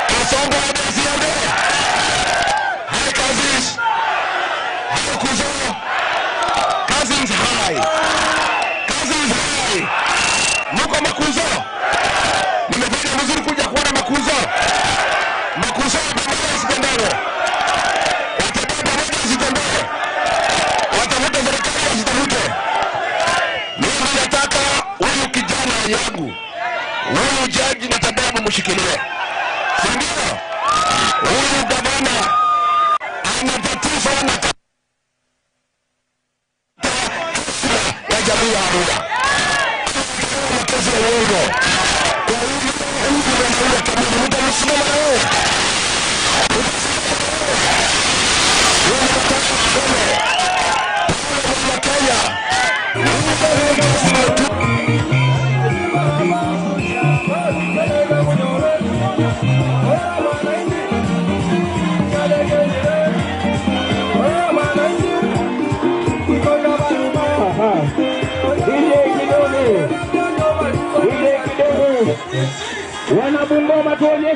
Kasongo asiende. Hi cousins. Hi kuzo. Cousins hi. Cousins hi. Mko makuzo? Nimefanya vizuri kuja kuona makuzo. Makuzo pamoja wasitembee. Watembee pamoja wasitembee. Watafute serikali wasitafute. Mimi nataka huyu kijana yangu, huyu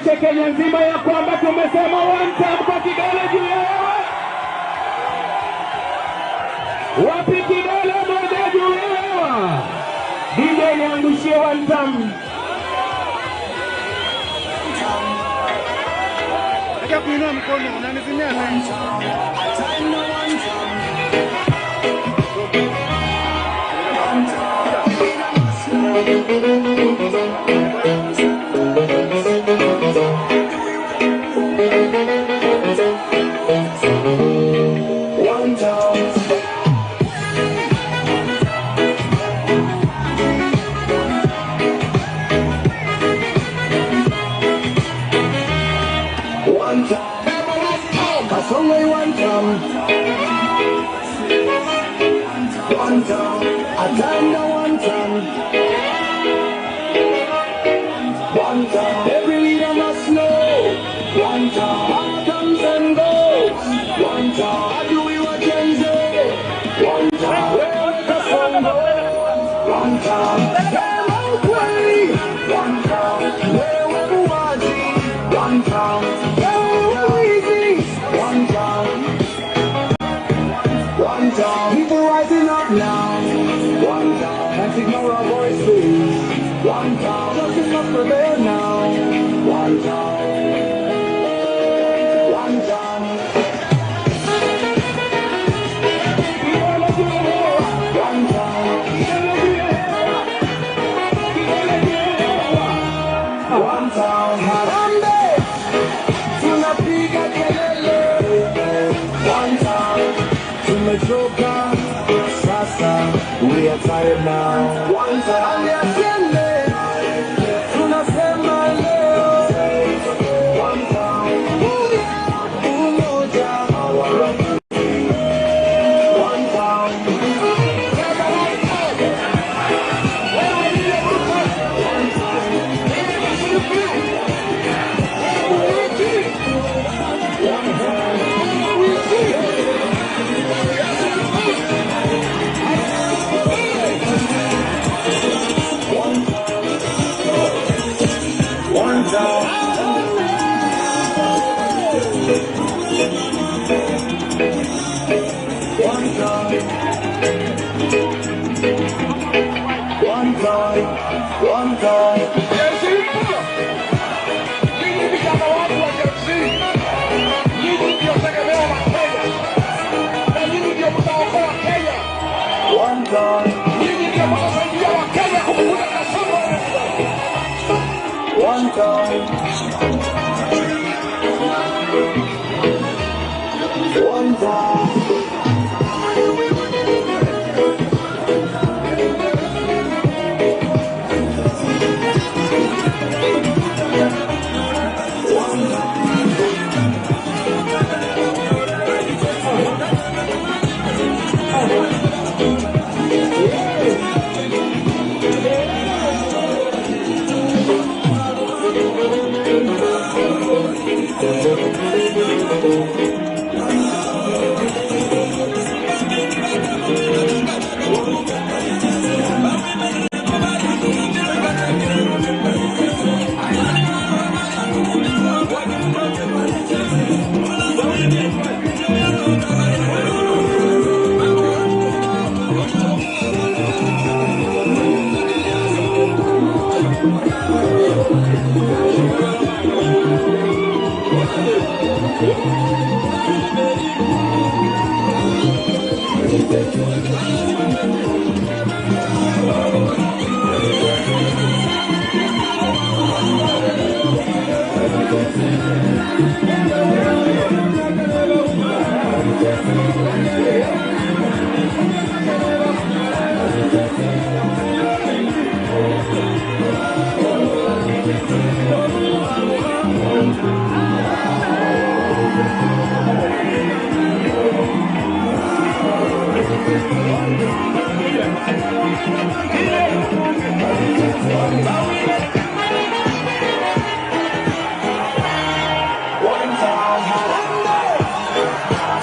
Tuonyeshe Kenya nzima ya kwamba tumesema one time kwa kidole juu ya hewa. Wapi kidole moja juu ya hewa? DJ niangushie one time. Nataka kuinua mkono, unanizimia nani? One time. One time. Kasongo one time. One time. Atanda one time. One time. Every leader must know. One time. Power comes and goes. One time. How do we watch and say? One time. Where Kasongo? One time. Sema ukweli. One time. Wewe muuaji. One time. Wewe mwizi. One time. One time. People rising up now. One time. Can't ignore our voices. One time. Justice must prevail now. One time. One time. One time. One time. Harambee. Tunapiga kelele. One time. Tumechoka sasa, we are tired now. One time. Aliasiende, tunasema leo. One time. Umoja, our one time. One time. One time. One time. One time. Nyinyi vijana wangu wa Gen Z, nyinyi ndio tegemeo la Kenya, na nyinyi ndio mtaokoa Kenya. One time. Nyinyi ndio mtasaidia Wakenya kupunguza kasoro. One time. One time.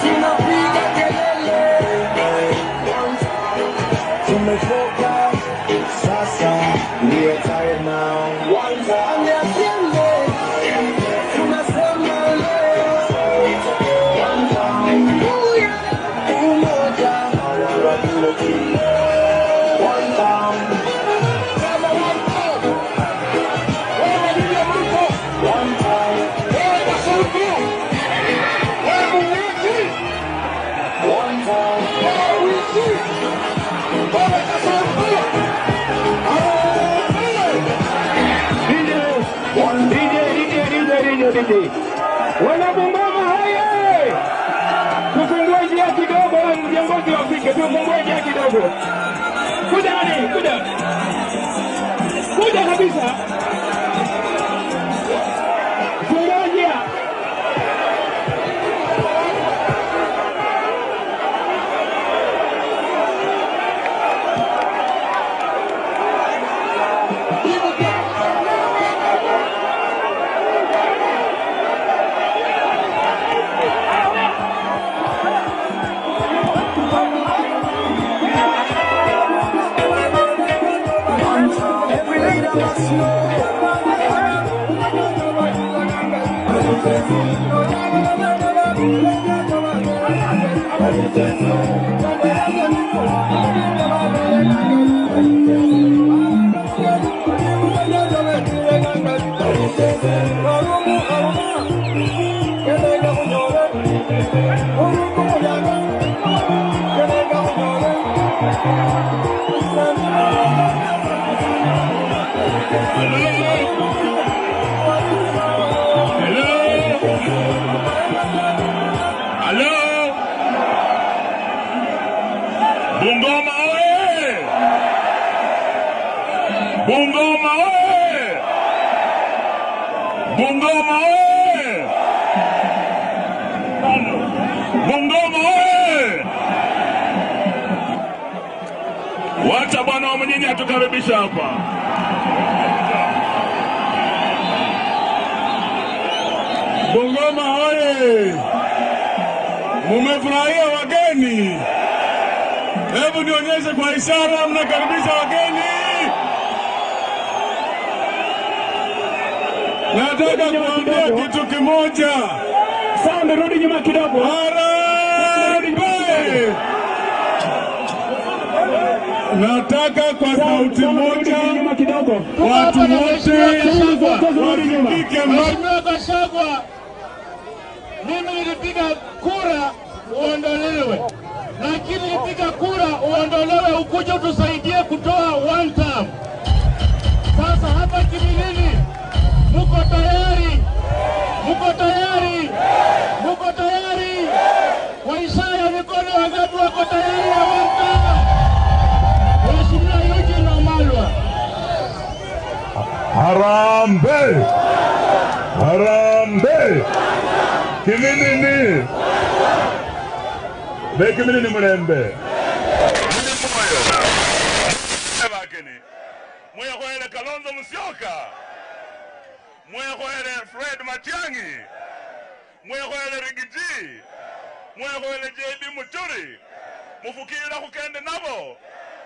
Tunapiga kelele. Tumechoka sasa, we are tired now. One time. Asante. Wana Bungoma hoye! Tufungue njia kidogo, viongozi wafike, tufungue njia kidogo. Kuja nani? Kuja. Kuja kabisa. Fungua njia. Bungoma oye! Bungoma oye! Bungoma oye! Bungoma oye! Wacha bwana wa mjini atukaribisha hapa. Bungoma oye! Mumefurahia wageni? Hebu nionyeshe kwa ishara mnakaribisha wageni. Nataka kuambia kitu kimoja. Sound, rudi nyuma kidogo. Harambee! Nataka kwa sauti moja watu wote wasikike. Mheshimiwa Gachagua, mimi nilipiga kura uondolewe, lakini nilipiga kura uondolewe ukuje utusaidie kutoa one term. Sasa hapa Kimilili muko tayari? Muko tayari? Muko tayari? Kwa ishara ya mikono wangapi wako tayari ya one term? Mheshimiwa Eugene Wamalwa. Harambee! Harambee! Kimilili! Be Kimilili mulembe. Bakeni. Mwehoele Kalonzo Musyoka. Mwehoele Fred Matiang'i. Mwehoele Rigiji. Mwehoele JB Muturi. Mufukira kukende nabo.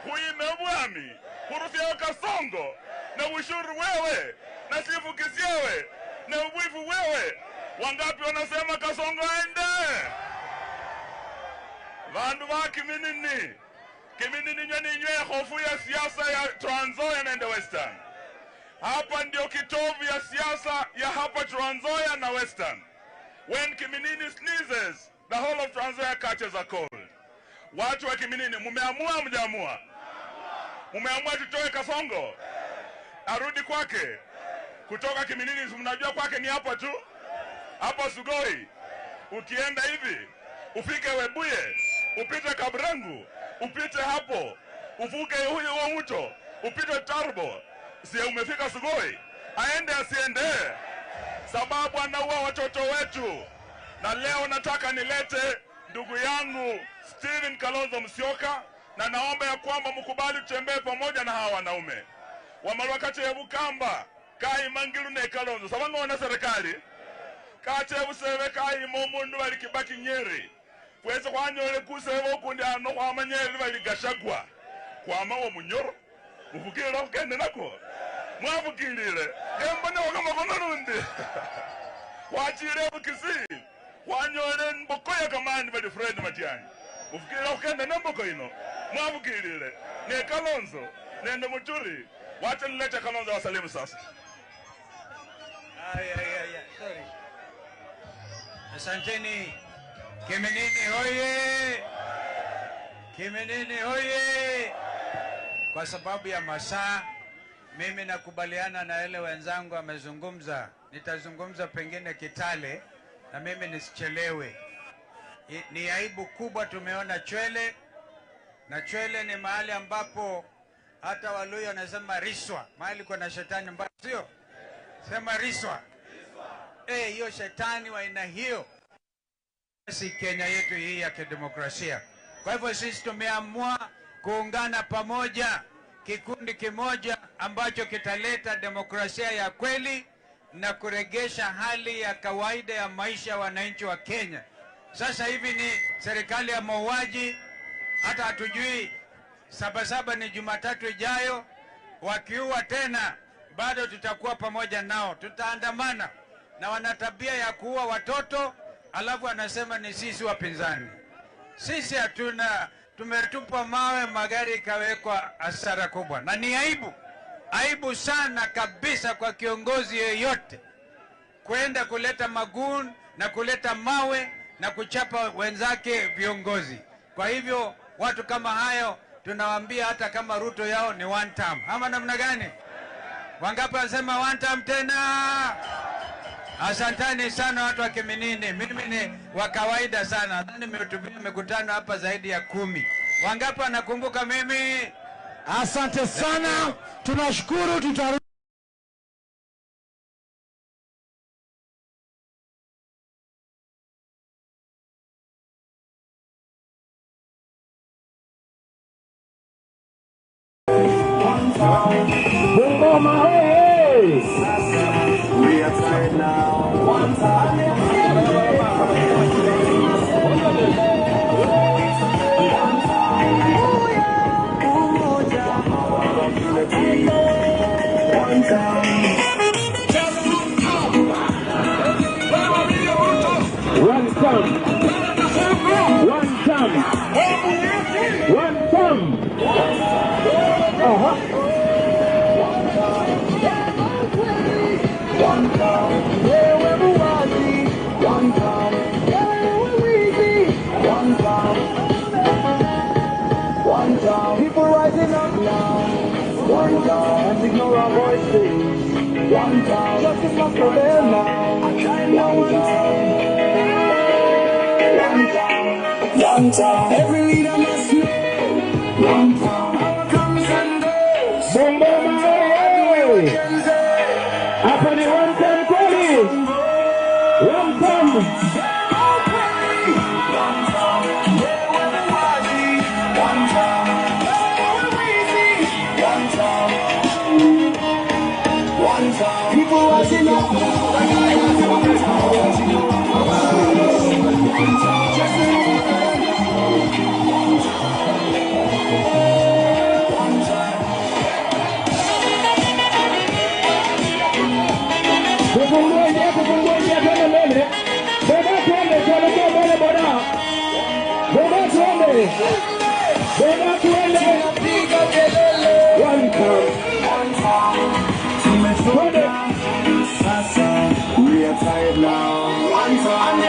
Huime obwami. Hurufia Kasongo. Na ushuru wewe. Na sifu kisiewe. Na ubwifu wewe. Wangapi wanasema Kasongo aende? Vandu wa Kiminini. Kiminini nywe hofu ya siasa ya Trans Nzoia na Western. Hapa ndio kitovu ya siasa ya hapa Trans Nzoia na Western. When Kiminini sneezes, the whole of Trans Nzoia catches a cold. Watu wa Kiminini, mumeamua mjaamua? Mumeamua tutoe Kasongo? Arudi kwake. Kutoka Kiminini, mnajua kwake ni hapa tu. Hapa Sugoi. Ukienda hivi, ufike Webuye, upite Kabrangu, upite hapo, uvuke huyo huo mto, upite Tarbo, si umefika Sugoi? Aende asiende? Sababu anaua watoto wetu. Na leo nataka nilete ndugu yangu Stephen Kalonzo Musyoka, na naomba ya kwamba mkubali tutembee pamoja na hawa wanaume. Wamalwakache ya Bukamba, kai mangilu ne Kalonzo, sababu wana serikali. Kache busebe kai momundu bali Kibaki Nyeri. Kweza kwanyole kusebe okundi ano kwa manyeri bali Gachagua. Kwa mawo munyoro. Mufukira kukende nako. Mwafukirire. Embone wakama kono. Wachire bukisi. Kwanyole mbokoya kamani bali Fred Matiang'i. Mufukira kukende namboko ino. Mwafukirire. Ne Kalonzo, nende Muturi. Wacha nilete Kalonzo wasalimu sasa. Ay. Sorry. Asanteni. Kiminini hoye! Kiminini hoye! Kwa sababu ya masaa, mimi nakubaliana na yale wenzangu amezungumza. Nitazungumza pengine Kitale na mimi nisichelewe. Ni aibu kubwa tumeona Chwele, na Chwele ni mahali ambapo hata Waluya wanasema riswa, mahali kuna shetani mbaya, sio? Sema riswa. Hiyo shetani wa aina hiyo si Kenya yetu hii ya kidemokrasia. Kwa hivyo sisi tumeamua kuungana pamoja, kikundi kimoja ambacho kitaleta demokrasia ya kweli na kuregesha hali ya kawaida ya maisha ya wananchi wa Kenya. Sasa hivi ni serikali ya mauaji, hata hatujui 7/7 ni Jumatatu ijayo. Wakiua tena bado tutakuwa pamoja nao, tutaandamana. Na wana tabia ya kuua watoto, alafu anasema ni sisi wapinzani. Sisi hatuna, tumetupa mawe, magari ikawekwa, hasara kubwa. Na ni aibu, aibu sana kabisa kwa kiongozi yeyote kwenda kuleta magun na kuleta mawe na kuchapa wenzake viongozi. Kwa hivyo watu kama hayo tunawaambia hata kama Ruto yao ni one term. Ama namna gani? Wangapi wanasema one term tena? Asanteni sana watu wa Kiminini. Mimi ni wa kawaida sana. Nadhani nimehutubia mikutano hapa zaidi ya 10. Wangapi wanakumbuka mimi? Asante sana. Tunashukuru. Tutarudi. Bungoma hey! We are tired now. One time. One time. One time. One time. One time. Uh-huh. One time, wewe muwazi. One time, wewe wizi. One time, one time, people rising up now. One time, and ignore our voices. One time, justice must prevail now. One time, one time, one time, every leader must know. One time, power comes and goes. Bungoma oye! Hapa ni one time kweli. One time. People rising up. Tufungue njia, tufungue njia, twende mbele. Boda twende, tuelekee mbele boda. Boda twende. Boda twende. One time. Twende. We are tired now. One time.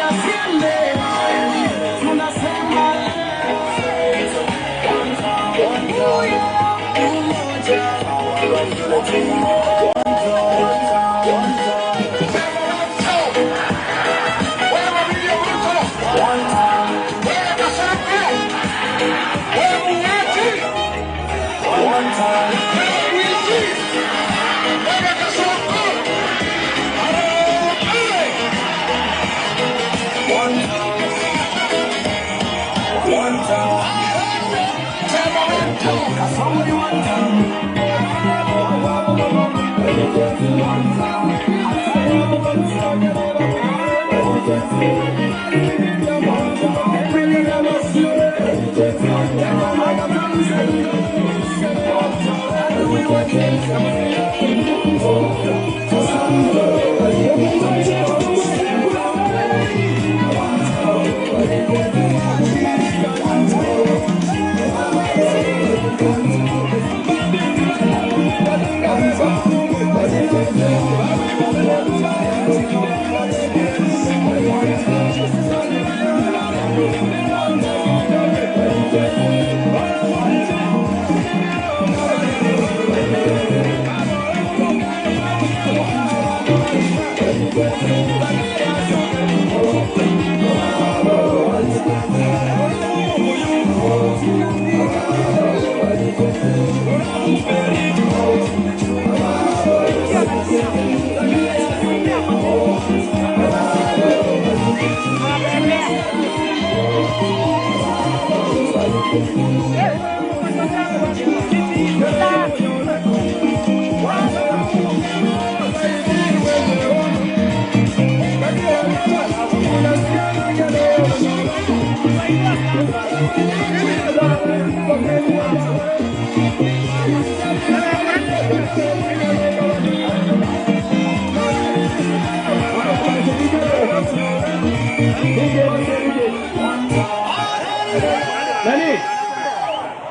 Nani?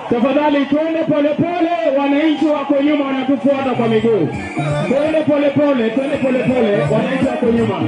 Tafadhali twende polepole, wananchi wako nyuma wanatufuata kwa miguu. Twende polepole, twende polepole, wananchi wako nyuma.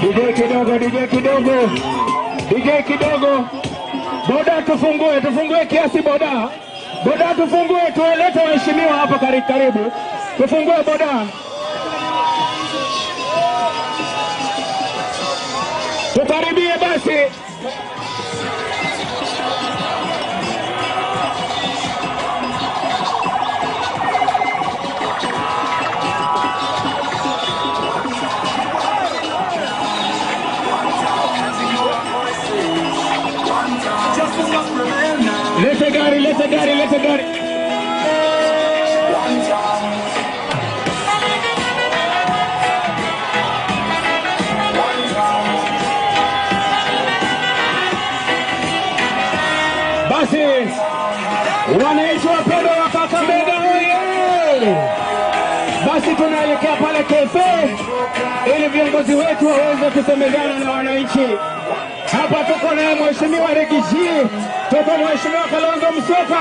DJ kidogo, DJ kidogo, DJ kidogo. Boda tufungue, tufungue kiasi boda. Boda tufungue, tuwalete waheshimiwa hapa karibu. Tufungue boda. Tukaribie basi. Lete gari, lete gari, lete gari. Basi wananchi wapendwa wa Kakamega oye! Basi tunaelekea pale KFA ili viongozi wetu waweze kusemezana na wananchi. Hapa tuko na Mheshimiwa Rigiji, tuko Mheshimiwa Kalonzo Musyoka,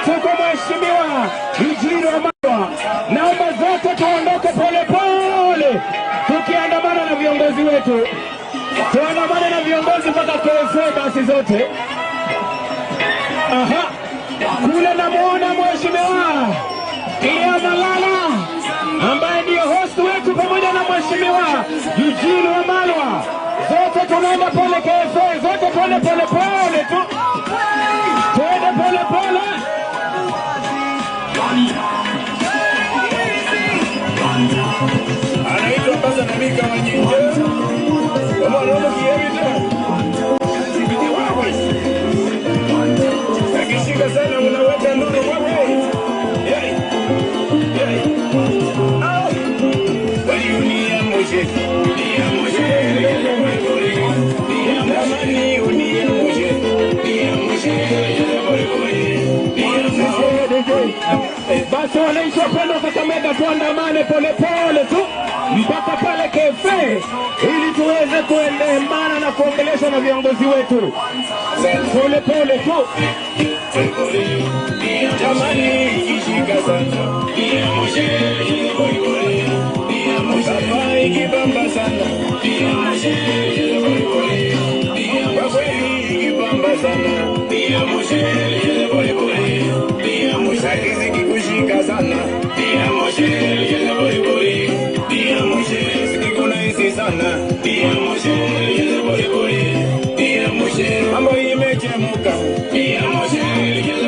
tuko Mheshimiwa Eugene Wamalwa. Naomba zote tuondoke pole pole tukiandamana na viongozi wetu. Tuandamane na viongozi mpaka KFA basi zote. Aha. Kule namuona Mheshimiwa Elia Malala ambaye ndiyo host wetu pamoja na Mheshimiwa Eugene Wamalwa. Zote tunaenda pole KFA, zote pole pole pole tu. Tuende pole pole. Anaitwa Pasa na Mika Wanyinje. Akishika sana unaweka nduru wewe. Basi wananchi wapendwa Kakamega, tuandamane pole pole tu mpaka pale KFA ili tuweze kuendemana na kuongeleshwa na viongozi wetu. Pole pole tu. Jamani ikishika sana baba ikibamba sana kwa kweli ikibamba sana zikikushika sana zikikunahisi sana mambo imechemuka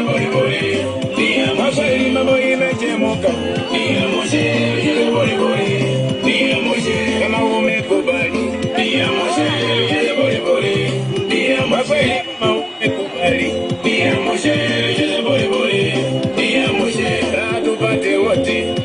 kwa kweli mambo imechemuka kama umekubali kwa kweli kama umekubali tupate wote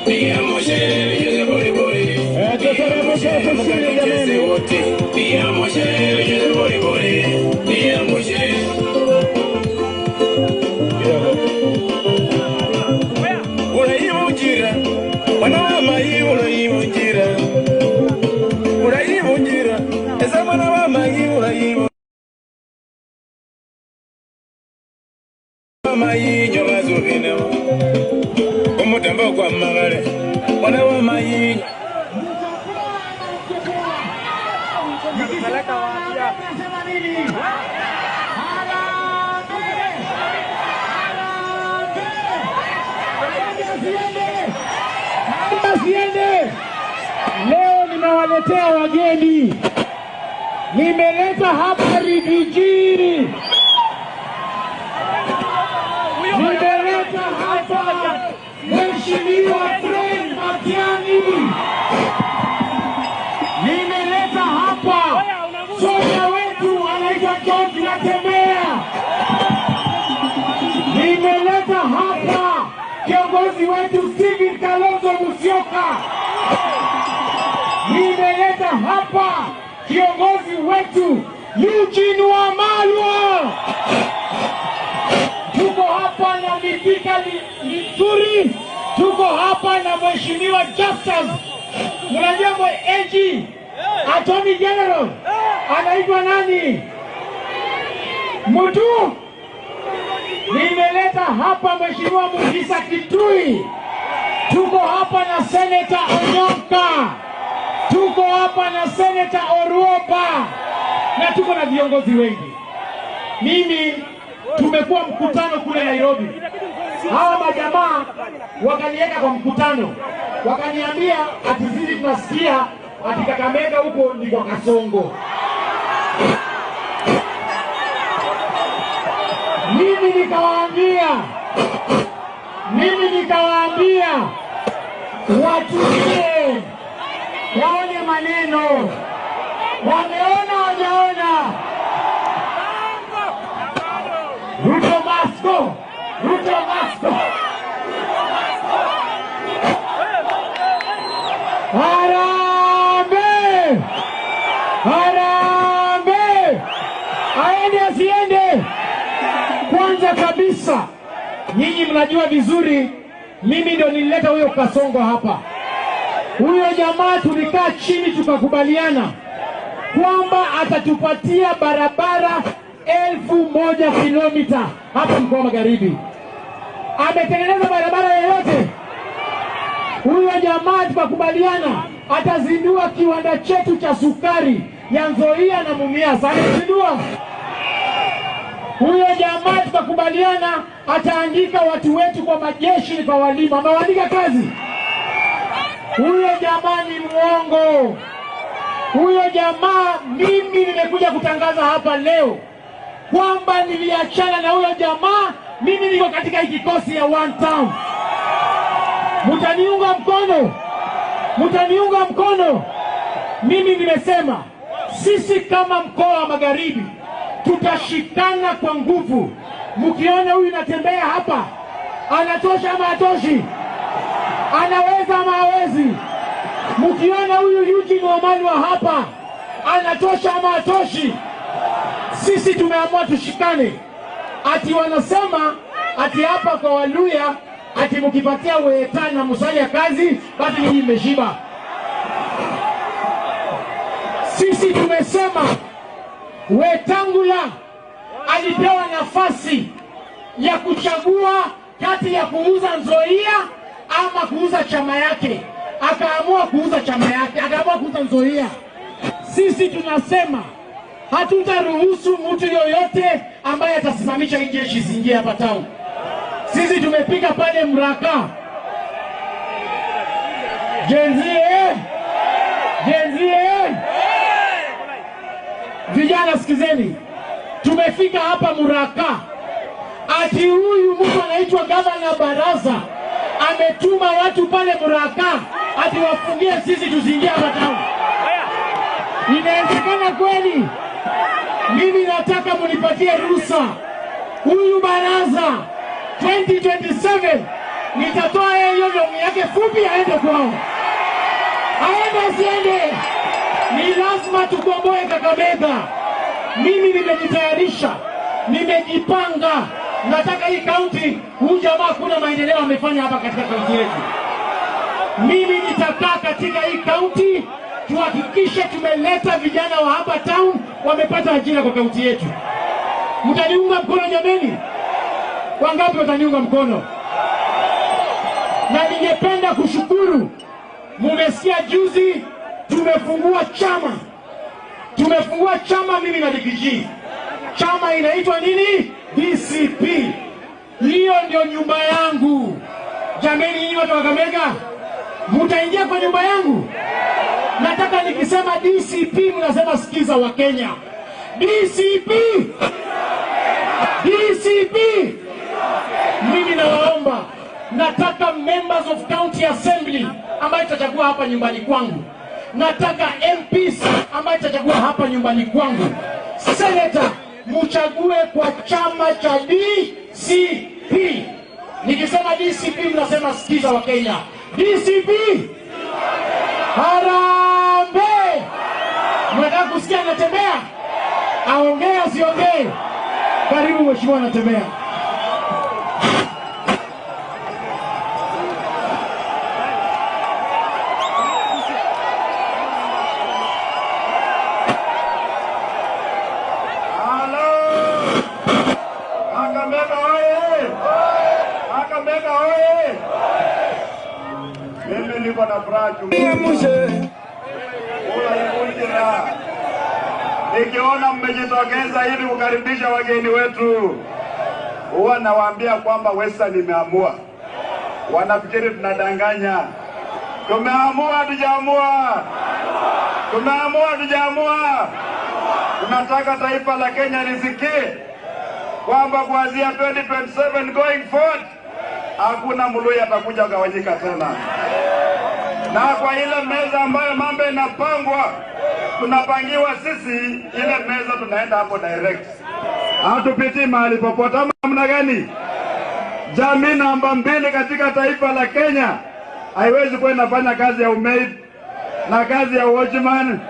Leo nimewaletea wageni. Nimeleta hapa Rigiji. Nimeleta hapa Mheshimiwa Fred Matiang'i. Nimeleta hapa soja wetu anaitwa George Natembeya. Nimeleta hapa kiongozi wetu Stephen Kalonzo Musyoka. Nimeleta hapa kiongozi wetu Eugene Wamalwa. Tuko hapa na Mithika Linturi, tuko hapa na Mheshimiwa Justus. Mnajua AG, Attorney General, anaitwa nani? Mutu. Nimeleta hapa Mheshimiwa Mugisa Kitui. Tuko hapa na Senator Onyonka. Tuko hapa na Senator Oruoba. Na tuko na viongozi wengi. Mimi tumekuwa mkutano kule Nairobi. Hawa majamaa wakaniweka kwa mkutano. Wakaniambia ati sisi tunasikia ati Kakamega huko ni kwa Kasongo. Mimi nikawaambia watulie, waone maneno. Wameona wajaona? Ruto Moscow, Ruto Moscow. Harambee! Harambee! Aende asiende? Kwanza kabisa, nyinyi mnajua vizuri mimi ndio nilileta huyo Kasongo hapa. Huyo jamaa tulikaa chini tukakubaliana kwamba atatupatia barabara 1000 kilomita hapa mkoa Magharibi. Ametengeneza barabara yoyote? Huyo jamaa tukakubaliana atazindua kiwanda chetu cha sukari ya Nzoia na Mumias. Amezindua? Huyo jamaa tukakubaliana ataandika watu wetu kwa majeshi kwa walimu. Amewaandika kazi? Huyo jamaa ni mwongo. Huyo jamaa, mimi nimekuja kutangaza hapa leo kwamba niliachana na huyo jamaa. Mimi niko katika kikosi ya One Town. Mtaniunga mkono? Mtaniunga mkono? Mimi nimesema sisi kama mkoa wa Magharibi tutashikana kwa nguvu. Mkiona huyu anatembea hapa, anatosha ama hatoshi? Anaweza ama hawezi? Mkiona huyu Eugene Wamalwa hapa, anatosha ama hatoshi? Sisi tumeamua tushikane. Ati wanasema ati hapa kwa Waluya ati mkipatia Weta na Musalia kazi basi nyinyi mmeshiba. Sisi tumesema Wetangula alipewa nafasi ya kuchagua kati ya kuuza Nzoia ama kuuza chama yake. Akaamua kuuza chama yake, akaamua kuuza Nzoia. Sisi tunasema hatutaruhusu mtu yoyote ambaye atasimamisha hii jeshi isiingie hapa town. Sisi tumepiga pale Mraka. Gen Z, Gen Z. Vijana sikizeni. Tumefika hapa Mraka. Ati huyu mtu anaitwa Gavana Baraza ametuma watu pale Mraka ati wafungie sisi tusiingie hapa town. Inawezekana kweli? Mimi nataka munipatie ruhusa. Huyu Baraza 2027 nitatoa yeye hiyo longi yake fupi aende kwao. Aende asiende? Ni lazima tukomboe Kakamega. Mimi nimejitayarisha, nimejipanga. Nataka hii kaunti, huyu jamaa kuna maendeleo amefanya hapa katika kaunti yetu. Mimi nitakaa katika hii kaunti tuhakikishe tumeleta vijana wa hapa town wamepata ajira kwa kaunti yetu. Mtaniunga mkono jameni? Wangapi wataniunga mkono? Na ningependa kushukuru, mumesikia juzi tumefungua chama. Tumefungua chama mimi na DPG. Chama inaitwa nini? DCP. Hiyo ndio nyumba yangu. Jameni, nyinyi watu wa Kakamega, mtaingia kwa nyumba yangu? Nataka nikisema DCP mnasema sikiza wa Kenya. DCP! DCP! Mimi nawaomba, nataka members of county assembly ambayo tutachagua hapa nyumbani kwangu. Nataka MPs ambayo tutachagua hapa nyumbani kwangu. Senator mchague kwa chama cha DCP. Nikisema DCP mnasema sikiza wa Kenya. DCP! Harambee! Mnataka kusikia anatembea? Aongee asiongee? Karibu mheshimiwa anatembea. Halo! Kakamega oye! Kakamega oye! Mimi niko na furaha nikiona mmejitokeza ili kukaribisha wageni wetu. Huwa nawaambia kwamba Western imeamua. Wanafikiri tunadanganya. Tumeamua, hatujaamua. Tumeamua, hatujaamua. Tunataka taifa la Kenya lisikie kwamba kuanzia 2027 going forward hakuna Mluya atakuja kugawanyika tena. Na kwa ile meza ambayo mambo inapangwa, tunapangiwa sisi, ile meza tunaenda hapo direct. Hatupitii mahali popote. Namna gani? Jamii namba 2 katika taifa la Kenya haiwezi kuwa inafanya kazi ya umaid na kazi ya watchman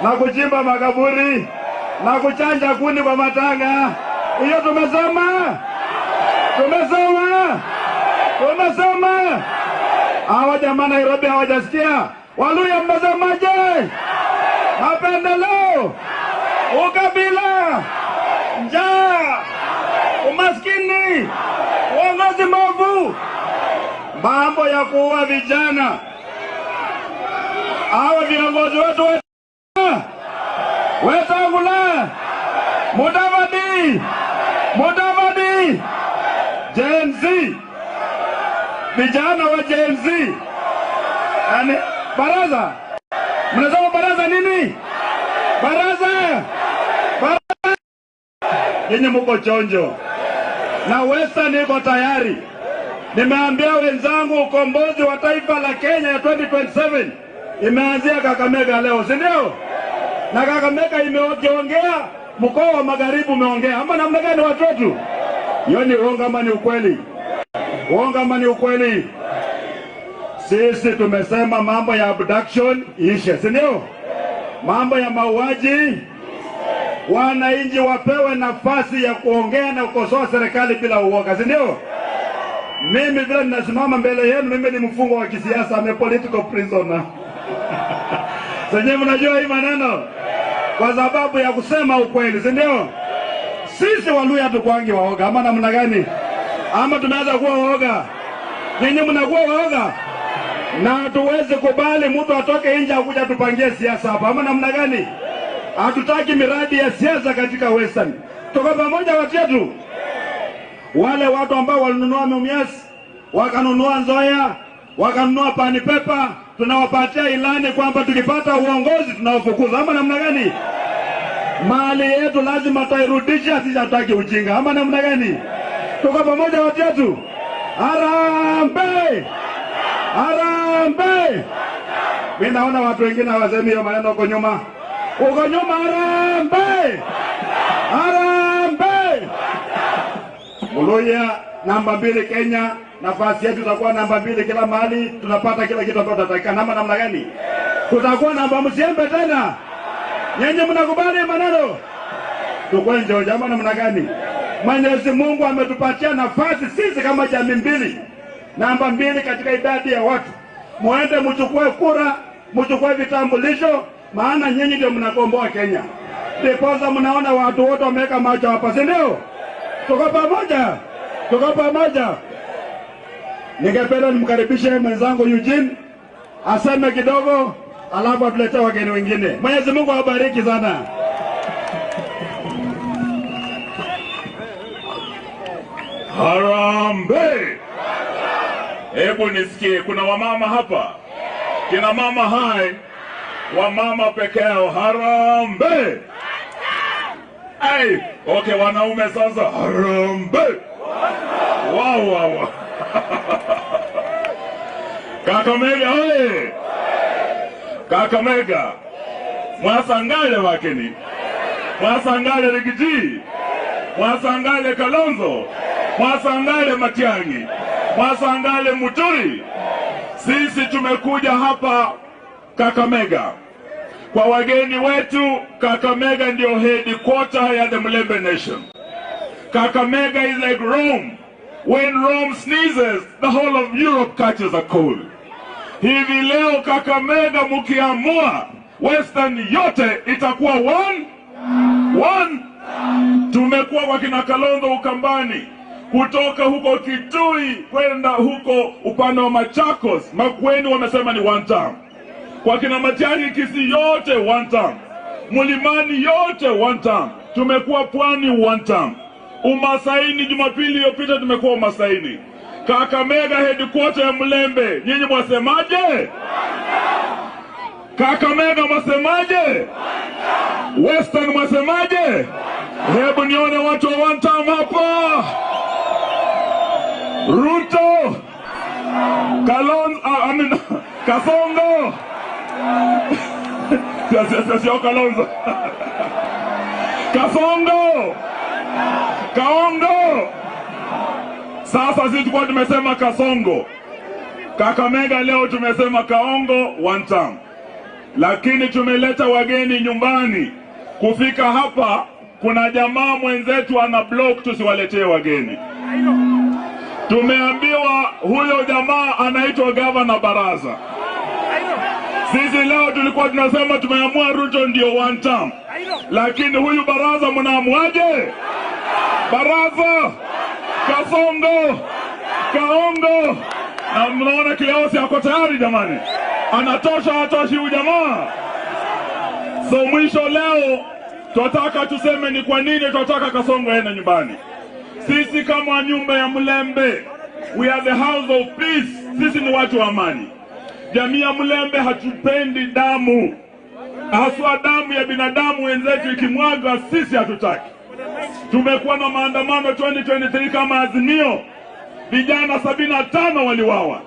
na kuchimba makaburi na kuchanja kuni kwa matanga. Hiyo tumesema. Tumesema. Tumesema. Hawa jamaa Nairobi hawajasikia. Waluya mnasemaje? Mapendeleo, ukabila, njaa, umaskini, uongozi mbovu, mambo ya kuua vijana. Hawa viongozi wetu Wetangula, Mudavadi, Mudavadi, Gen Z, vijana wa Gen Z. Yani baraza, mnasema baraza nini? Baraza, baraza yenye muko chonjo na Western iko tayari. Nimeambia wenzangu ukombozi wa taifa la Kenya ya 2027 imeanzia Kakamega leo, si ndio? Na Kakamega imeongea, mkoa wa Magharibi umeongea. Ama namna gani watu wetu? Hiyo ni uongo ama ni ukweli? Uongo ama ni ukweli? Sisi tumesema mambo ya abduction ishe, si ndio? Mambo ya mauaji, wananchi wapewe nafasi ya kuongea na kukosoa serikali bila uoga, si ndio? Mimi vile ninasimama mbele yenu, mimi ni mfungwa wa kisiasa, I'm a political prisoner. Senyewe mnajua hii maneno kwa sababu ya kusema ukweli, si ndio? Sisi Waluya hatukuangi waoga, ama namna gani? Ama tumeanza kuwa waoga? Ninyi mnakuwa waoga? Na hatuwezi kubali mtu atoke nje akuja tupangie siasa hapa, ama namna gani? Hatutaki miradi ya siasa katika Western. Tuko pamoja watu wetu. Wale watu ambao walinunua Mumias, wakanunua Nzoia, wakanunua Panipepa, tunawapatia ilani kwamba tukipata uongozi tunawafukuza, ama namna gani? Mali yetu lazima tairudisha, sisi hatutaki ujinga, ama namna gani? Tuko pamoja watu wetu. Harambee! Harambee! Mimi naona watu wengine hawasemi hiyo maneno huko nyuma. Huko nyuma harambee! Harambee! Muluya namba 2 Kenya, nafasi yetu itakuwa namba 2 kila mahali, tunapata kila kitu ambacho tunataka. Namba namna gani? Tutakuwa namba msiembe tena. Nyinyi mnakubali maneno? Tukwenje jamaa namna gani? Mwenyezi Mungu ametupatia nafasi sisi kama jamii mbili, namba 2 katika idadi ya watu. Muende mchukue kura, mchukue vitambulisho, maana nyinyi ndio mnakomboa Kenya. Ndiposa mnaona watu wote wameweka macho hapa, si ndio? Tuko pamoja, tuko pamoja. Ningependa nimkaribishe mwenzangu Eugene aseme kidogo, alafu atuletee wageni wengine. Mwenyezi Mungu awabariki sana. Harambee! Hebu nisikie, kuna wamama hapa? Kina mama hai, wamama peke yao. Harambee! Hey, okay, wanaume sasa. Harambee! Wow, wow, wow. Kakamega oye! Kakamega mwasangale wakeni, mwasangale Rigiji, mwasangale Kalonzo, mwasangale Matiang'i, mwasangale Muturi. Sisi tumekuja hapa Kakamega kwa wageni wetu. Kakamega ndio headquarter ya the Mulembe Nation. Kakamega is like Rome. When Rome sneezes, the whole of Europe catches a cold. Hivi leo Kakamega mukiamua, Western yote itakuwa one, one. Tumekuwa kwa kina Kalonzo Ukambani, kutoka huko Kitui kwenda huko upande wa Machakos, Makueni wamesema ni one term. Kwa kina Matiang'i Kisii yote one term. Mlimani yote one term. Tumekuwa Pwani one term. Umasaini Jumapili iliyopita tumekuwa Umasaini. Kakamega headquarter ya Mlembe, nyinyi mwasemaje? Kakamega mwasemaje? Western mwasemaje? Hebu nione watu wa one term hapa. Ruto, Kalonzo, I mean, Kasongo. Sio Kalonzo. Kasongo, Kaongo. Sasa sisi tulikuwa tumesema Kasongo. Kakamega leo tumesema Kaongo one term. Lakini tumeleta wageni nyumbani. Kufika hapa kuna jamaa mwenzetu ana block tusiwaletee wageni. Tumeambiwa huyo jamaa anaitwa Gavana Baraza. Sisi leo tulikuwa tunasema tumeamua Ruto ndio one term, lakini huyu Baraza mnaamuaje? Baraza, Kasongo, Kaongo, na mnaona Kileosi ako tayari jamani, anatosha hatoshi huyu jamaa. So mwisho leo tunataka tuseme ni kwa nini tunataka Kasongo aende nyumbani. Sisi kama nyumba ya Mlembe, we are the house of peace. Sisi ni watu wa amani. Jamii ya Mlembe hatupendi damu, haswa damu ya binadamu wenzetu ikimwaga, sisi hatutaki. Tumekuwa na maandamano 2023 kama Azimio, vijana 75 waliwawa.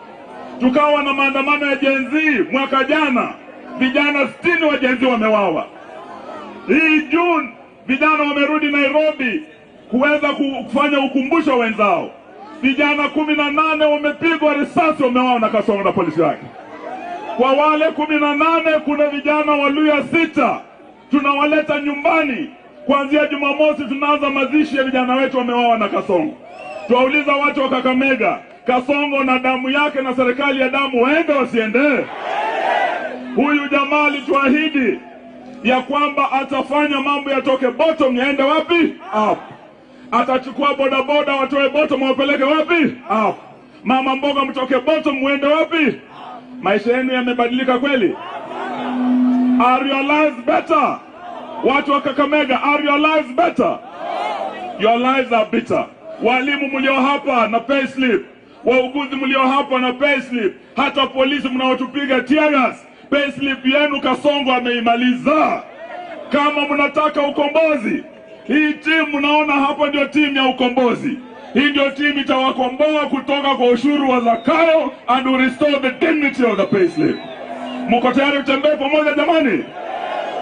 Tukawa na maandamano ya Gen Z mwaka jana, vijana 60 wa Gen Z wamewawa. Hii June vijana wamerudi Nairobi kuweza kufanya ukumbusho wenzao. Vijana 18 wamepigwa risasi, wamewawa na Kasongo na polisi wake. Kwa wale 18 kuna vijana wa Luya 6 tunawaleta nyumbani. Kuanzia Jumamosi tunaanza mazishi ya vijana wetu wamewawa na Kasongo. Tuwauliza watu wa Kakamega, Kasongo na damu yake na serikali ya damu waende wasiende? Huyu jamaa alituahidi ya kwamba atafanya mambo yatoke bottom yaende wapi? Up. Atachukua bodaboda watoe bottom wapeleke wapi? Up. Mama mboga mtoke bottom muende wapi? Maisha yenu yamebadilika kweli? Are your lives better? Watu wa Kakamega, are your lives better? Your lives are bitter. Walimu mlio hapa na pay slip, wauguzi mlio hapa na pay slip, hata polisi mnaotupiga tear gas, pay slip yenu Kasongo ameimaliza. Kama mnataka ukombozi, hii timu mnaona hapa ndio timu ya ukombozi. Hii ndio timu itawakomboa kutoka kwa ushuru wa Zakayo and will restore the dignity of the pay slip. Mko tayari kutembea pamoja jamani?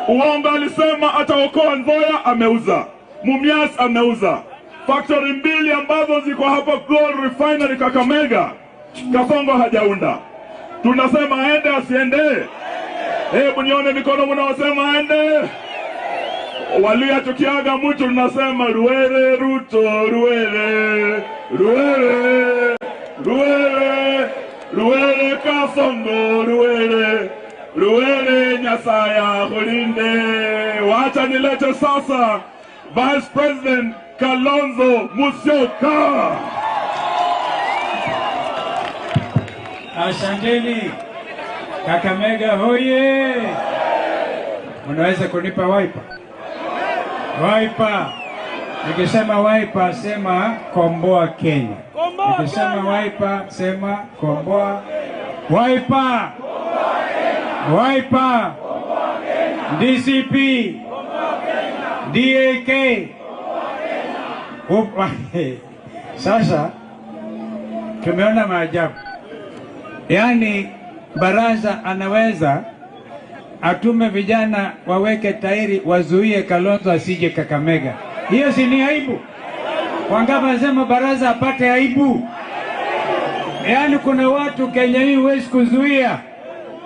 Uongo alisema ataokoa Nzoia, ameuza. Mumias ameuza. Factory mbili ambazo ziko hapa Gold Refinery Kakamega, Kasongo hajaunda. Tunasema aende asiende? Hebu nione mikono mnaosema aende. Waluya tukiaga mtu tunasema Ruere Ruto, Ruere, Ruere, Ruere, Ruere Kasongo, Ruere, Ruere Nyasaya Hulinde. Wacha nilete sasa Vice President Kalonzo Musyoka. Asanteni. Kakamega hoye. Unaweza kunipa wiper? Wiper. Nikisema wiper sema komboa Kenya. Nikisema wiper sema komboa. Wiper. Wiper. DCP. DAK. Sasa tumeona maajabu. Yaani Baraza anaweza atume vijana waweke tairi wazuie Kalonzo asije Kakamega. Hiyo si ni aibu? Wangapi wanasema Baraza apate aibu? Yaani kuna watu Kenya hii huwezi kuzuia.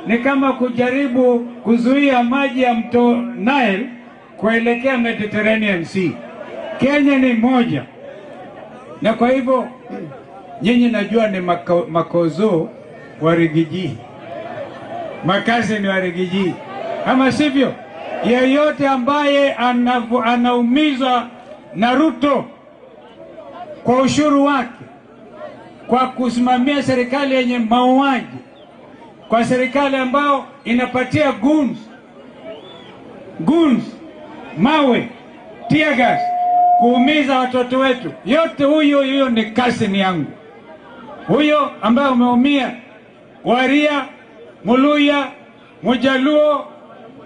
Ni kama kujaribu kuzuia maji ya mto Nile kuelekea Mediterranean Sea. Kenya ni moja. Na kwa hivyo nyinyi najua ni makozo wa Rigiji. Makazi ni wa Rigiji. Kama sivyo, yeyote ambaye anaumizwa na Ruto kwa ushuru wake, kwa kusimamia serikali yenye mauaji, kwa serikali ambayo inapatia goons, mawe, tear gas, kuumiza watoto wetu, yote huyo ni cousin yangu. Huyo ambaye umeumia, Waria, Muluya, Mujaluo,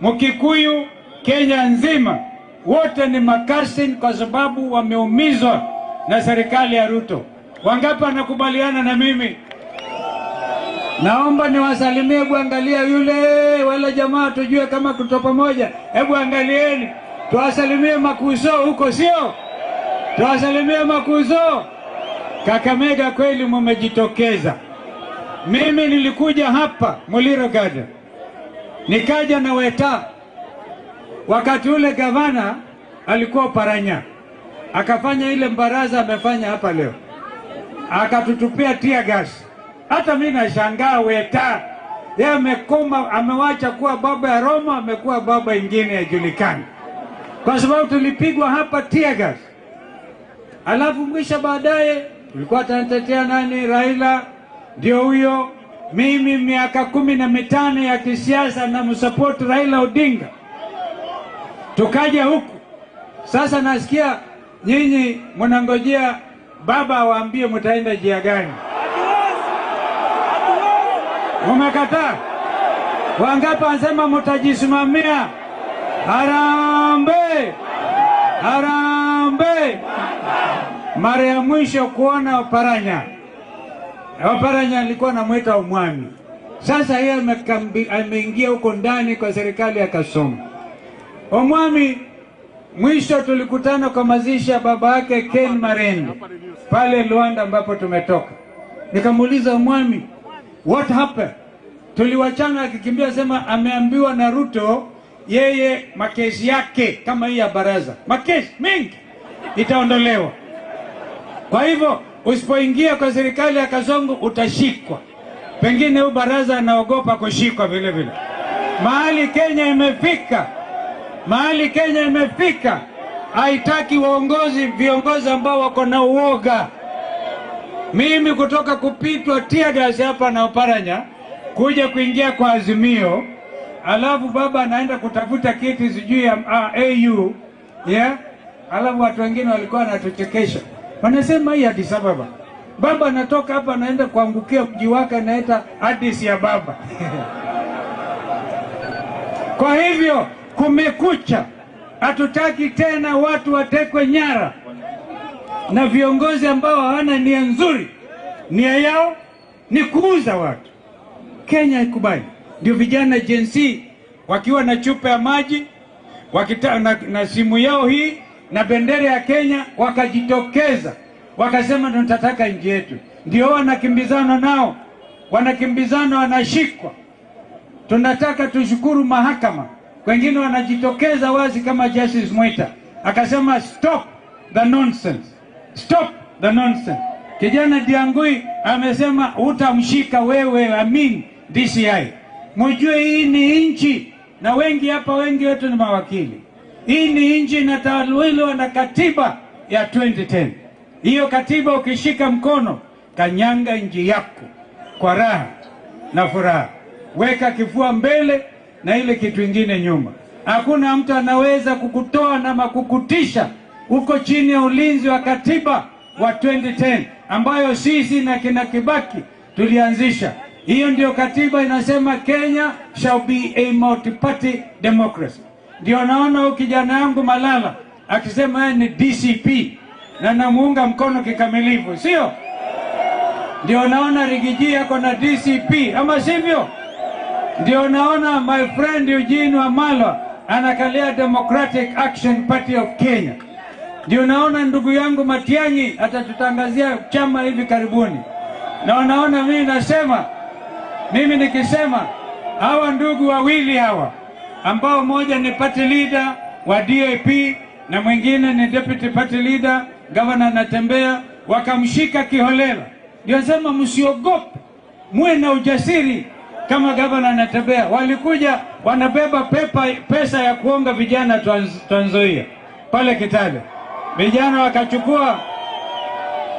Mukikuyu, Kenya nzima, wote ni makasin kwa sababu wameumizwa na serikali ya Ruto. Wangapi wanakubaliana na mimi? Naomba niwasalimie. Hebu angalia yule wale jamaa tujue kama tuko pamoja. Hebu angalieni. Tuwasalimie makuzo huko, sio? Tuwasalimie makuzo. Kakamega kweli mmejitokeza. Mimi nilikuja hapa Muliro Garden, nikaja na Weta. Wakati ule gavana alikuwa Paranya, akafanya ile mbaraza amefanya hapa leo, akatutupia tear gas. Hata mimi nashangaa Weta, Yeye amekoma, amewacha kuwa baba ya Roma, amekuwa baba ingine yajulikani. Kwa sababu tulipigwa hapa tear gas. Alafu mwisho baadaye tulikuwa tunatetea nani? Raila ndio huyo. Mimi miaka 15 ya kisiasa na msupport Raila Odinga. Tukaja huku. Sasa nasikia nyinyi mnangojea baba awaambie mtaenda njia gani. Mumekataa. Wangapi wanasema mtajisimamia? Harambee! Harambee! Mara ya mwisho kuona Oparanya, Oparanya alikuwa anamuita Omwami. Sasa yeye ameingia huko ndani kwa serikali ya Kasongo. Omwami mwisho tulikutana kwa mazishi ya baba yake Ken Marende pale Luanda ambapo tumetoka. Nikamuuliza Omwami, what happened? Tuliwachana akikimbia, sema ameambiwa na Ruto yeye makesi yake kama hii ya baraza, makesi mingi itaondolewa. Kwa hivyo usipoingia kwa serikali ya Kasongo utashikwa. Pengine huyu baraza anaogopa kushikwa vile vile. Mahali Kenya imefika, mahali Kenya imefika, haitaki waongozi, viongozi ambao wako na uoga. Mimi kutoka kupitwa tear gas hapa na Oparanya kuja kuingia kwa Azimio, alafu baba anaenda kutafuta kiti sijui ya AU, yeah? Alafu watu wengine walikuwa wanatuchekesha, wanasema hii Addis Ababa. Baba anatoka hapa anaenda kuangukia mji wake anaita Addis ya baba. Kwa hivyo kumekucha, hatutaki tena watu watekwe nyara na viongozi ambao hawana nia nzuri. Nia yao ni kuuza watu. Kenya haikubali. Ndio vijana Gen Z wakiwa na chupa ya maji na simu yao hii na bendera ya Kenya wakajitokeza wakasema tunataka nchi yetu. Ndio wanakimbizana nao, wanakimbizana, wanashikwa. Tunataka tushukuru mahakama. Wengine wanajitokeza wazi kama Justice Mwita akasema stop the nonsense, stop the nonsense. Kijana Diangui amesema utamshika wewe, Amin DCI. Mujue hii ni nchi, na wengi hapa, wengi wetu ni mawakili. Hii ni nchi inatawaliwa na katiba ya 2010. Hiyo katiba ukishika mkono, kanyanga nchi yako kwa raha na furaha. Weka kifua mbele na ile kitu ingine nyuma. Hakuna mtu anaweza kukutoa na makukutisha. Uko chini ya ulinzi wa katiba wa 2010 ambayo sisi na kina Kibaki tulianzisha. Hiyo ndio katiba inasema Kenya shall be a multi-party democracy. Ndio naona huyu kijana yangu Malala akisema yeye ni DCP na namuunga mkono kikamilifu, sio? Ndio naona Rigiji yako na DCP, ama sivyo? Ndio naona my friend Eugene Wamalwa anakalia Democratic Action Party of Kenya. Ndio naona ndugu yangu Matiang'i atatutangazia chama hivi karibuni. Na naona mimi nasema, mimi nikisema hawa ndugu wawili hawa ambao mmoja ni party leader wa DAP na mwingine ni deputy party leader, governor anatembea, wakamshika kiholela. Ndio nasema msiogope, muwe na ujasiri kama governor anatembea. Walikuja wanabeba pesa ya kuonga vijana Trans Nzoia pale Kitale.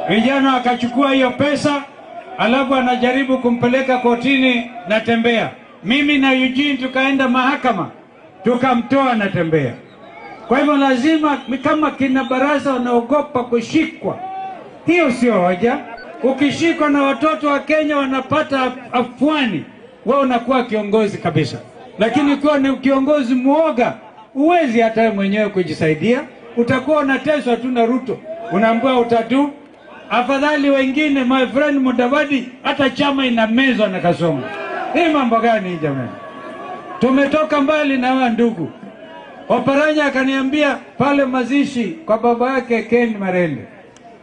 Vijana wakachukua hiyo pesa, alafu anajaribu kumpeleka kotini Natembea. Mimi na Eugene tukaenda mahakama, tukamtoa Natembea. Kwa hivyo lazima, kama kina baraza wanaogopa kushikwa, hiyo sio hoja. Ukishikwa na watoto wa Kenya wanapata afuani, wewe unakuwa kiongozi kabisa. Lakini ukiwa ni kiongozi muoga, huwezi hata wewe mwenyewe kujisaidia. Utakuwa unateswa tu na Ruto, unaambiwa utatu. Afadhali wengine, my friend Mudavadi, hata chama inamezwa na Kasongo. Hii mambo gani jamani? Tumetoka mbali na hawa ndugu. Oparanya akaniambia pale mazishi kwa baba yake Ken Marende,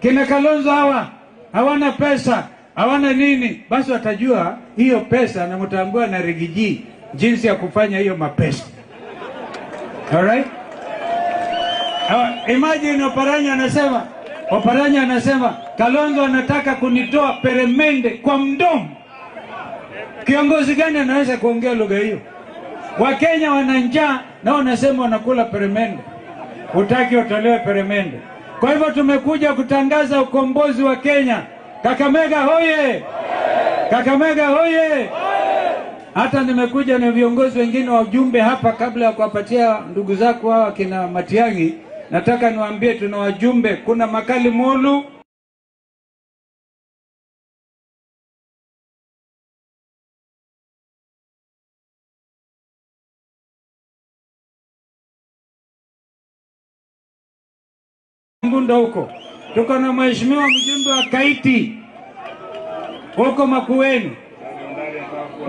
kina Kalonzo hawa hawana pesa, hawana nini, basi watajua hiyo pesa na mtaambiwa na Rigiji jinsi ya kufanya hiyo mapesa. Alright? Imagine Oparanya anasema Kalonzo anataka kunitoa peremende kwa mdomo. Kiongozi gani anaweza kuongea lugha hiyo? Wakenya wana njaa na wanasema wanakula peremende, hutaki utolewe peremende. Kwa hivyo tumekuja kutangaza ukombozi wa Kenya. Kakamega hoye! Kakamega hoye! Hata nimekuja na viongozi wengine wa ujumbe hapa. Kabla ya kuwapatia ndugu zako hawa kina Matiang'i, nataka niwaambie tuna wajumbe. Kuna Makali Mulu, Ngunda huko, tuko na mheshimiwa mjumbe wa Kaiti huko Makueni,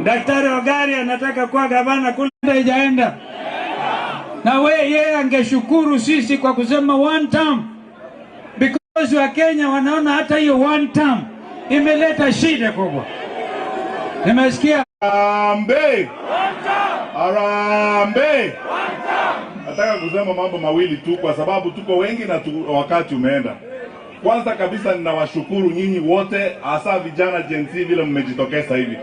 Daktari Ogari anataka kuwa gavana kule, haijaenda na we, yeye angeshukuru sisi kwa kusema one term, because wa Kenya wanaona hata hiyo one term imeleta shida kubwa. Nimesikia Harambee! Harambee! Nataka kusema mambo mawili tu kwa sababu tuko wengi na wakati umeenda. Kwanza kabisa ninawashukuru nyinyi wote, hasa vijana Gen Z vile mmejitokeza hivi.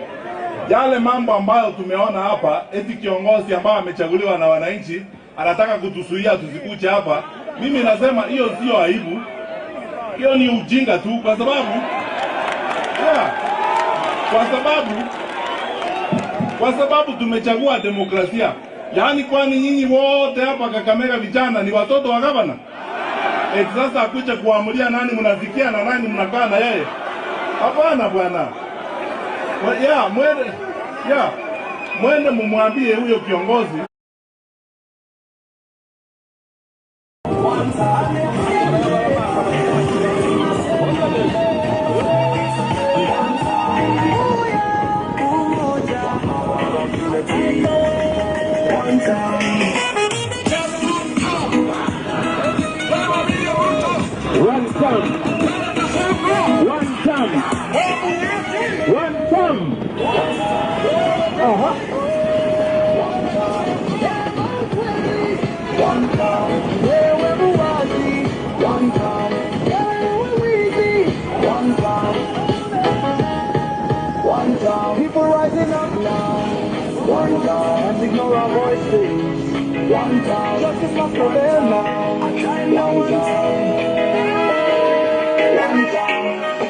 Yale mambo ambayo tumeona hapa, eti kiongozi ambaye amechaguliwa na wananchi anataka kutuzuia tusikuje hapa. Mimi nasema hiyo sio aibu, hiyo ni ujinga tu, kwa sababu yeah, kwa sababu tumechagua demokrasia. Yaani kwani nyinyi wote hapa Kakamega vijana ni watoto wa gavana? Eti sasa akuja kuamulia nani mnasikia na nani mnakaa na yeye? Hapana bwana. Yeah, mwende mumwambie huyo kiongozi. One term. One term. One term. Uh-huh. One term. One term. One term. One term. People rising up now. One term. And ignore our voices. One term. Justice must prevail now. One term.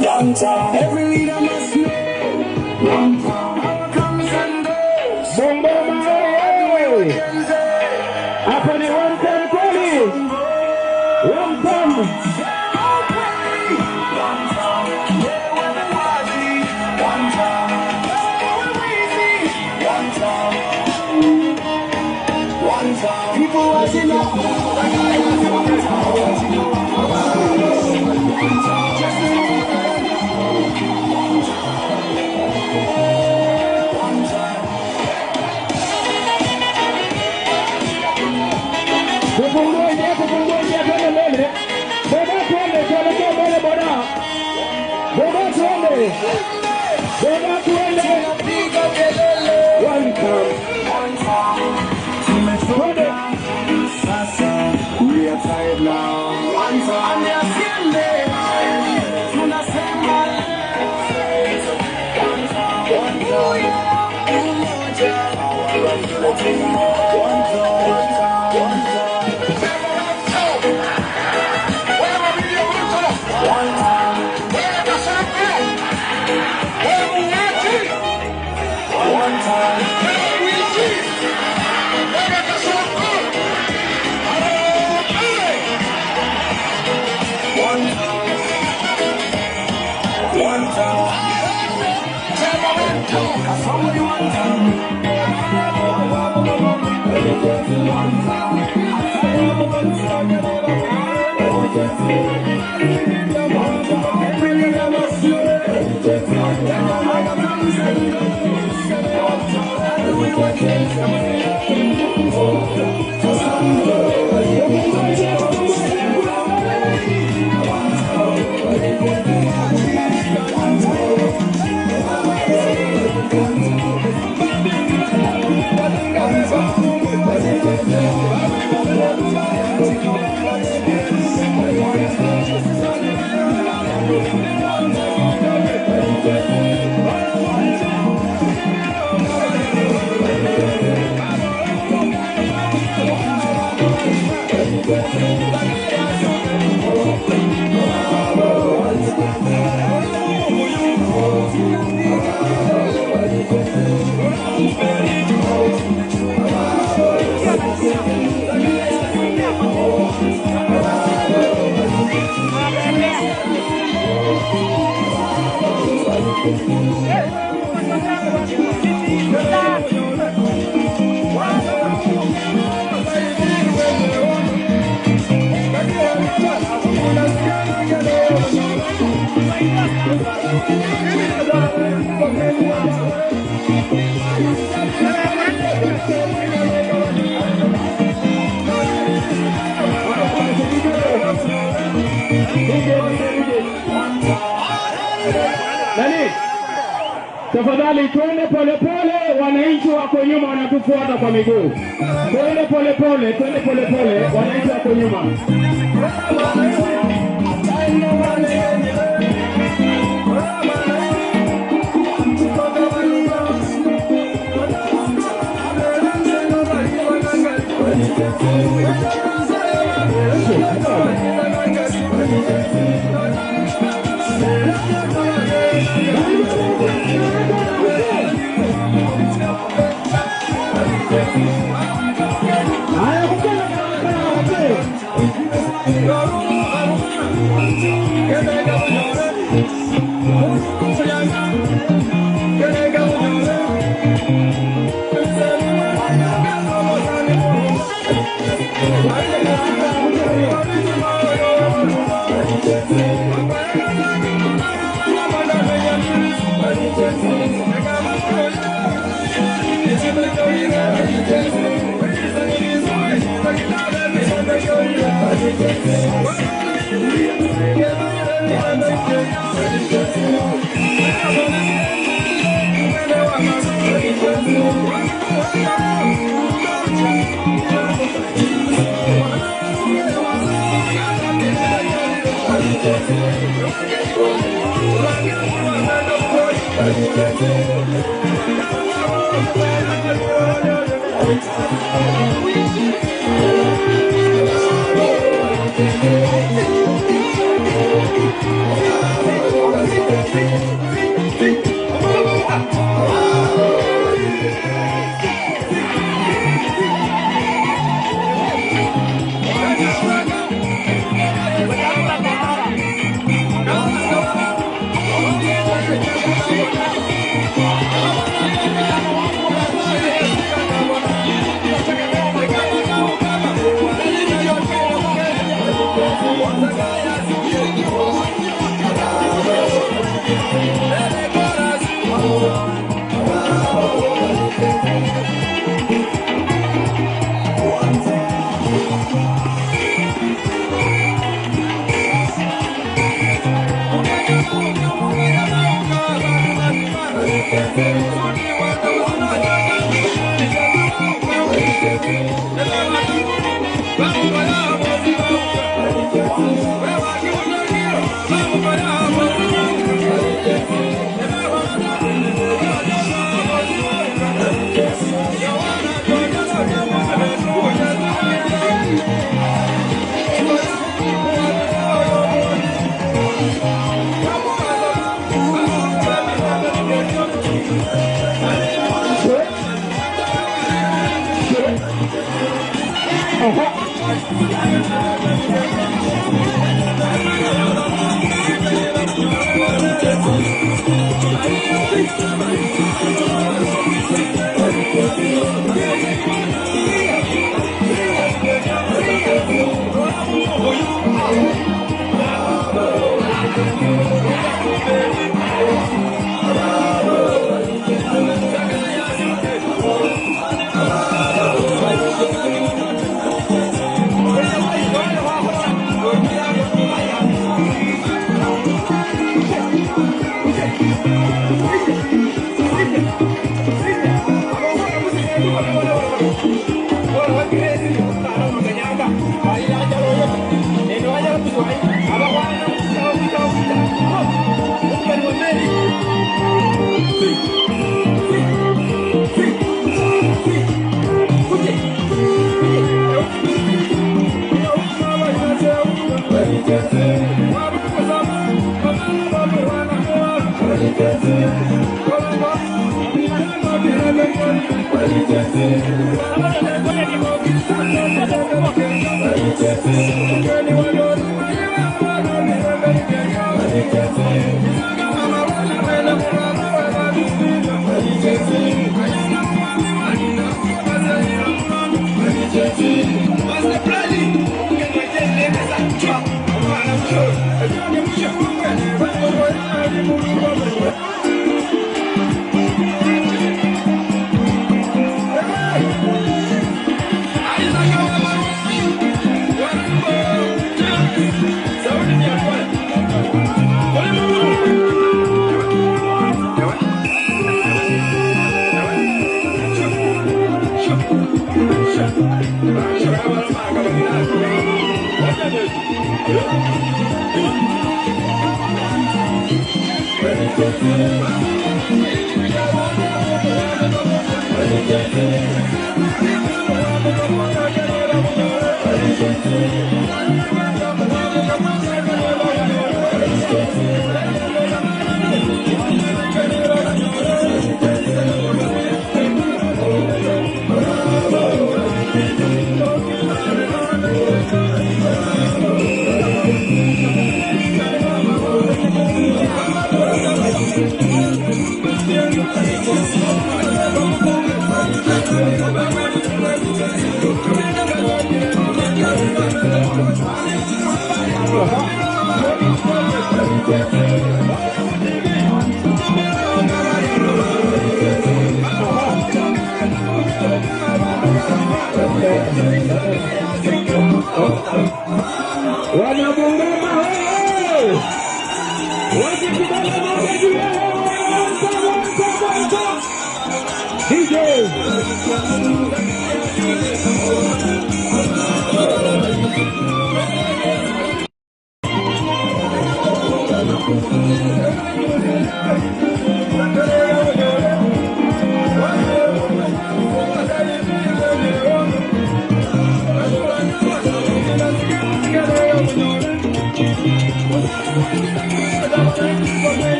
One time, every leader must know. One time, power comes and goes. Bungoma oye! Hapa ni one time kweli. One time. One time, one time, one time, one time. People rising up. Tufungue njia, tufungue njia, twende mbele. Boda twende, tuelekee mbele boda. Boda twende. Boda twende. One time. Twende. Sasa we are tired now. One time. Tunasema One. Nani? Tafadhali tuende polepole, wananchi wako nyuma wanatufuata kwa miguu. Tuende polepole, tuende polepole, wananchi wako nyuma.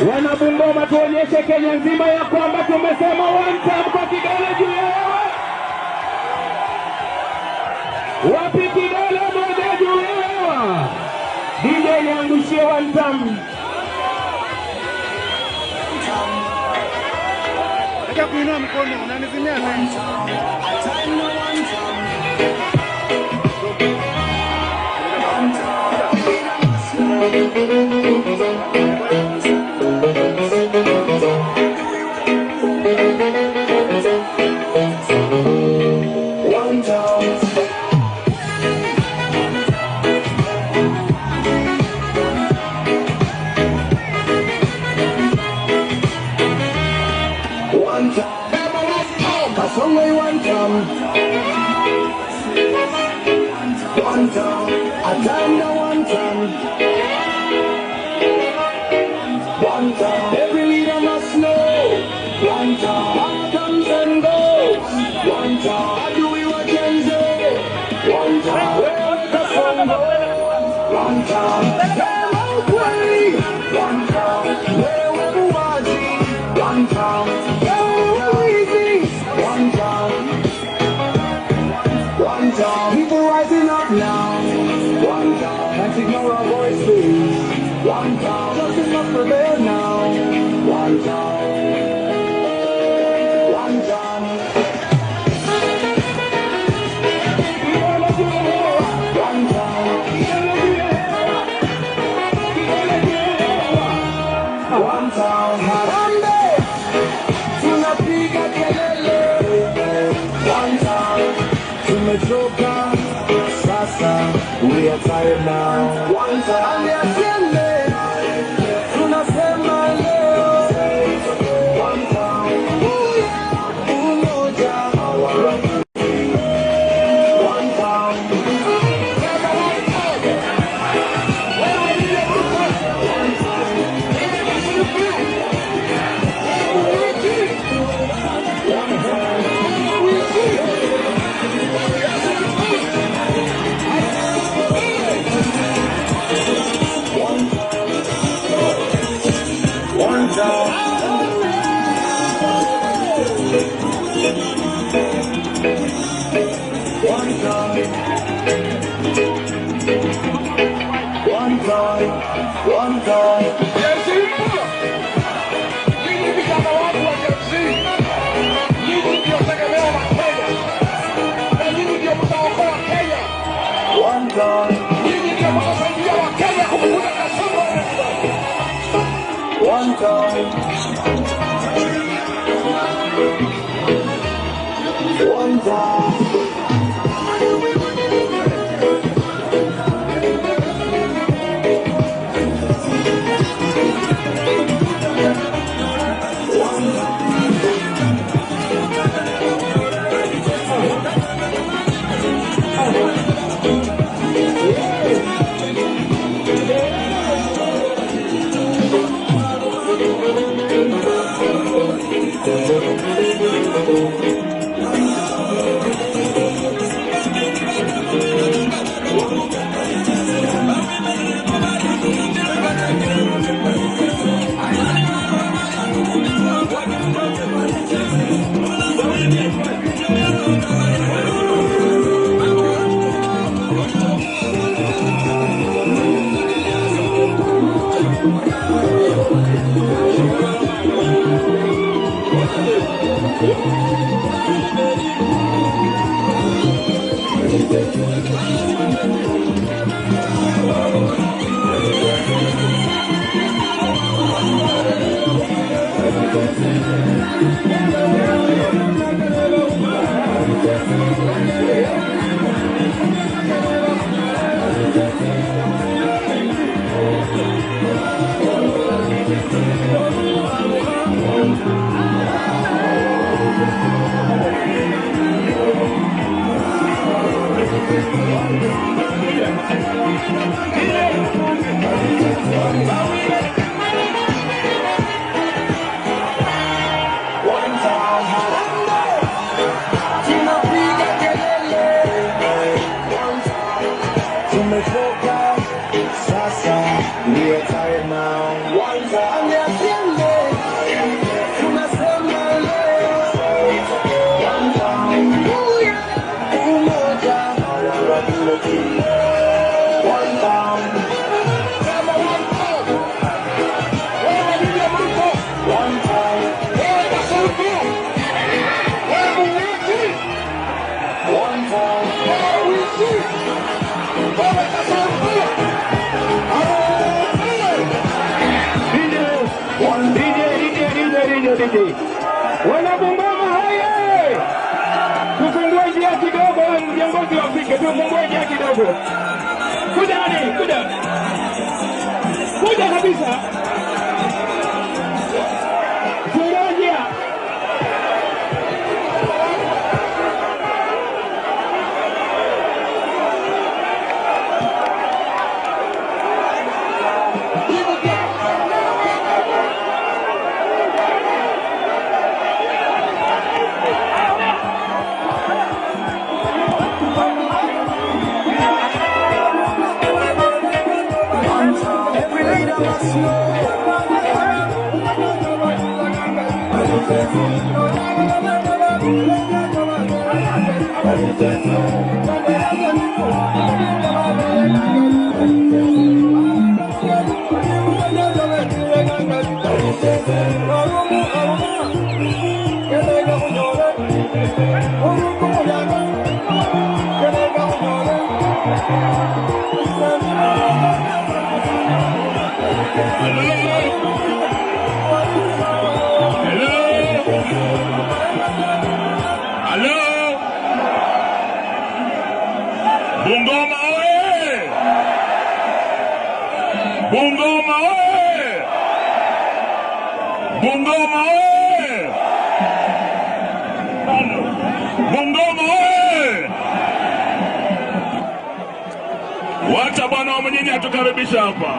Wanabungoma, tuonyeshe Kenya nzima ya kwamba tumesema one time kwa kidole juu ya hewa. Wapi kidole moja juu ya hewa? DJ niangushie one time. Acha kuinua mkono, unanizimia light. Every leader must know. One time, power comes and goes. One time, how do we work and say? One time, where the sun goes. One time, play. One time, where we watching. One time, where we easy. One time, one time, people rising up now. One time, can't ignore our voices. One time, justice must prevail now. One time, one time. One time. Tumechoka sasa, we are tired now. One time. Tunasema leo. One time. Umoja. One time. One time. One time. One time. One time. Nyinyi vijana wangu wa Gen Z, nyinyi ndio tegemeo la Kenya, na nyinyi ndio mtaokoa Kenya. One time. Nyinyi ndio mtasaidia Wakenya kufukuza kasoro. One time. One time. Tunapiga kelele. Tumechoka sasa, we are tired now. One time. Tunasema leo. One time. Umoja. One time. Wewe William Ruto, One time. wewe Kasongo, wewe Mungiki, One time. wewe Wisi, wewe Kasongo, DJ, DJ, DJ, DJ, DJ. Wana Bungoma hoye! Tufungue njia kidogo, viongozi wafike, tufungue njia kidogo. Kuja nani? Kuja. Kuja kabisa. Fungua njia. Every leader must know. Hello? Hello? Bungoma oye! Bungoma oye! Bungoma oye! Bungoma oye! Wacha bwana wa mjini atukaribisha hapa.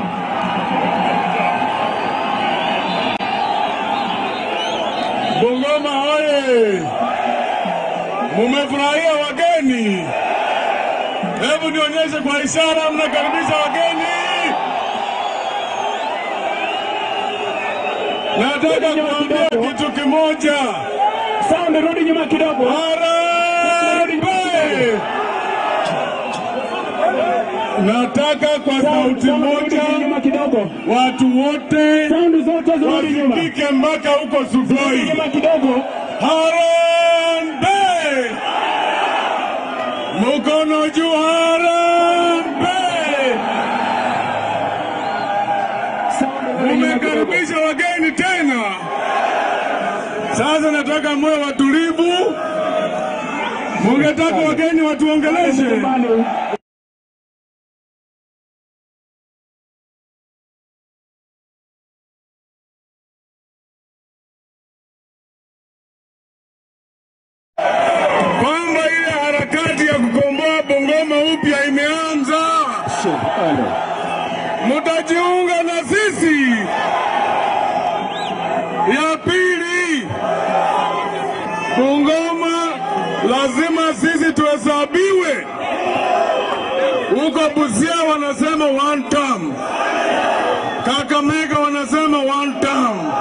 Bungoma oye! Mumefurahia wageni? Hebu nionyeshe kwa ishara mnakaribisha wageni. Nataka kuambia kitu kimoja. Sound, rudi nyuma kidogo. Harambee! Nataka kwa sauti moja watu wote wasikike mpaka huko Sugoi. Harambee! Mkono juu, harambee! Mumekaribisha wageni tena. Sasa nataka mwe watulivu. Mungetaka wageni watuongeleshe. Kwamba ile harakati ya kukomboa Bungoma upya imeanza. Mutajiunga na sisi. Ya pili, Bungoma lazima sisi tuhesabiwe. Huko Busia wanasema one term, Kakamega wanasema one term,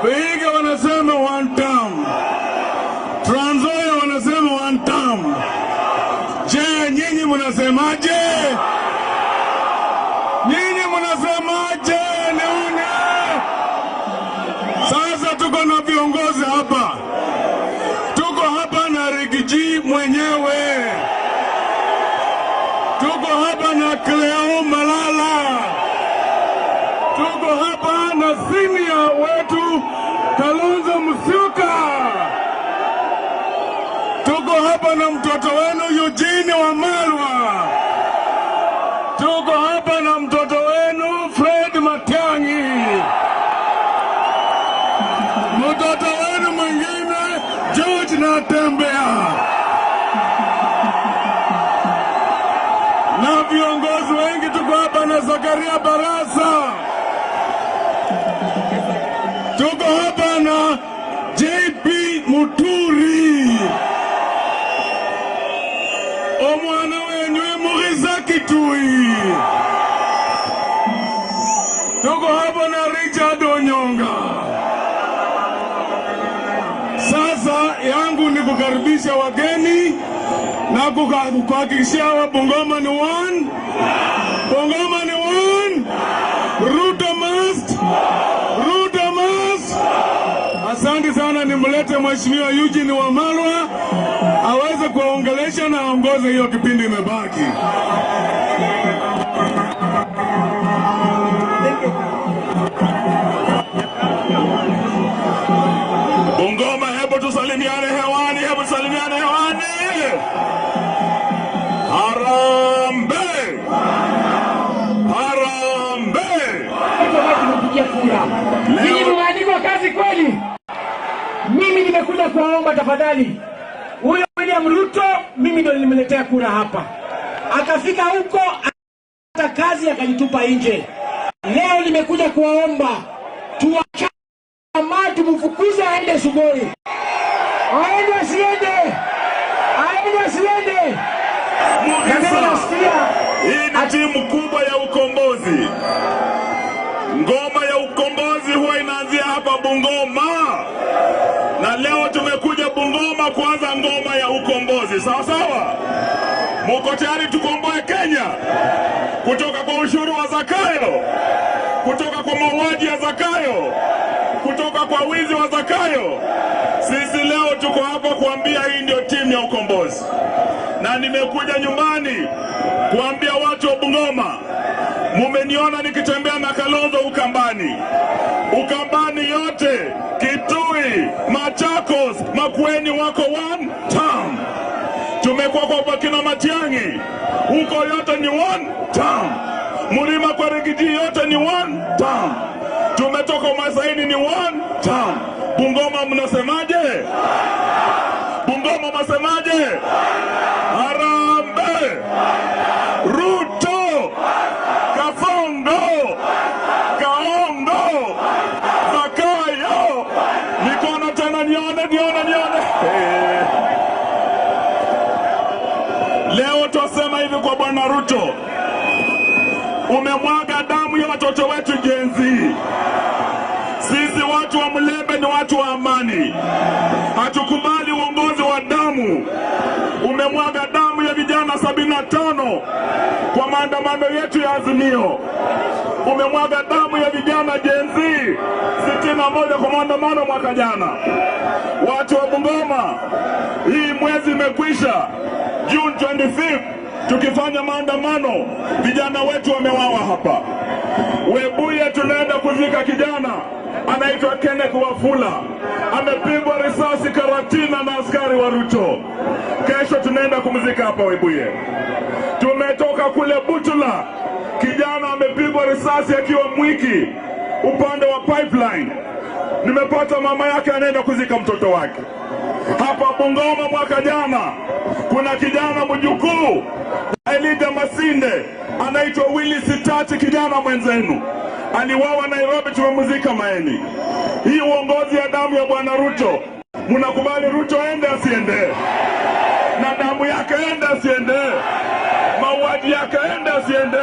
Vihiga wanasema one term, Trans Nzoia wanasema one term. Je, nyinyi mnasemaje? Nyinyi mnasemaje? Nione. Sasa tuko na viongozi hapa. Tuko hapa na Rigiji mwenyewe. Tuko hapa na Cleo Malala. Tuko hapa na senior wetu Kalonzo Musyoka. Tuko hapa na mtoto wenu Eugene Wamalwa. Tuko hapa na mtoto wenu Fred Matiang'i. Mtoto wenu mwingine George Natembeya. Na viongozi wengi tuko hapa na Zakaria Barasa. Tuko hapa na JP Muturi. Omwana wenywe Mugisa Kitui. Tuko hapa na Richard Onyonga. Sasa yangu ni kukaribisha wageni na kuhakikishia wa Bungoma ni one. Bungoma ni one. Ruto must. Ruto must. Asante sana, nimlete Mheshimiwa Eugene Wamalwa aweze kuongelesha na aongoze hiyo kipindi imebaki. Bungoma, hebu tusalimiane hewani, hebu tusalimiane hewani. Harambee! Harambee! Ninyi mmeandikwa kazi kweli? Mimi nimekuja kuwaomba tafadhali. Huyo William Ruto mimi ndio nilimletea kura hapa. Akafika huko hata kazi akajitupa nje. Leo nimekuja kuwaomba tuachane, tumfukuze aende Sugoi. Aende asiende. Aende asiende. Hii ni timu kubwa ya ukombozi. Ngoma ya ukombozi huwa inaanzia hapa Bungoma. Na leo tumekuja Bungoma kuanza ngoma ya ukombozi. Sawa sawa? Muko tayari tukomboe Kenya kutoka kwa ushuru wa Zakayo, kutoka kwa mauaji ya Zakayo, kutoka kwa wizi wa Zakayo? Sisi leo tuko hapa kuambia hii ndio timu ya ukombozi. Na nimekuja nyumbani kuambia watu wa Bungoma, mumeniona nikitembea na Kalonzo Ukambani. Ukambani yote, Kitui, Machakos, Makueni wako one term. Tumekuwa kwa kina Matiang'i, huko yote ni one term. Mlima kwa Rigiji yote ni one term. Tumetoka Masaini ni one term. Bungoma mnasemaje? Bungoma mnasemaje? Harambee! Ruto! Kafongo! Kaongo! Zakayo! Mikono tena nione, nione, nione. Leo twasema hivi kwa Bwana Ruto, umemwaga damu ya watoto wetu Gen Z. Sisi watu wa Mlembe ni watu wa amani, hatukubali uongozi wa damu. Umemwaga damu ya vijana 75 kwa maandamano yetu ya Azimio. Umemwaga damu ya vijana Gen Z 61 kwa maandamano mwaka jana. Watu wa Bungoma, hii mwezi imekwisha, June 25 tukifanya maandamano, vijana wetu wamewawa hapa. Webuye tunaenda kuzika kijana anaitwa Kenneth Wafula, amepigwa risasi Karatina na askari wa Ruto. Kesho tunaenda kumzika hapa Webuye. Tumetoka kule Butula, kijana amepigwa risasi akiwa Mwiki upande wa pipeline. Nimepata mama yake anaenda kuzika mtoto wake. Hapa Bungoma mwaka jana kuna kijana mjukuu Elida Masinde anaitwa Willy Sitati, kijana mwenzenu aliwawa Nairobi, tumemzika Maeni. Hii uongozi ya damu ya Bwana Ruto, mnakubali Ruto ende asiende? Na damu yake ende asiende? Mauaji yake ende asiende?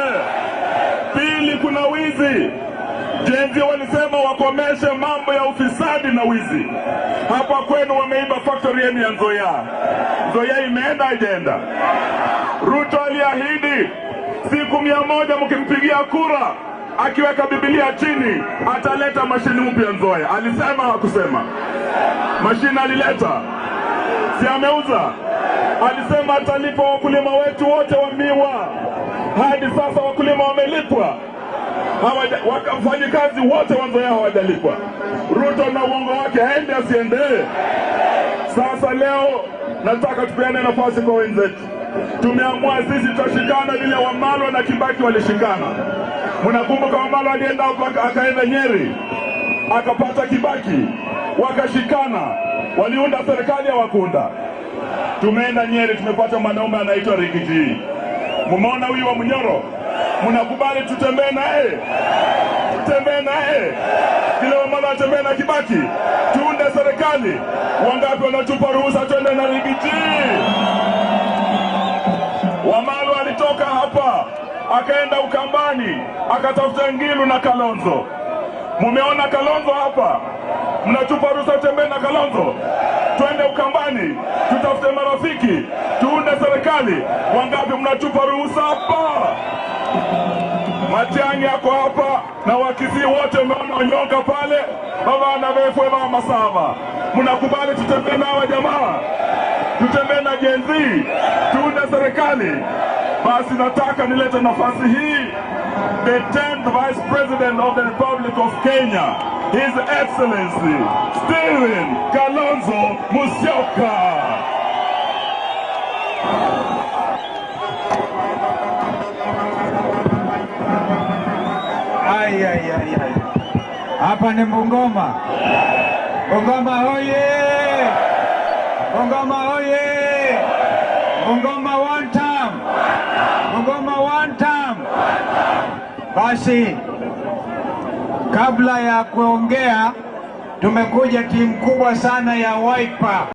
Pili, kuna wizi. Gen Z walisema wakomeshe mambo ya ufisadi na wizi. Hapa kwenu wameiba factory yenu ya Nzoia. Nzoia imeenda haijaenda? Ruto aliahidi siku 100 mkimpigia kura, akiweka Biblia chini ataleta mashini mpya Nzoia. Alisema hakusema? Mashini alileta? Si ameuza? Alisema atalipa wakulima wetu wote wa miwa. Hadi sasa wakulima wamelipwa? Wafanyikazi wote wa Nzoia hawajalipwa. Ruto na uongo wake aende asiende? Sasa leo nataka tupeane nafasi kwa wenzetu. Tumeamua sisi tutashikana vile Wamalwa na Kibaki walishikana. Mnakumbuka Wamalwa alienda akaenda Nyeri, akapata Kibaki, wakashikana, waliunda serikali ya wakunda. Tumeenda Nyeri tumepata mwanaume anaitwa Rigiji. Mumeona huyu wa Munyoro? Mnakubali tutembee naye? Tutembee naye? Vile Wamalwa atembee na Kibaki, tuunde serikali. Wangapi wanatupa ruhusa twende na Rigiji? Wamalwa alitoka hapa akaenda Ukambani akatafuta Ngilu na Kalonzo. Mumeona Kalonzo hapa? Mnatupa ruhusa tutembee na Kalonzo? Twende Ukambani tutafute marafiki tuunde serikali. Wangapi mnatupa ruhusa hapa? Matiang'i yako hapa na Wakisii wote umeona Onyonka pale, baba na vefwe mama saba. Mnakubali tutembee na hawa jamaa? Tutembee na Gen Z, tuunde serikali. Basi nataka nilete nafasi hii the 10th Vice President of the Republic of Kenya, His Excellency Stephen Kalonzo Musyoka. Ai, ai, ai, ai. Hapa ni Bungoma. Bungoma hoye! Bungoma hoye! Bungoma one time! Bungoma one time! Basi kabla ya kuongea, tumekuja timu kubwa sana ya Wiper.